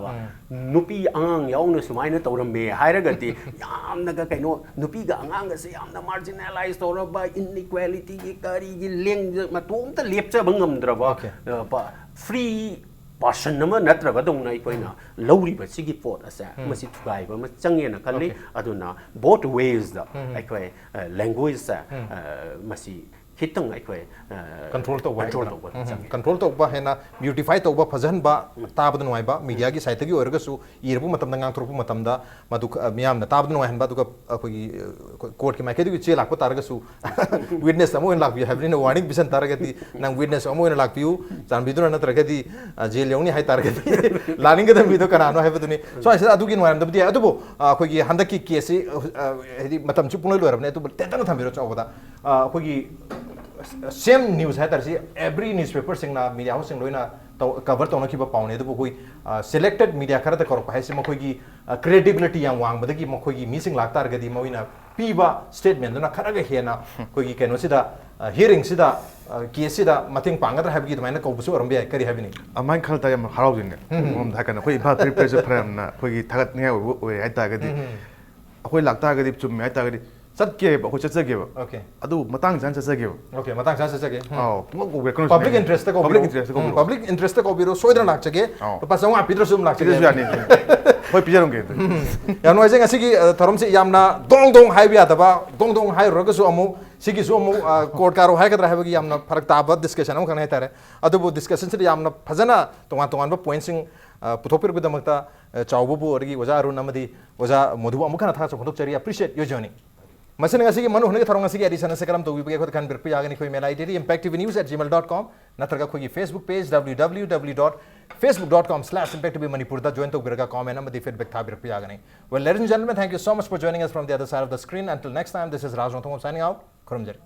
ꯅꯨꯄꯤ ꯑꯉꯥꯡ ꯌꯥꯎꯅ ꯁꯨꯃꯥꯏꯅ ꯇꯧꯔꯝꯃꯦ ꯍꯥꯏꯔꯒꯗꯤ ꯌꯥꯝꯅꯒ ꯀꯩꯅꯣ, ꯅꯨꯄꯤꯒ ꯑꯉꯥꯡꯒꯁꯦ ꯌꯥꯝꯅ marginalize ꯇꯧꯔꯕ, inequality ꯒꯤ ꯀꯔꯤꯒꯤ ꯂꯦꯡ ꯃꯇꯣꯝꯇ ꯂꯦꯞꯆꯕ ꯉꯝꯗ꯭ꯔꯕ, Okay. ꯑ, ꯄ- free person ꯑꯃ ꯅꯠꯇ꯭ꯔꯕꯗꯧꯅ ꯑꯩꯈꯣꯏꯅ ꯂꯧꯔꯤꯕ ꯁꯤꯒꯤ ꯄꯣꯠ ꯑꯁꯦ, ꯃꯁꯤ ꯊꯨꯒꯥꯏꯕ ꯑꯃ ꯆꯪꯉꯦꯅ ꯈꯜꯂꯤ꯫ Okay. ꯑꯗꯨꯅ both ways ꯗ ꯑꯩꯈꯣꯏ, ꯑ, language ꯁꯦ, ꯑ, ꯃꯁꯤ ꯈꯤꯇꯪ ꯑꯩꯈꯣꯏ, ꯑ, Control ꯇꯧꯕ control ꯍꯥꯏꯒꯗ꯭ꯔꯥ? ꯇꯧꯕ ꯎꯝ, ꯆꯪꯉꯦ꯫ Control ꯇꯧꯕ, ꯍꯦꯟꯅ beautify ꯇꯧꯕ, ꯐꯖꯍꯟꯕ, ꯇꯥꯕꯗ ꯅꯨꯡꯉꯥꯏꯕ, media ꯒꯤ side ꯇꯒꯤ ꯑꯣꯏꯔꯒꯁꯨ, ꯏꯔꯛꯄ ꯃꯇꯝꯗ, ꯉꯥꯡꯊꯣꯔꯛꯄ ꯃꯇꯝꯗ, ꯃꯗꯨ, ꯑ, ꯃꯤꯌꯥꯝꯅ ꯇꯥꯕꯗ ꯅꯨꯡꯉꯥꯏꯍꯟꯕ, ꯑꯗꯨꯒ ꯑꯩꯈꯣꯏꯒꯤ, ꯑ, court ꯀꯤ ꯃꯥꯏꯀꯩꯗꯒꯤ ꯆꯦ ꯂꯥꯛꯄ ꯇꯥꯔꯒꯁꯨ, witness ꯑꯃ ꯑꯣꯏꯅ ꯂꯥꯛꯄꯤꯌꯨ ꯍꯥꯏꯕꯅꯤꯅ, warning ꯄꯤꯁꯟ ꯇꯥꯔꯒꯗꯤ, "ꯅꯪ witness ꯑꯃ ꯑꯣꯏꯅ ꯂꯥꯛꯄꯤꯌꯨ, ꯆꯥꯟꯕꯤꯗꯨꯅ, ꯅꯠꯇ꯭ꯔꯒꯗꯤ, ꯑ, jail ꯌꯧꯅꯤ" ꯍꯥꯏ ꯇꯥꯔꯒꯗꯤ, ꯂꯥꯛꯅꯤꯡꯒꯗꯕ ꯃꯤꯗꯣ ꯀꯅꯥꯅꯣ ꯍꯥꯏꯕꯗꯨꯅꯤ꯫ ꯁ꯭ꯋꯥꯏꯁꯤꯗ ꯑꯗꯨꯒꯤ ꯅꯨꯡꯉꯥꯏꯔꯝꯗꯕꯗꯤ ꯌꯥꯏ꯫ ꯑꯗꯨꯕꯨ, ꯑ, ꯑꯩꯈꯣꯏꯒꯤ ꯍꯟꯗꯛꯀꯤ case ꯁꯤ, ꯑ, ꯍꯥꯏꯗꯤ ꯃꯇꯝꯁꯨ ꯄꯨꯡꯂꯣꯏ ꯂꯣꯏꯔꯕꯅꯦ, ꯑꯗꯨꯕꯨ ꯇꯦꯟꯇꯛꯅ ꯊꯝꯕꯤꯔꯣ ꯆꯥꯎꯕꯗ꯫ ꯑ, ꯑꯩꯈꯣꯏꯒꯤ same news ꯍꯥꯏ ꯇꯥꯔꯦ, ꯁꯤ every newspaper ꯁꯤꯡꯅ, media house ꯁꯤꯡ ꯂꯣꯏꯅ ꯇꯧ-, cover ꯇꯧꯅꯈꯤꯕ ꯄꯥꯎꯅꯦ꯫ ꯑꯗꯨꯕꯨ ꯑꯩꯈꯣꯏ, ꯑ, selected media ꯈꯔꯗ ꯀꯧꯔꯛꯄ ꯍꯥꯏꯁꯦ ꯃꯈꯣꯏꯒꯤ, ꯑ, credibility ꯌꯥꯝ ꯋꯥꯡꯕꯗꯒꯤ ꯃꯈꯣꯏꯒꯤ ꯃꯤꯁꯤꯡ ꯂꯥꯛꯇꯥꯔꯒꯗꯤ ꯃꯣꯏꯅ ꯄꯤꯕ statement ꯗꯨꯅ ꯈꯔꯒ ꯍꯦꯟꯅ ꯑꯩꯈꯣꯏꯒꯤ ꯀꯩꯅꯣꯁꯤꯗ, ꯑ, hearing ꯁꯤꯗ, ꯑ, case ꯁꯤꯗ ꯃꯇꯦꯡ ꯄꯥꯡꯒꯗ꯭ꯔꯥ ꯍꯥꯏꯕꯒꯤ ꯑꯗꯨꯃꯥꯏꯅ ꯀꯧꯕꯁꯨ ꯑꯣꯏꯔꯝꯕ ꯌꯥꯏ꯫ ꯀꯔꯤ ꯍꯥꯏꯕꯤꯅꯤꯡꯉꯤ? ꯑꯗꯨꯃꯥꯏꯅ ꯈꯜꯂ ꯇꯥꯔꯗꯤ ꯌꯥꯝ ꯍꯔꯥꯎꯗꯣꯏꯅꯦ꯫ ꯎꯝ꯫ ꯑꯃꯔꯣꯝꯗ ꯍꯥꯏꯔꯀꯥꯟꯗ ꯑꯩꯈꯣꯏ ꯏꯝꯐꯥꯜ Free Press ꯁꯦ ꯐꯅ ꯌꯥꯝꯅ ꯑꯩꯈꯣꯏꯒꯤ ꯊꯥꯒꯠꯅꯤꯡꯉꯥꯏ ꯑꯣꯏꯕ ꯑꯣꯏꯔꯦ ꯍꯥꯏ ꯇꯥꯔꯒꯗꯤ, ꯎꯝ꯫ ꯑꯩꯈꯣꯏ ꯂꯥꯛꯇꯥꯔꯒꯗꯤ ꯆꯨꯝꯃꯦ ꯍꯥꯏ ꯇꯥꯔꯒꯗꯤ ꯆꯠꯀꯦꯕ, ꯑꯩꯈꯣꯏ ꯆꯠꯆꯒꯦꯕ꯫ Okay. ꯑꯗꯨ ꯃꯇꯥꯡ ꯆꯥꯅ ꯆꯠꯆꯒꯦꯕ꯫ Okay, ꯃꯇꯥꯡ ꯆꯥꯅ ꯆꯠꯆꯒꯦ꯫ ꯎꯝ꯫ ꯑꯧ, ꯄꯨꯡꯀꯧ ꯀꯧꯕꯤꯔꯛꯀꯅꯨ Public ꯁꯤꯅꯦ꯫ Interest ꯇ ꯀꯧꯕꯤꯔꯣ꯫ Public Interest ꯇ ꯎꯝ, ꯀꯧꯕꯤꯔꯣ꯫ Public Interest ꯇ ꯀꯧꯕꯤꯔꯣ, ꯁꯣꯏꯗꯅ ꯂꯥꯛꯆꯒꯦ꯫ ꯑꯧ꯫ ꯂꯨꯄꯥ ꯆꯥꯝꯃꯉꯥ ꯄꯤꯗ꯭ꯔꯁꯨ ꯑꯗꯨꯝ ꯂꯥꯛꯆꯒꯦ꯫ ꯄꯤꯗ꯭ꯔꯁꯨ ꯌꯥꯅꯤ꯫ ꯍꯣꯏ, ꯄꯤꯖꯔꯝꯒꯦ ꯑꯗꯨꯗꯤ꯫ ꯎꯝ꯫ ꯌꯥꯝ ꯅꯨꯡꯉꯥꯏꯖꯩ ꯉꯁꯤꯒꯤ, ꯑ, ꯊꯧꯔꯝꯁꯤ ꯌꯥꯝꯅ ꯗꯣꯡ ꯗꯣꯡ ꯍꯥꯏꯕ ꯌꯥꯗꯕ, ꯗꯣꯡ ꯗꯣꯡ ꯍꯥꯏꯔꯨꯔꯒꯁꯨ ꯑꯃꯨꯛ ꯁꯤꯒꯤꯁꯨ ꯑꯃꯨꯛ, ꯑ, court ꯀꯥꯔꯣ ꯍꯥꯏꯒꯗ꯭ꯔꯥ ꯍꯥꯏꯕꯒꯤ ꯌꯥꯝꯅ ꯐꯔꯛ ꯇꯥꯕ discussion ꯑꯃꯈꯛꯅꯤ ꯍꯥꯏꯇꯥꯔꯦ꯫ ꯑꯗꯨꯕꯨ discussion ꯁꯤꯗ ꯌꯥꯝꯅ ꯐꯖꯅ ꯇꯣꯉꯥꯟ ꯇꯣꯉꯥꯟꯕ point ꯁꯤꯡ, ꯑ, ꯄꯨꯊꯣꯛꯄꯤꯔꯛꯄꯒꯤꯗꯃꯛꯇ, ꯑ, ꯆꯥꯎꯕꯕꯨ ꯑꯗꯒꯤ ꯑꯣꯖꯥ ꯑꯔꯨꯟ ꯑꯃꯗꯤ ꯑꯣꯖꯥ ꯃꯣꯗꯨꯕꯨ ꯑꯃꯨꯛ ꯍꯟꯅ ꯊꯥꯒꯠꯆꯕ ꯐꯣꯡꯗꯣꯛꯆꯔꯤ꯫ Appreciate your journey꯫ ꯃꯁꯤꯅ ꯉꯁꯤꯒꯤ ꯃꯅꯨ ꯍꯨꯅꯒꯤ ꯊꯧꯔꯝ ꯑꯁꯤꯒꯤ edition ꯑꯁꯤ ꯀꯔꯝ ꯇꯧꯕꯤꯕꯒꯦ ꯑꯩꯈꯣꯏꯗ ꯈꯟꯕꯤꯔꯛꯄ ꯌꯥꯒꯅꯤ꯫ ꯑꯩꯈꯣꯏ email ID impacttvnews@gmail.com ꯅꯠꯇ꯭ꯔꯒ ꯑꯩꯈꯣꯏꯒꯤ Facebook page www.facebook.com/impacttvmanipurꯗ join ꯇꯧꯕꯤꯔꯒ comment ꯑꯃꯗꯤ feedback ꯊꯥꯕꯤꯔꯛꯄ ꯌꯥꯒꯅꯤ꯫ Well, ladies and gentlemen, thank you so much for joining us from the other side of the screen. Until next time, this is Raj Rongthong signing out. ꯈꯨꯔꯨꯝꯖꯔꯤ꯫